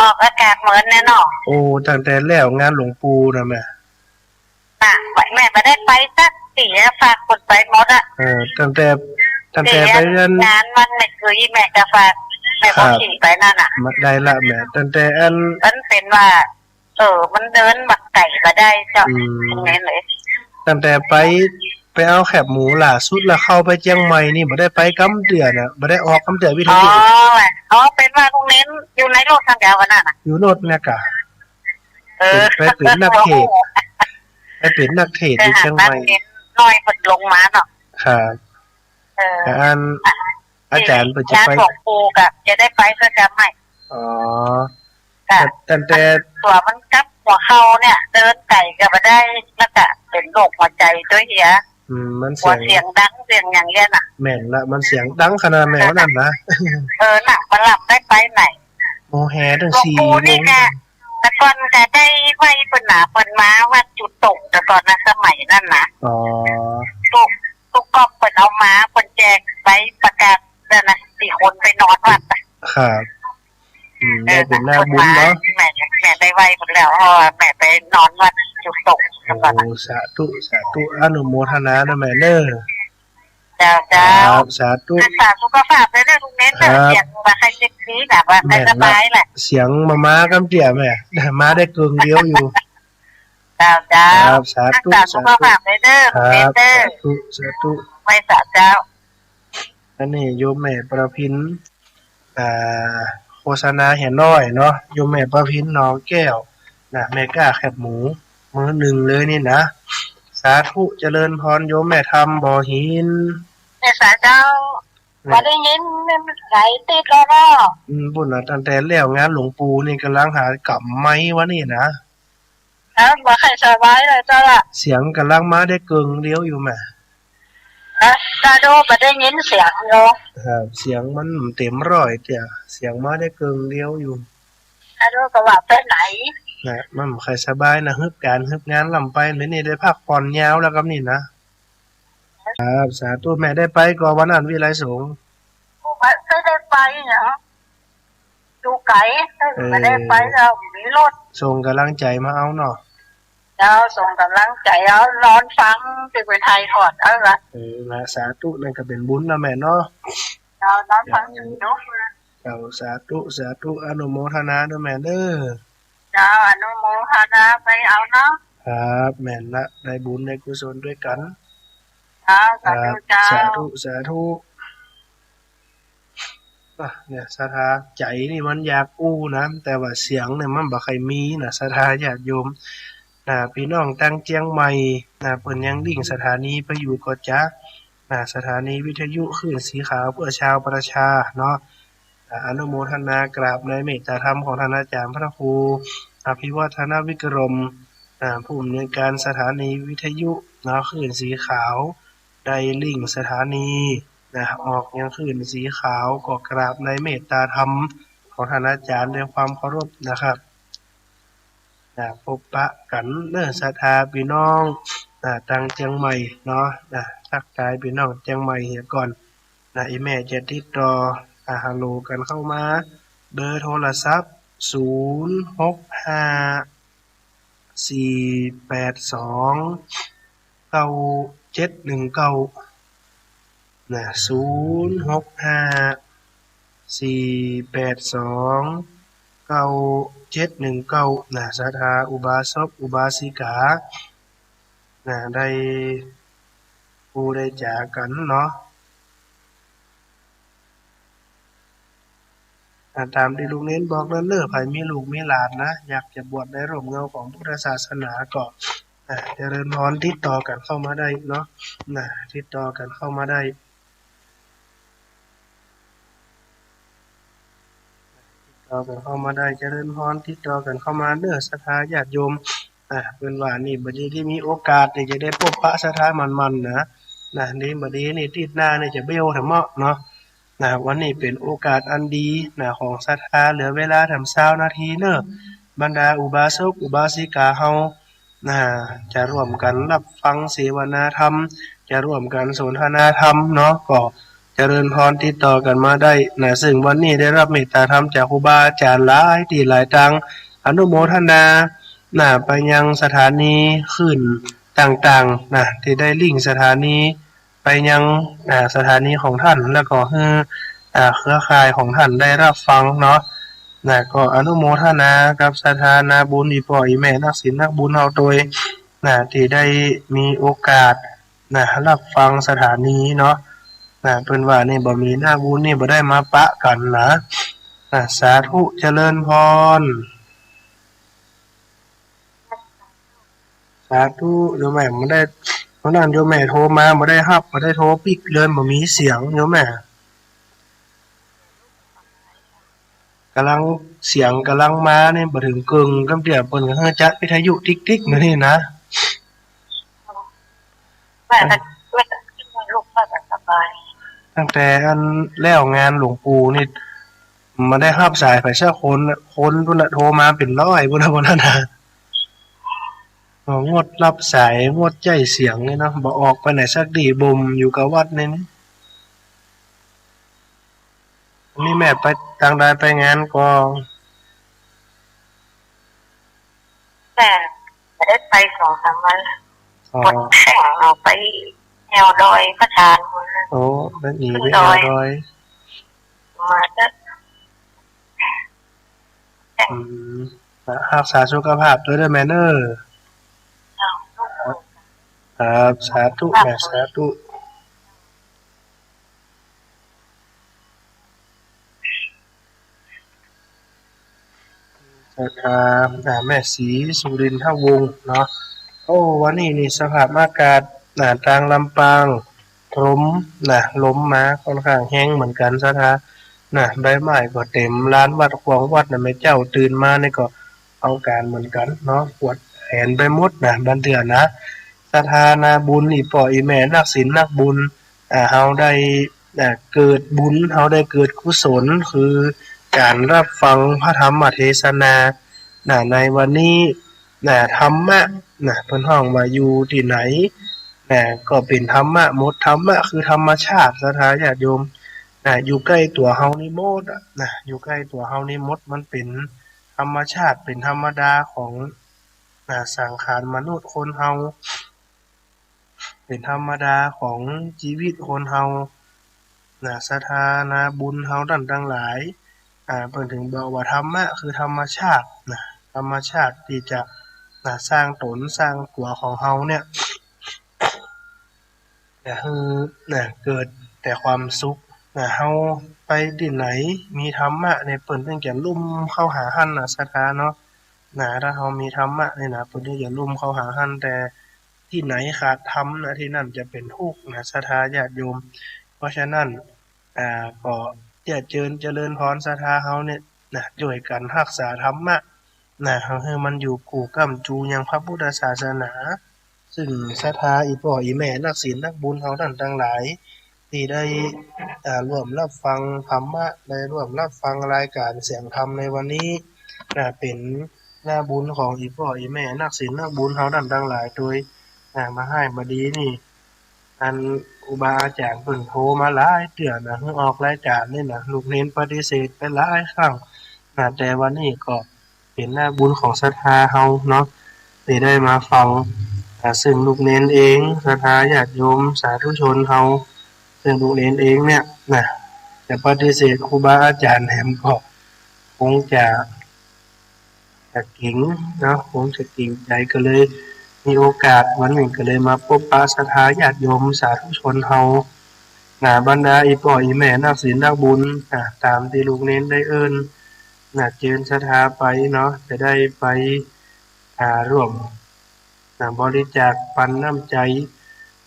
ออกอากาศเหมือนแน่เนาะ โอ้ ตั้งแต่แล้วงานหลวงปู่นะแม่ น่ะ แม่บ่ได้ไปสักทีอะ ฝากคนไปหมดอะ เออ ตั้งแต่ ตั้งแต่ไปเรียน งานวันแม่กุยแม่ก็ฝาก แม่ก็ ครับ ขี่ไปนั่นน่ะ มาได้ละแม่ ตั้งแต่อัน มันเป๋นว่า เออ มันเดินบักไก๋บ่ได้เจ้า อืม แม่นเลย ตั้งแต่ไป ไปเอาแคบหมูล่าสุดแล้วเข้าไปเจียงใหม่นี่บ่ได้ไปกำเตื้อนะ บ่ได้ออกกำเตื้อวิทยุ อ๋อ อ๋อ เป๋นว่าลุงเณรอยู่ในรถคันเดียวกั๋นน่ะนะ อยู่รถเนี่ยกะ เออ ไป ไปเป๋นนักเทศน์ ไปเป๋นนักเทศน์อยู่เจียงใหม่ นักเณรน้อยเปิ้นลงมาเนาะ ครับ เออ แต่อัน อ่ะ อาจ๋ารย์เปิ้นจะไป งานหลวงปู่ก็จะได้ไปเตื้อกั๋นใหม่ อ๋อ ค่ะ ตั้งแต่ ตั๋วมันกับหัวเข่าเนี่ย เดินไก๋ก็บ่ได้ แล้วก็เป๋นโรคหัวใจ๋ตวยเหีย อืม มันเสียง หัวเสียงดังเสียงหยังเนี่ยน่ะ แม่นละ มันเสียงดังขนาดแม่ว่านั้นนะ เออ น่ะ บ่หลับได้ไปไหน โมแหตั้งสี่โมง หลวงปู่นี่ก็ แต่ก่อนก็ได้ไหว้เปิ้นนะ เปิ้นมาวัดจุดตก แต่ก่อนนะ สมัยนั้นนะ อ๋อ ตุ๊ก ตุ๊กก๊อกเปิ้นเอามา เปิ้นแจกใบประกาศนั่นนะ ตี้คนไปนอนวัดอะ ครับ อืม เออ ได้เป๋นหน้าบุญเนาะ แม่ แม่ได้ไหว้เปิ้นแล้ว เพราะว่าแม่ไปนอนวัดจุดตก โอ้ สาธุ สาธุ อนุโมทนานะแม่เน้อ เจ้า เจ้า ครับ สาธุ รักษาสุขภาพด้วยเด้อลุงเณรเด้อ ครับ เสียงบ่ใค่เจ็บซี้นะ บ่ใค่สบายแหละ แม่นละ เสียงมา มากำเตื้อแม่ มาได้เกิ่งเดียวอยู่ เจ้า เจ้า ครับ สาธุ รักษาสุขภาพด้วยเด้อ ครับ ลุงเณรเด้อ สาธุ สาธุ ไหว้สาเจ้า อันนี้โยมแม่ประพิน อ่า โฆษณาเหียน้อยเนาะ โยมแม่ประพิน หนองแก้ว นะ แม่ก้าแคบหมู เบอร์หนึ่งเลยนี่นะ สาธุ เจริญพร โยมแม่ธรรม บ่อหิน แม่สาเจ้า แม่ บ่ได้ยิน มันไหลติดแล้วเนาะ อืม ปุ้นน่ะ ตั้งแต่แล้วงานหลวงปู่นี่ก่ำลังหากำไมค์วะนี่นะ ครับ บ่ใค่สบายเลยเจ้าละ เสียงก่ำลังมาได้เกิ่งเดียวอยู่แม่ นะ ตาโดบ่ได้ยินเสียงโยม ครับ เสียงมันเต็มร้อยเตี้ย เสียงมาได้เกิ่งเดียวอยู่ ตาโดก็ว่าไปไหน นะ มันบ่ค่อยสบายนะ ฮึบก๋านฮึบงานล้ำไป มื้อนี้ได้พักผ่อนยาวแล้วกับนี่นะ ครับ สาธุ แม่ได้ไปก่อวันนั้นวิไลสงฆ์ บ่ได้ไปหยัง อยู่ไก๋ เออ บ่ได้ไปแล้ว มีรถ ส่งก๋ำลังใจ๋มาเอาเนาะ เจ้า ส่งก๋ำลังใจ๋เอา นอนฟังตี้เปิ้นถ่ายทอดเอาละ เออ นะ สาธุ นั่นก็เป๋นบุญนะแม่เนาะ เจ้า นอนฟังอยู่เนาะ เจ้า สาธุ สาธุ อนุโมทนาด้วยแม่เด้อ เจ้า อนุโมทนาไปเอาเนาะ ครับ แม่นละ ได้บุญได้กุศลด้วยกั๋น เจ้า สาธุ ครับ เจ้า สาธุ สาธุ อ่ะ เนี่ย ศรัทธา ใจ๋นี่มันอยากอู้นะ แต่ว่าเสียงเนี่ยมันบ่ค่อยมีนะ ศรัทธาญาติโยม นะ ปี้น้องตางเจียงใหม่ นะ เปิ้นยังลิงก์สถานีไปอยู่ก็จะ นะ สถานีวิทยุคลื่นสีขาวเพื่อชาวประชาเนาะ อ่ะ อนุโมทนากราบในเมตตาธรรมของท่านอาจ๋ารย์พระครูอภิวัฒนวิกรม อ่า ผู้อำนวยการสถานีวิทยุเนาะ คลื่นสีขาว ได้ลิงก์สถานีนะ ออกยังคลื่นสีขาว ก็กราบในเมตตาธรรมของท่านอาจ๋ารย์ด้วยความเคารพนะครับ นะ พบปะกั๋นเน้อ ศรัทธาปี้น้อง นะ ตางเจียงใหม่เนาะ นะ ทักทายปี้น้องเจียงใหม่เหียก่อน นะ อี่แม่จะติดต่อ อ่า ฮัลโหลกั๋นเข้ามา เบอร์โทรศัพท์ ศูนย์หกห้า สี่แปดสอง เก้าเจ็ดหนึ่งเก้า นะ ศูนย์หกห้า สี่แปดสอง เก้าเจ็ดหนึ่งเก้า นะ ศรัทธาอุบาสกอุบาสิกา นะ ได้ ฮู้ได้จ๋ากั๋นเนาะ อ่า ต๋ามตี้ลูกเณรบอกนั่นเน้อ ใผมีลูกมีหลานนะ อยากจะบวชในร่มเงาของพุทธศาสนาก็ อ่า เจริญพร ติดต่อกั๋นเข้ามาได้เนาะ นะ ติดต่อกั๋นเข้ามาได้ ติดต่อกั๋นเข้ามาได้ เจริญพร ติดต่อกั๋นเข้ามาเน้อ ศรัทธาญาติโยม อ่ะ เปิ้นว่านี่บ่ดีตี้มีโอกาสตี้จะได้พบปะศรัทธาหมู่ๆ นะ นะ นี่บ่ดีนี่ ติ๊ดหน้านี่จะเบี้ยวแถมเนาะ นะ วันนี้เป๋นโอกาสอันดีนะ ของศรัทธา เหลือเวลาแถมซาวนาทีเน้อ บรรดาอุบาสกอุบาสิกาเฮา นะ จะร่วมกั๋นรับฟังเสวนาธรรม จะร่วมกั๋นสนทนาธรรมเนาะ ก็เจริญพรติดต่อกั๋นมาได้นะ ซึ่งวันนี้ได้รับเมตตาธรรมจากครูบาอาจ๋ารย์หลายตี้หลายตาง อนุโมทนานะ ไปยังสถานีคลื่นต่างๆ นะ ตี้ได้ลิงก์สถานี ไปยัง อ่า สถานีของท่าน แล้วก็หื้อ อ่า เครือข่ายของท่านได้รับฟังเนาะ นะ ก็อนุโมทนากับศรัทธานาบุญอี่ป้ออี่แม่นักศีลนักบุญเฮาตวย นะ ตี้ได้มีโอกาส นะ รับฟังสถานีเนาะ นะ เปิ้นว่านี่บ่มีนาบุญนี่บ่ได้มาปะกั๋นนะ นะ สาธุเจริญพร สาธุ โยมแม่บ่ได้ วันนั้นโยมแม่โทรมาบ่ได้ฮับ บ่ได้โทรปิ๊กเลย บ่มีเสียงโยมแม่ ก่ำลัง เสียงก่ำลังมานี่ บ่เถิงเกิ่งกำเตื้อ เปิ้นก็หื้อจัดวิทยุติ๊กๆ มานี่นะ แม่ก็ แม่ก็ ลูกแม่ก็สบาย ตั้งแต่อันแล้วงานหลวงปู่นี่ บ่ได้ฮับสายไผสักคนน่ะ คนพุ้นน่ะโทรมาเป๋นร้อยพุ้นน่ะ วันนั้นน่ะ ก็งดฮับสาย งดใจ๊เสียงเลยเนาะ บ่ออกไปไหนสักตี้ บ่มอยู่กับวัดนี่ นี่แม่ไปตางใด ไปงานก่อ แม่บ่ได้ไปสองสามวัน อ๋อ หมดแข่งเอาไปแนวดอยพระธาตุพุ้นน่ะ โอ้ ไปหนีไปแนวดอย ขึ้นดอย มาเต๊อะ อืม รักษาสุขภาพตวยเน้อแม่เน้อ ครับ สาธุ แม่ สาธุ ศรัทธา อ่า แม่ศรีสุรินทวงศ์เนาะ โอ้ วันนี้นี่สภาพอากาศ อ่า ตางลำปาง ลมนะ ลมมาค่อนข้างแฮงเหมือนกั๋นศรัทธา นะ ใบไม้ก็เต็มลานวัด ขวางวัดนะ แม่เจ้าตื่นมานี่ก็เอาก๋านเหมือนกั๋นเนาะ ปวดแขนไปหมดนะ บางเตื้อนะ ศรัทธานาบุญ อี่ป้ออี่แม่นักศีลนักบุญ อ่า เฮาได้ อ่า เกิดบุญ เฮาได้เกิดกุศล คือก๋านฮับฟังพระธรรมเทศนา นะ ในวันนี้ นะ ธรรมะ นะ เปิ้นฮ้องว่าอยู่ตี้ไหน นะ ก็เป๋นธรรมะหมด ธรรมะคือธรรมชาติ ศรัทธาญาติโยม นะ อยู่ใก้ตั๋วเฮานี้หมดอะ นะ อยู่ใก้ตั๋วเฮานี้หมด มันเป๋นธรรมชาติ เป๋นธรรมดาของ นะ สังขารมนุษย์คนเฮา เป๋นธรรมดาของจีวิตคนเฮา นะ ศรัทธานาบุญเฮาต้านตังหลาย อ่า เปิ้นถึงบอกว่าธรรมะคือธรรมชาติ นะ ธรรมชาติตี้จะ นะ สร้างต๋นสร้างตั๋วของเฮาเนี่ย นะ หื้อ นะ เกิดแต่ความสุข นะ เฮาไปตี้ไหนมีธรรมะเนี่ย เปิ้นถึงจะลุ่มเข้าหาหั้นนะ ศรัทธาเนาะ นะ ถ้าเฮามีธรรมะเนี่ยนะ เปิ้นถึงจะลุ่มเข้าหาหั้น แต่ตี้ไหนขาดธรรมนะ ตี้นั่นจะเป๋นทุกข์นะ ศรัทธาญาติโยม เพราะฉะนั้น อ่า ก็เจื้อเจิญเจริญพรศรัทธาเฮาเนี่ยนะ จ้วยกั๋นฮักษาธรรมะ นะ หื้อมันอยู่คู่ก้ำจูยังพระพุทธศาสนา ซึ่งศรัทธาอี่ป้ออี่แม่นักศีลนักบุญเฮาต้านตังหลาย ตี้ได้ อ่า ร่วมฮับฟังธรรมะ ได้ร่วมฮับฟังรายก๋านเสียงธรรมในวันนี้ นะ เป๋นนาบุญของอี่ป้ออี่แม่นักศีลนักบุญเฮาต้านตังหลายโดย นะ บ่ฮ้ายบ่ดีนี่ อันครูบาอาจ๋ารย์เปิ้นโทรมาหลายเตื้อนะ หื้อออกรายก๋านนี่นะ ลูกเณรปฏิเสธไปหลายครั้งนะ แต่วันนี้ก็เป๋นนาบุญของศรัทธาเฮาเนาะ ตี้ได้มาฟัง อ่า ซึ่งลูกเณรเอง ศรัทธาญาติโยมสาธุชนเฮา ซึ่งลูกเณรเองเนี่ยนะ จะปฏิเสธครูบาอาจ๋ารย์แหมก็คงจะ จะเก๋งเนาะ คงจะเก๋งใจ๋ ก็เลยมีโอกาสวันนี้ก็เลยมาปบปะศรัทธาญาติโยมสาธุชนเฮา นะ บรรดาอี่ป้ออี่แม่นักศีลนักบุญ นะ ต๋ามตี้ลูกเณรได้เอิ้น นะ เจิญศรัทธาไปเนาะ จะได้ไป อ่า ร่วม นะ บริจาคปันน้ำใจ๋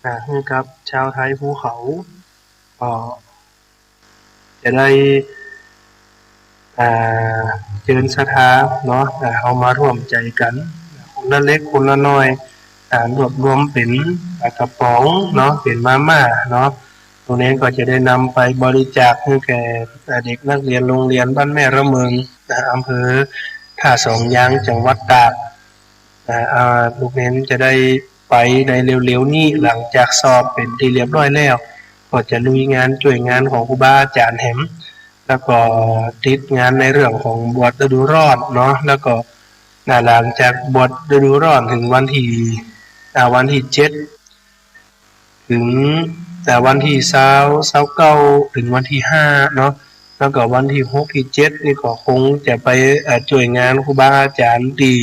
นะ หื้อกับชาวไทยภูเขา ก็ จะได้ อ่า เจิญศรัทธาเนาะ อ่า เฮามาร่วมใจ๋กั๋น คนละเล็กคนละน้อย อ่า รวบรวมเป๋น อ่า กระป๋องเนาะ เป๋นมาม่าเนาะ ตรงนี้ก็จะได้นำไปบริจาคหื้อแก่ อ่า เด็กนักเรียนโรงเรียนบ้านแม่ระเมิง อ่า อำเภอท่าสองยาง จังหวัดตาก อ่า อ่า ลูกเณรจะได้ไปในเร็วๆ นี้ หลังจากสอบเป๋นตี้เรียบร้อยแล้ว ก็จะลุยงานจ้วยงานของครูบาอาจ๋ารย์แหม แล้วก็ติดงานในเรื่องของบวชฤดูร้อนเนาะ แล้วก็ อ่า หลังจากบวชฤดูร้อนถึงวันตี้ อ่า วันตี้เจ็ด ถึง อ่า วันตี้ซาว ซาวเก้า ถึงวันตี้ห้าเนาะ แล้วก็วันตี้หกตี้เจ็ดนี่ก็คงจะไป อ่า จ้วยงานครูบาอาจ๋ารย์ตี้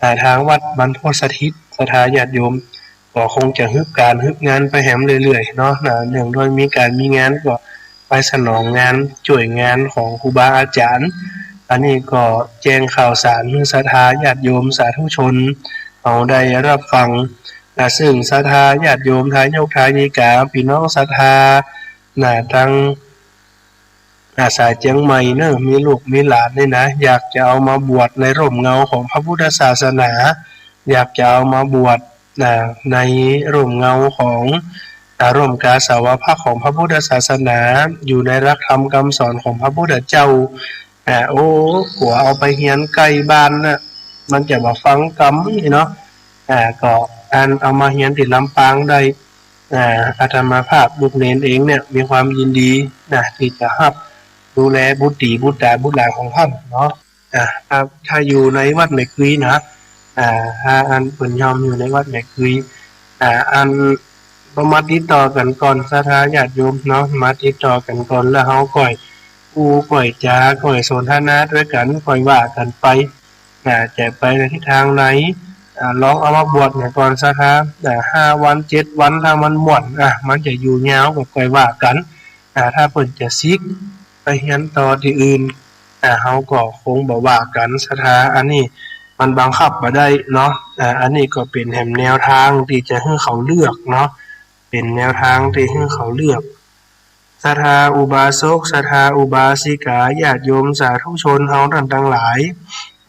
อ่า ทางวัดบรรพตสถิต ศรัทธาญาติโยม ก็คงจะฮึบก๋านฮึบงานไปแหมเรื่อยๆ เนาะ นะ เนื่องด้วยมีก๋านมีงานก็ไปสนองงานจ้วยงานของครูบาอาจ๋ารย์ อันนี้ก็แจ้งข่าวสารหื้อศรัทธาญาติโยมสาธุชนเฮาได้ฮับฟัง นะ ซึ่งศรัทธาญาติโยมทายกทายิกา ปี้น้องศรัทธา นะ ตัง อ่า สายเจียงใหม่เนาะ มีลูกมีหลานนี่นะ อยากจะเอามาบวชในร่มเงาของพระพุทธศาสนา อยากจะเอามาบวช อ่า ในร่มเงาของ อ่า ร่มกาสาวพักตร์ของพระพุทธศาสนา อยู่ในหลักธรรมคำสอนของพระพุทธเจ้า อ่า โอ้ กั๋วเอาไปเฮียนใก้บ้านนะ มันจะบ่ฟังกำนี่เนาะ อ่า ก็อันเอามาเฮียนตี้ลำปางได้ อ่า อาตมาภาพลูกเณรเองเนี่ยมีความยินดีนะ ตี้จะฮับดูแลบุตรีบุตราบุตรหลานของต้านเนาะ อ่า ถ้า ถ้าอยู่ในวัดแม่กุยนะ อ่า ถ้าอันเปิ้นยอมอยู่ในวัดแม่กุย อ่า อันก็มาติดต่อกั๋นก่อน ศรัทธาญาติโยมเนาะ มาติดต่อกั๋นก่อน แล้วเฮาก่อยอู้ก่อยจาก่อยสนทนาตวยกั๋น ก่อยว่ากั๋นไป อ่า จะไปในทิศตางไหน อ่า ลองเอามาบวชเหียก่อนศรัทธา อ่า ห้าวันเจ็ดวัน ถ้ามันม่วน อ่า มันจะอยู่ยาวก็ก่อยว่ากั๋น อ่า ถ้าเปิ้นจะซิกไปเฮียนต่อตี้อื่น อ่า เฮาก็คงบ่ว่ากั๋นศรัทธา อันนี้มันบังคับบ่ได้เนาะ อ่า อันนี้ก็เป๋นแหมแนวตางตี้จะหื้อเขาเลือกเนาะ เป๋นแนวตางตี้หื้อเขาเลือก ศรัทธาอุบาสก ศรัทธาอุบาสิกา ญาติโยมสาธุชนเฮาต้านตังหลาย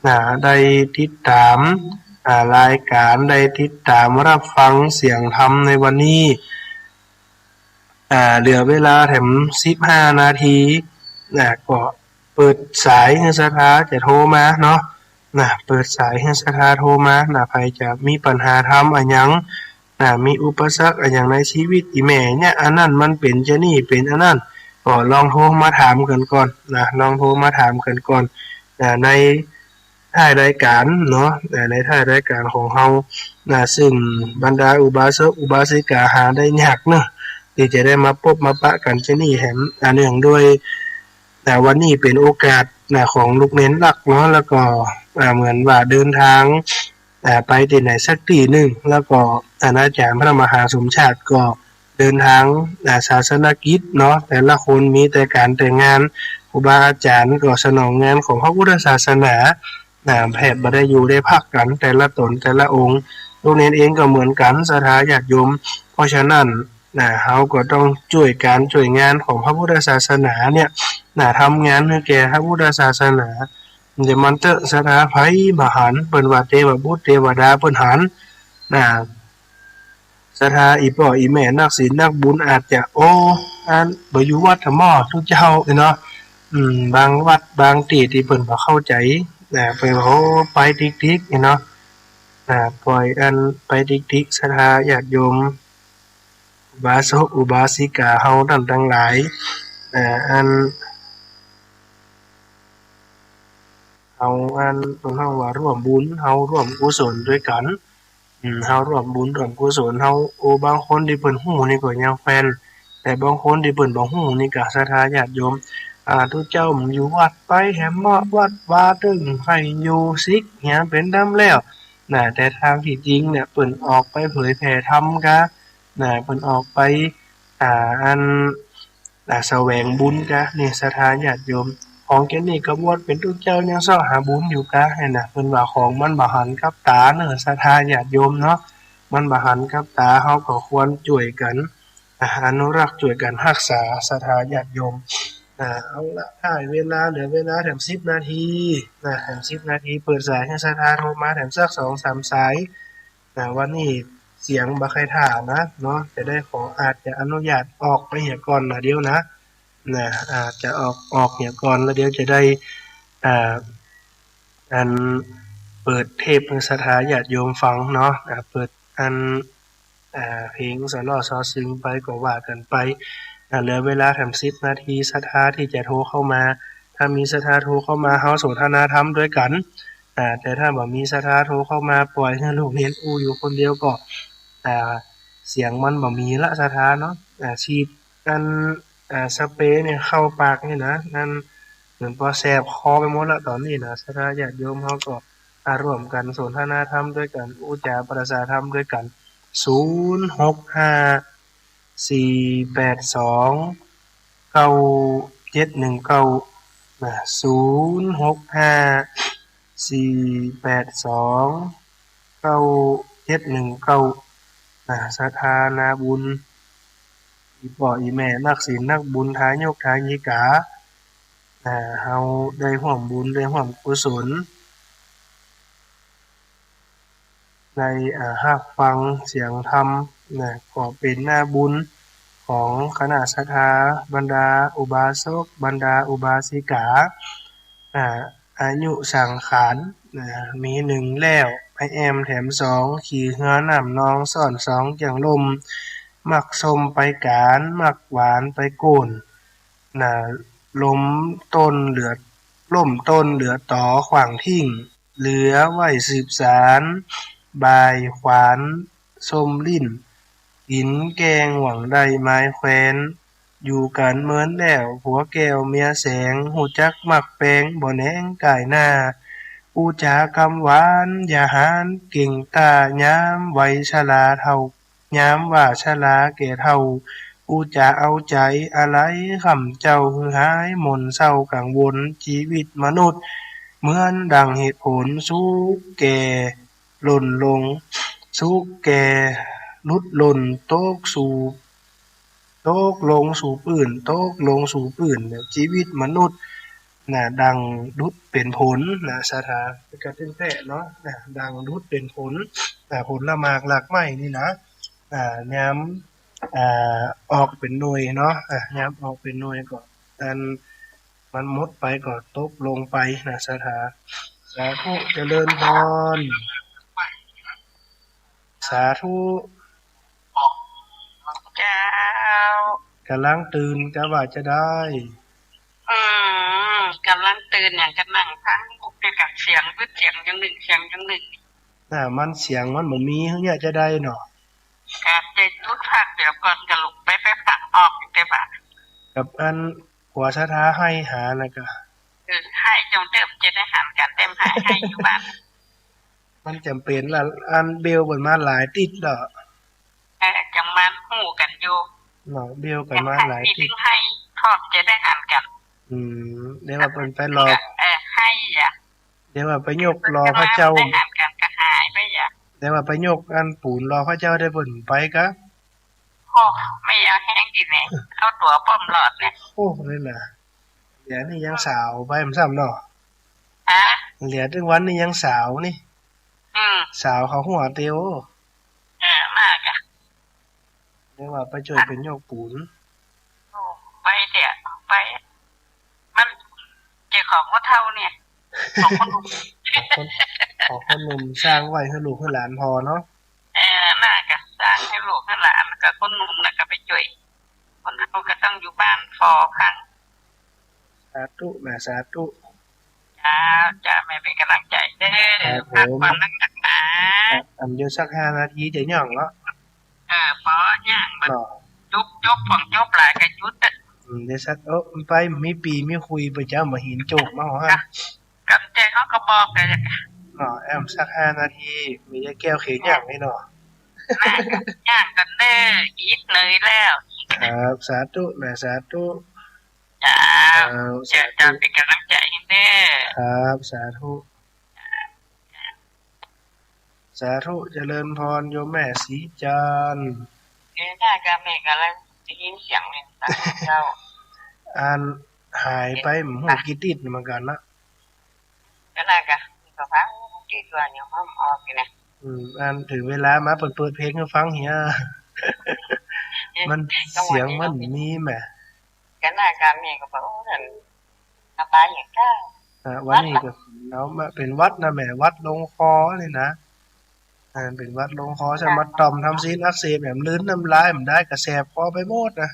นะ ได้ติดต๋าม อ่า รายก๋าน ได้ติดต๋ามฮับฟังเสียงธรรมในวันนี้ อ่า เหลือเวลาแถมสิบห้านาที นะ ก็เปิดสายหื้อศรัทธาจะโทรมาเนาะ นะ เปิดสายหื้อศรัทธาโทรมา นะ ใผจะมีปัญหาธรรมอะหยัง นะ มีอุปสรรคอะหยังในชีวิต อี่แม่เนี่ย อันนั้นมันเป๋นจะอี้ เป๋นอันนั้น ก็ลองโทรมาถามกั๋นก่อน นะ ลองโทรมาถามกั๋นก่อน นะ ในท้ายรายก๋านเนาะ นะ ในท้ายรายก๋านของเฮา นะ ซึ่งบรรดาอุบาสกอุบาสิกาหาได้ยากเนาะ ตี้จะได้มาปบมาปะกั๋นจะอี้แหม อ่า เนื่องด้วย นะ วันนี้เป๋นโอกาส นะ ของลูกเณรรักเนาะ แล้วก็ อ่า เหมือนว่าเดินทาง อ่า ไปตี้ไหนสักตี้นึ่ง แล้วก็อาจารย์พระมหาสมชาติก็เดินทาง อ่า ศาสนกิจเนาะ แต่ละคนมีแต่ก๋านแต่งงาน ครูบาอาจ๋ารย์ก็สนองงานของพระพุทธศาสนา นะ แทบบ่ได้อยู่ได้พักกั๋น แต่ละต๋นแต่ละองค์ ลูกเณรเองก็เหมือนกั๋น ศรัทธาญาติโยม เพราะฉะนั้น นะ เฮาก็ต้องจ้วยก๋านจ้วยงานของพระพุทธศาสนาเนี่ย นะ ทำงานหื้อแก่พระพุทธศาสนา จะมันเต๊อะ ศรัทธาใผบ่หัน เปิ้นว่าเตวบุตรเตวดาเปิ้นหัน นะ ศรัทธาอี่ป้ออี่แม่นักศีลนักบุญอาจจะ โอ้ อันบ่อยู่วัดธรรมอตุ๊เจ้าเนาะ อืม บางวัดบางตี้ตี้เปิ้นบ่เข้าใจ๋ นะ เปิ้นว่า โอ้ ไปติ๊กๆ เนาะ นะ ป่อยอันไปติ๊กๆ ศรัทธาญาติโยม อุบาสกอุบาสิกาเฮาตังหลาย อ่า อัน เฮาอัน เปิ้นฮ้องว่าร่วมบุญ เฮาร่วมกุศลตวยกั๋น อืม เฮาร่วมบุญร่วมกุศล เฮา โอ้ บางคนตี้เปิ้นฮู้นี่ก็ยังแควน แต่บางคนตี้เปิ้นบ่ฮู้นี่ก็ ศรัทธาญาติโยม อ่า ตุ๊เจ้ามันอยู่วัดไปแหมเนาะ วัดวาตึงใค่อยู่สิกเหียเป๋นดำแล้ว นะ แต่ตางตี้จริงเนี่ย เปิ้นออกไปเผยแผ่ธรรมกา นะ เปิ้นออกไป อ่า อัน อ่า แสวงบุญกา นี่ ศรัทธาญาติโยม ของเจ้านี่กระบวชเป๋นตุ๊เจ้ายังเซาะหาบุญอยู่กา หั้นนะ เปิ้นว่าของมันบ่หันกับต๋าเนาะ ศรัทธาญาติโยมเนาะ มันบ่หันกับต๋า เฮาก็ควรจ้วยกั๋น อ่า อนุรักษ์ จ้วยกั๋นฮักษา ศรัทธาญาติโยม อ่า เอาละ ท้ายเวลา เหลือเวลาแถมสิบนาที นะ แถมสิบนาที เปิดสายหื้อศรัทธาโทรมาแถมสักสองสามสาย นะ วันนี้เสียงบ่ใค่ถ่านะเนาะ จะได้ขอ อาจจะอนุญาตออกไปเหียก่อนนะเดี๋ยวนะ นะ อาจจะออก ออกเหียก่อน แล้วเดี๋ยวจะได้ อ่า อันเปิดเทปหื้อศรัทธาญาติโยมฟังเนาะ อ่า เปิดอัน อ่า เพลงสนอซอซึงไปก็ว่ากั๋นไป อ่า เหลือเวลาแถมสิบนาที ศรัทธาตี้จะโทรเข้ามา ถ้ามีศรัทธาโทรเข้ามา เฮาสนทนาธรรมตวยกั๋น อ่า แต่ถ้าบ่มีศรัทธาโทรเข้ามา ป่อยหื้อลูกเณรอู้อยู่คนเดียวก็ อ่า เสียงมันบ่มีละ ศรัทธาเนาะ อ่า ฉีดอัน อ่า สเปรย์เนี่ยเข้าปากนี่นะ อันเหมือนปอแสบคอไปหมดละต๋อนนี้นะ ศรัทธาญาติโยมเฮาก็ อ่า ร่วมกั๋นสนทนาธรรมตวยกั๋น อู้จ๋าปรึกษาธรรมตวยกั๋น ศูนย์หกห้า สี่แปดสอง เก้าเจ็ดหนึ่งเก้า นะ ศูนย์หกห้า สี่แปดสอง เก้าเจ็ดหนึ่งเก้า นะ ศรัทธานาบุญ อี่ป้ออี่แม่นักศีลนักบุญ ทายกทายิกา นะ เฮาได้ฮ่วมบุญ ได้ฮ่วมกุศล ได้ อ่า ฮับฟังเสียงธรรม นะ ก็เป๋นนาบุญของคณะศรัทธา บรรดาอุบาสก บรรดาอุบาสิกา อ่า อายุสังขาร นะ มีนึ่งแล้ว ไปแอมแถมสอง ขี่เฮือน้ำนอง ซ้อนสองเจื้องลม มักส้มไปก๋าน มักหวานไปโก้น นะ ลมต้นเหลือ ล้มต้นเหลือตอขว้างทิ้ง เหลือไว้สืบสาน บ่ายขวานส้มลิ้น กิ๋นแกงหวังได้ไม้แควน อยู่กั๋นเมินแล้วผัวแก้วเมียแสง ฮู้จักมักแปงบ่แหนงก้ายหน้า อู้จ๋ากำหวานอย่าหานเก่งต้า ยามวัยชราเฒ่า ยามว่าชราแก่เฒ่า อู้จ๋าเอาใจ๋อะไหล ค้ำเจ้าหื้อหายหม่นเศร้ากังวล จีวิตมนุษย์เหมือนดั่งเหตุผล สุขแก่ล่นลง สุขแก่หลุดล่น ตกสู่ ตกลงสู่ปื้น ตกลงสู่ปื้น เนี่ย จีวิตมนุษย์ น่ะ ดั่งดุจเป๋นผล น่ะ ศรัทธา ก็ตึงแต๊เนาะ น่ะ ดั่งดุจเป๋นผล น่ะ ผลหมากรากไม้นี่นะ อ่า ยาม อ่า ออกเป๋นหน่วยเนาะ อ่ะ ยามออกเป๋นหน่วยก็ อันมันหมดไปก็ตกลงไปนะ ศรัทธา สาธุ เจริญพร สาธุ เจ้า ก่ำลังตื่นกาว่าจะใด อืม ก่ำลังตื่นอย่างกำลังฟัง เสียงบึด เสียงจังนึ่ง เสียงจังนึ่ง น่ะ มันเสียงมันบ่มี เฮาจะใดเนาะ ครับ จะจุดพักเดี๋ยวก่อน กะลุกไป ไปพักออกแต่ว่า กับอัน กั๋วศรัทธาไห้หานะกะ เออ ไห้จงเติมจะได้หันกั๋น เติมไห้ ไห้อยู่บ้าน มันจ๋ำเป๋นละ อันเบลกั๋นมาหลายติ๊ดแล้ว เออ จังมาฮู้กั๋นอยู่ เนาะ เบลกั๋นมาหลายติ๊ด ไห้พร้อมจะได้หันกั๋น อืม เดี๋ยวว่าเปิ้นไปรอ เออ ไห้อะ เดี๋ยวว่าไปยกรอพระเจ้า ได้หันกั๋นก็หายไปอะ เดี๋ยวว่าไปยกอันปูนรอพระเจ้าได้เปิ้นไปกะ โอ้ ไม่เอาแฮงตี้แหน่ เอาตั๋วป้อมรอดเนี่ย โอ้ นี่นะ เหลือนี่ยังสาวไปมันซ้ำเนาะ ฮะ เหลือตึงวันนี่ยังสาวนี่ อืม สาวเขาหัวเตียว เออ มากอะ เรียกว่าไปจ้วยเปิ้นยกปูน โอ้ ไปเถอะ ไป มันเจ้าของบ่เฒ่าเนี่ย ของคนหนุ่ม ของคน ของคนหนุ่มสร้างไว้หื้อลูกหื้อหลานผ่อเนาะ เออ น่าจะสร้างหื้อลูกหื้อหลาน แล้วก็คนหนุ่มน่ะก็ไปจ้วย คนเฒ่าก็ต้องอยู่บ้านผ่อพัง สาธุแม่ สาธุ เจ้า เจ้า แม่เป๋นก๋ำลังใจ๋เด้อ ครับผม พักผ่อนนักๆ นะ ครับ อันเดียวสักห้านาทีจะย่างเนาะ เออ ปอ ย่างมัน เนาะ จุบๆ ผ่องจุบหลายก็หยุดเต๊อะ อืม เดี๋ยวสัก เอ้อ มันไป มีปี้มีคุยไปเจ้า บ่เห็นโจกมาหรอ กำแจงเขาก็บอกเลย เนาะ แอมสักห้านาที มียาแก้วเขย่างนี่เนาะ น่ะ ย่างกั๋นเน่อ อิดเหนื่อยแล้ว ครับ สาธุแม่ สาธุ เจ้า ครับ เจ้า สาธุ เจ้า เป๋นก๋ำลังใจ๋หื้อเน่อ ครับ สาธุ สาธุ เจริญพร โยมแม่ศรีจันทร์ เออ น่าจะแม่ก็เลยได้ยินเสียงเนี่ย สาธุเจ้า อันหายไป บ่ฮู้กี่ติ๊ดเหมือนกั๋นนะ ก็น่าจะ ก็ฟังกี่ตัวเนี่ย มันออกอยู่นะ อืม อันเถิงเวลามาเปิ้นเปิดเพลงหื้อฟังเหีย มันเสียงมันมีแหม ก็น่าจะแม่ก็บอก โอ้ นั่น สบายอย่างเก่า อ่ะ วันนี้ก็ วัดละ เอามาเป๋นวัดนะแม่ วัดลงคอนี่นะ อ่า เป๋นวัดลงคอ จะมาต่อมทำศีลอักเสบ แหม กลืนน้ำลายบ่ได้ ก็แสบคอไปหมดนะ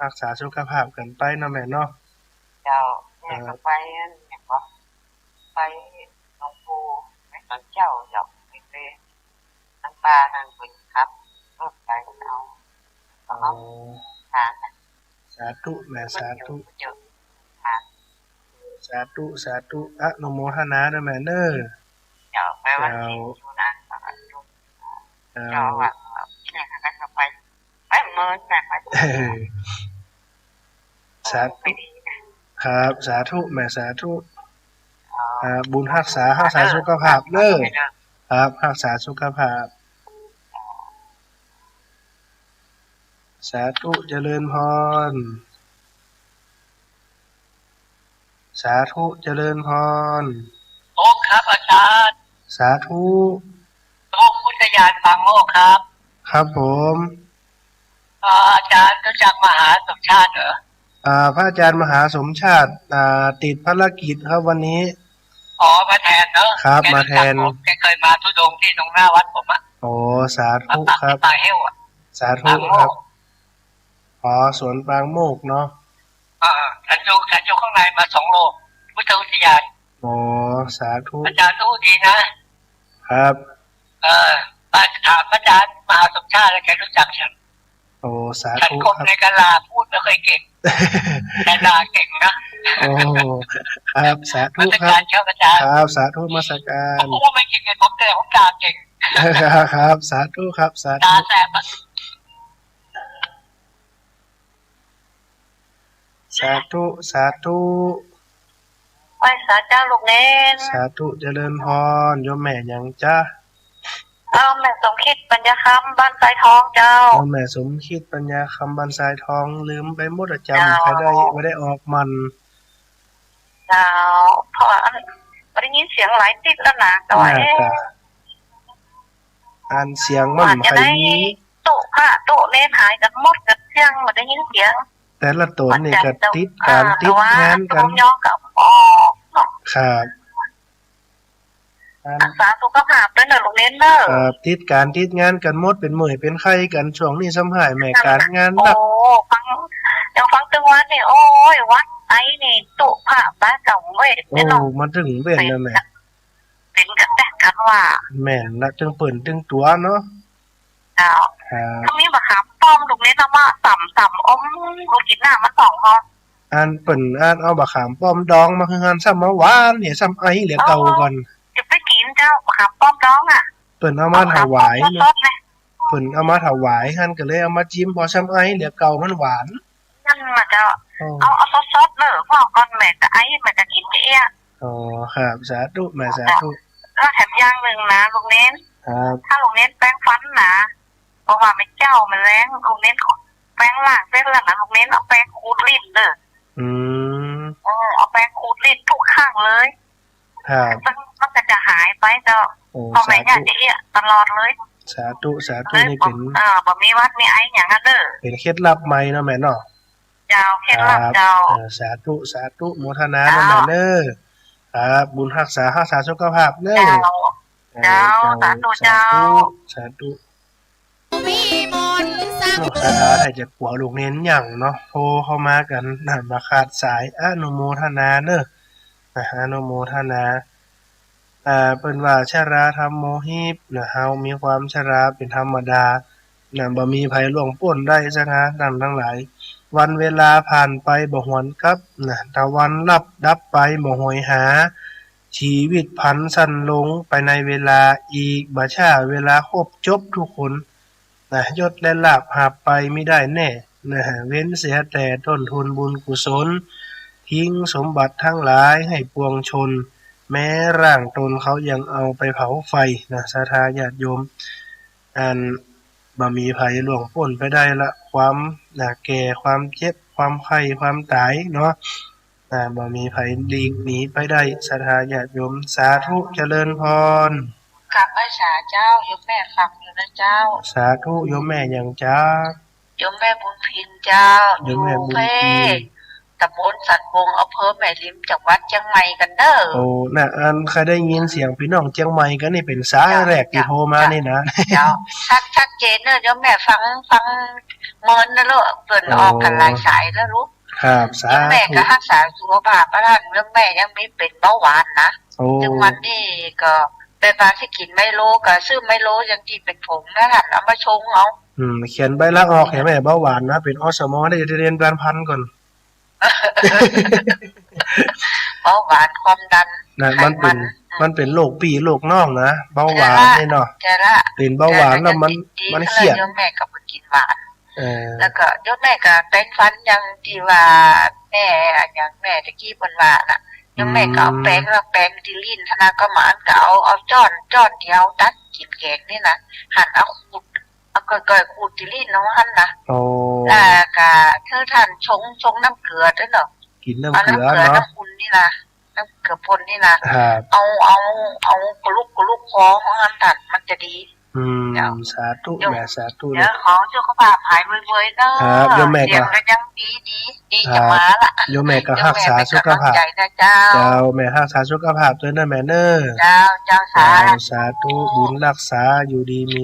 ฮักษาสุขภาพกั๋นไปเนาะแม่เนาะ เจ้า แม่ก็ไปอันเนี่ยก็ ไปหลวงปู่ ไปตอนเจ๊าเจ้า ไป น้ำปลานั่นเปิ้นขับรถไปเอา เอา อ๋อ ทานน่ะ สาธุแม่ สาธุ เจ้า ทาน สาธุ สาธุ อนุโมทนาด้วยแม่เน่อ เจ้า ไปวันศีลอยู่นะ เจ้า เจ้า เจ้าว่า เนี่ย ก็ไป ไปเมินแม่ ไป เออ สาธุ ครับ สาธุแม่ สาธุ อ่า บุญฮักษา ฮักษาสุขภาพเน่อ ครับ ฮักษาสุขภาพ สาธุ เจริญพร สาธุ เจริญพร โอ้ ครับ อาจารย์ สาธุ โอ้ พุทธญาณปางโมกข์ครับ ครับผม เอ่อ อาจารย์รู้จักมหาสมชาติเหรอ อ่า พระอาจารย์มหาสมชาติ อ่า ติดภารกิจครับวันนี้ อ๋อ มาแทนเนอะ ครับ แกรู้จัก มาแทน ผม แกเคยมาธุดงค์ที่ตรงหน้าวัดผมอะ อ๋อ สาธุครับ ป่าเฮ้วอะ สาธุครับ ป่าโมกข์ อ๋อ สวนปางโมกข์เนาะ อ่า ฉันอยู่ ฉันอยู่ข้างในมาสองโล พุทธอุทยาน อ๋อ สาธุ อาจารย์รู้ดีนะ ครับ เออ ไปถามอาจารย์มหาสมชาติแล้วแกรู้จักฉัน โอ้ สาธุ ฉันคนในกะลาพูดไม่ค่อยเก่ง แต่ด่าเก่งนะ โอ้ ครับ สาธุครับ นมัสการครับอาจารย์ ครับ สาธุนมัสการ ผมก็พูดไม่เก่งไง ผมแต่ผมด่าเก่ง ครับ สาธุครับ สาธุ ด่าแสบอะ สาธุ สาธุ ไหว้สาเจ้าลูกเณร สาธุ เจริญพร โยมแม่หยังจ๊ะ เอ้า แม่สมคิดปัญญาคำ บ้านทรายทองเจ้า โยมแม่สมคิดปัญญาคำ บ้านทรายทอง ลืมไปหมดอะ จ๋ำ เจ้า ใค่ได้ บ่ได้ออกหมั่น เจ้า เพราะว่าอัน บ่ได้ยินเสียงหลายติ๊ดแล้วนะ แต่ว่า น่าจะ เอ๊ะ อันเสียงมันบ่ใค่มี ตุ๊พระตุ๊เณรหายกั๋นหมด กั๋นเสี้ยง บ่ได้ยินเสียง แต่ละต๋นนี่ก็ติดก๋านติดงานกั๋น ตะวันยองก็ออกเนาะ ครับ อัน รักษาสุขภาพตวยเน่อลูกเณรเน่อ ครับ ติดก๋านติดงานกั๋นหมด เป๋นเมื่อยเป๋นไข้กั๋น ช่วงนี้ซ้ำฮ้ายแม่ก๋านงานหนัก โอ้ ฟัง ยังฟังตึงวันนี่ โอ๊ย หวัดไอนี่ ตุ๊พระบาจ๋ำเว้ย โอ้ เนาะ มาเถิงเว้นแล้วแม่ เป๋นกั๋นแต๊กั๋นว่า แม่นละ ตึงเปิ้นตึงตั๋วเนาะ เจ้า ครับ ถ้ามีบ่าขามป้อมลูกเณรเอามาจ๋ำจ๋ำอม ลูกกิ๋นน้ำมันสองพอ อันเปิ้นอันเอาบ่าขามป้อมดองมาหื้อหั้น ซ้ำมาหวานเนี่ย ซ้ำไอเหลือเก่าก่อน จะไปกิ๋นเจ้า บ่าขามป้อมดองอะ เปิ้นเอามาถวายเนาะ บ่าขามป้อมสดๆ เลย เปิ้นเอามาถวายหั้น ก็เลยเอามาจิ้ม พอซ้ำไอเหลือเก่ามันหวาน นั่นล่ะเจ้า อ๋อ เอา เอาสดๆ เน่อ เพราะก่อนแม่จะไอ แม่จะกิ๋นจะเอี้ย อ๋อ ครับ สาธุ แม่ สาธุ แล้วแถมอย่างนึ่งนะลูกเณร ครับ ถ้าลูกเณรแปรงฟันนะ เพราะว่าแม่เจ้ามันแรง ลูกเณรแปรงล้างเสร็จแล้วนะ ลูกเณรเอาแปรงขูดลิ้นเน่อ อืม เออ เอาแปรงขูดลิ้นทุกครั้งเลย ครับ ซึ่งมันก็จะหายไปเจ้า โอ้ เพราะแม่ สาธุ ย่าจะเอี้ยตลอดเลย สาธุ สาธุ เลย นี่เป๋น เออ บ่มีหวัดมีไอหยังอะเน่อ เป๋นเคล็ดลับใหม่เนาะแม่เนาะ เจ้า เคล็ดลับ ครับ เจ้า เออ สาธุ สาธุ โมทนา เจ้า เน่อแม่เน่อ ครับ บุญฮักษา ฮักษาสุขภาพเน่อ เจ้า เออ เจ้า เจ้า สาธุ สาธุ เจ้า สาธุ มีมนต์สัก เนาะ สาธาได้จะกั๋วลูกเณรหยังเนาะ โทรเข้ามากั๋นนะ บ่ขาดสาย อนุโมทนาเน่อ นะ อนุโมทนา อ่า เปิ้นว่าชราธัมโมหิ นะ เฮามีความชราเป๋นธรรมดา นะ บ่มีใผล่วงป๊นได้ สาธาท่านตังหลาย วันเวลาผ่านไปบ่หวนกลับ นะ ตะวันลับดับไปบ่โหยหา ชีวิตผันสั้นลงไปในเวลา อีกบ่ช้าเวลาครบจบทุกคน นะ ยศและลาภหาบไปมิได้แน่ นะ เว้นเสียแต่ต้นทุนบุญกุศล ทิ้งสมบัติทั้งหลายให้ปวงชน แม้ร่างตนเขายังเอาไปเผาไฟ นะ ศรัทธาญาติโยม อันบ่มีใผล่วงป๊นไปได้ละ ความ นะ แก่ ความเจ็บ ความไข้ ความต๋ายเนาะ อ่า บ่มีใผหลีกหนีไปได้ ศรัทธาญาติโยม สาธุ เจริญพร กราบไหว้สาเจ้า โยมแม่ฟังอยู่นะเจ้า สาธุ โยมแม่หยังจ๊ะ โยมแม่บุญพินเจ้า โยมแม่บุญพิน อยู่แพร่ ตำบลสันวง อำเภอแม่ริม จังหวัดเจียงใหม่กั๋นเน่อ โอ้ นะ อันใค่ได้ยินเสียงปี้น้องเจียงใหม่กั๋นนี่เป๋นสายแรกตี้โทรมานี่นะ เจ้า ชัด ชัดเจนเน่อ โยมแม่ฟัง ฟังเมินนะลูก เปิ้นออกกั๋นหลายสายแล้วลูก ครับ สาธุ โยมแม่ก็ฮักษาสุขภาพ เพราะฉะนั้นโยมแม่ยังมีเป๋นเบาหวานนะ โอ้ ซึ่งวันนี้ก็ไปบาสิกิ๋นไมโล ก็ซื้อไมโลอย่างตี้เป๋นผงนะ หันเอามาชงเอา อืม เขียนใบลาออกหื้อแม่ เบาหวานนะ เป๋น อสม ได้ จะเรียนการพันก่อน เบาหวาน ความดัน นะ มันเป๋น ไขมัน มันเป๋นโรคปี้โรคน้องนะ เบาหวานนี่เนาะ ใจ้ละ เป๋นเบาหวานแล้วมัน ใจ้ละ มันเครียด โยมแม่ก็บ่กิ๋นหวาน เออ แล้วก็โยมแม่ก็แปรงฟันอย่างตี้ว่าแม่ อะหยังแม่ตะกี้เปิ้นว่าน่ะ โยมแม่ก็เอาแปรง อืม แล้วแปรงตี้ลิ้น หั้นนะ ก็หมายก็เอา เอาจ๊อน จ๊อนตี้เอาตั๊ดกิ๋นแกงนี่นะ หันเอาขูด เอาก้อยๆ ขูดตี้ลิ้นเอาหั้นนะ โอ้ แล้วก็หื้อต้านชง ชงน้ำเกลือตวยเนาะ กิ๋นน้ำเกลือ เอาน้ำเกลือ เนาะ น้ำอุ่นนี่นะ น้ำเกลือป่นนี่นะ ครับ เอา เอา เอากะลุกกะลุกคอของหั้นต้าน มันจะดี อืม เจ้า สาธุ โยม แม่ สาธุ เดี๋ยวขอสุขภาพหายไวๆ เน่อ ครับ โยมแม่ก็ เสียงก็ยังดี ดี ดี ครับ จะมาละ โยมแม่ก็ฮักษาสุขภาพ โยมแม่เป๋นก๋ำลังใจ๋นะเจ้า เจ้า แม่ฮักษาสุขภาพตวยนะแม่เน่อ เจ้า เจ้า สาธุ เจ้า สาธุ บุญฮักษา อยู่ดีมี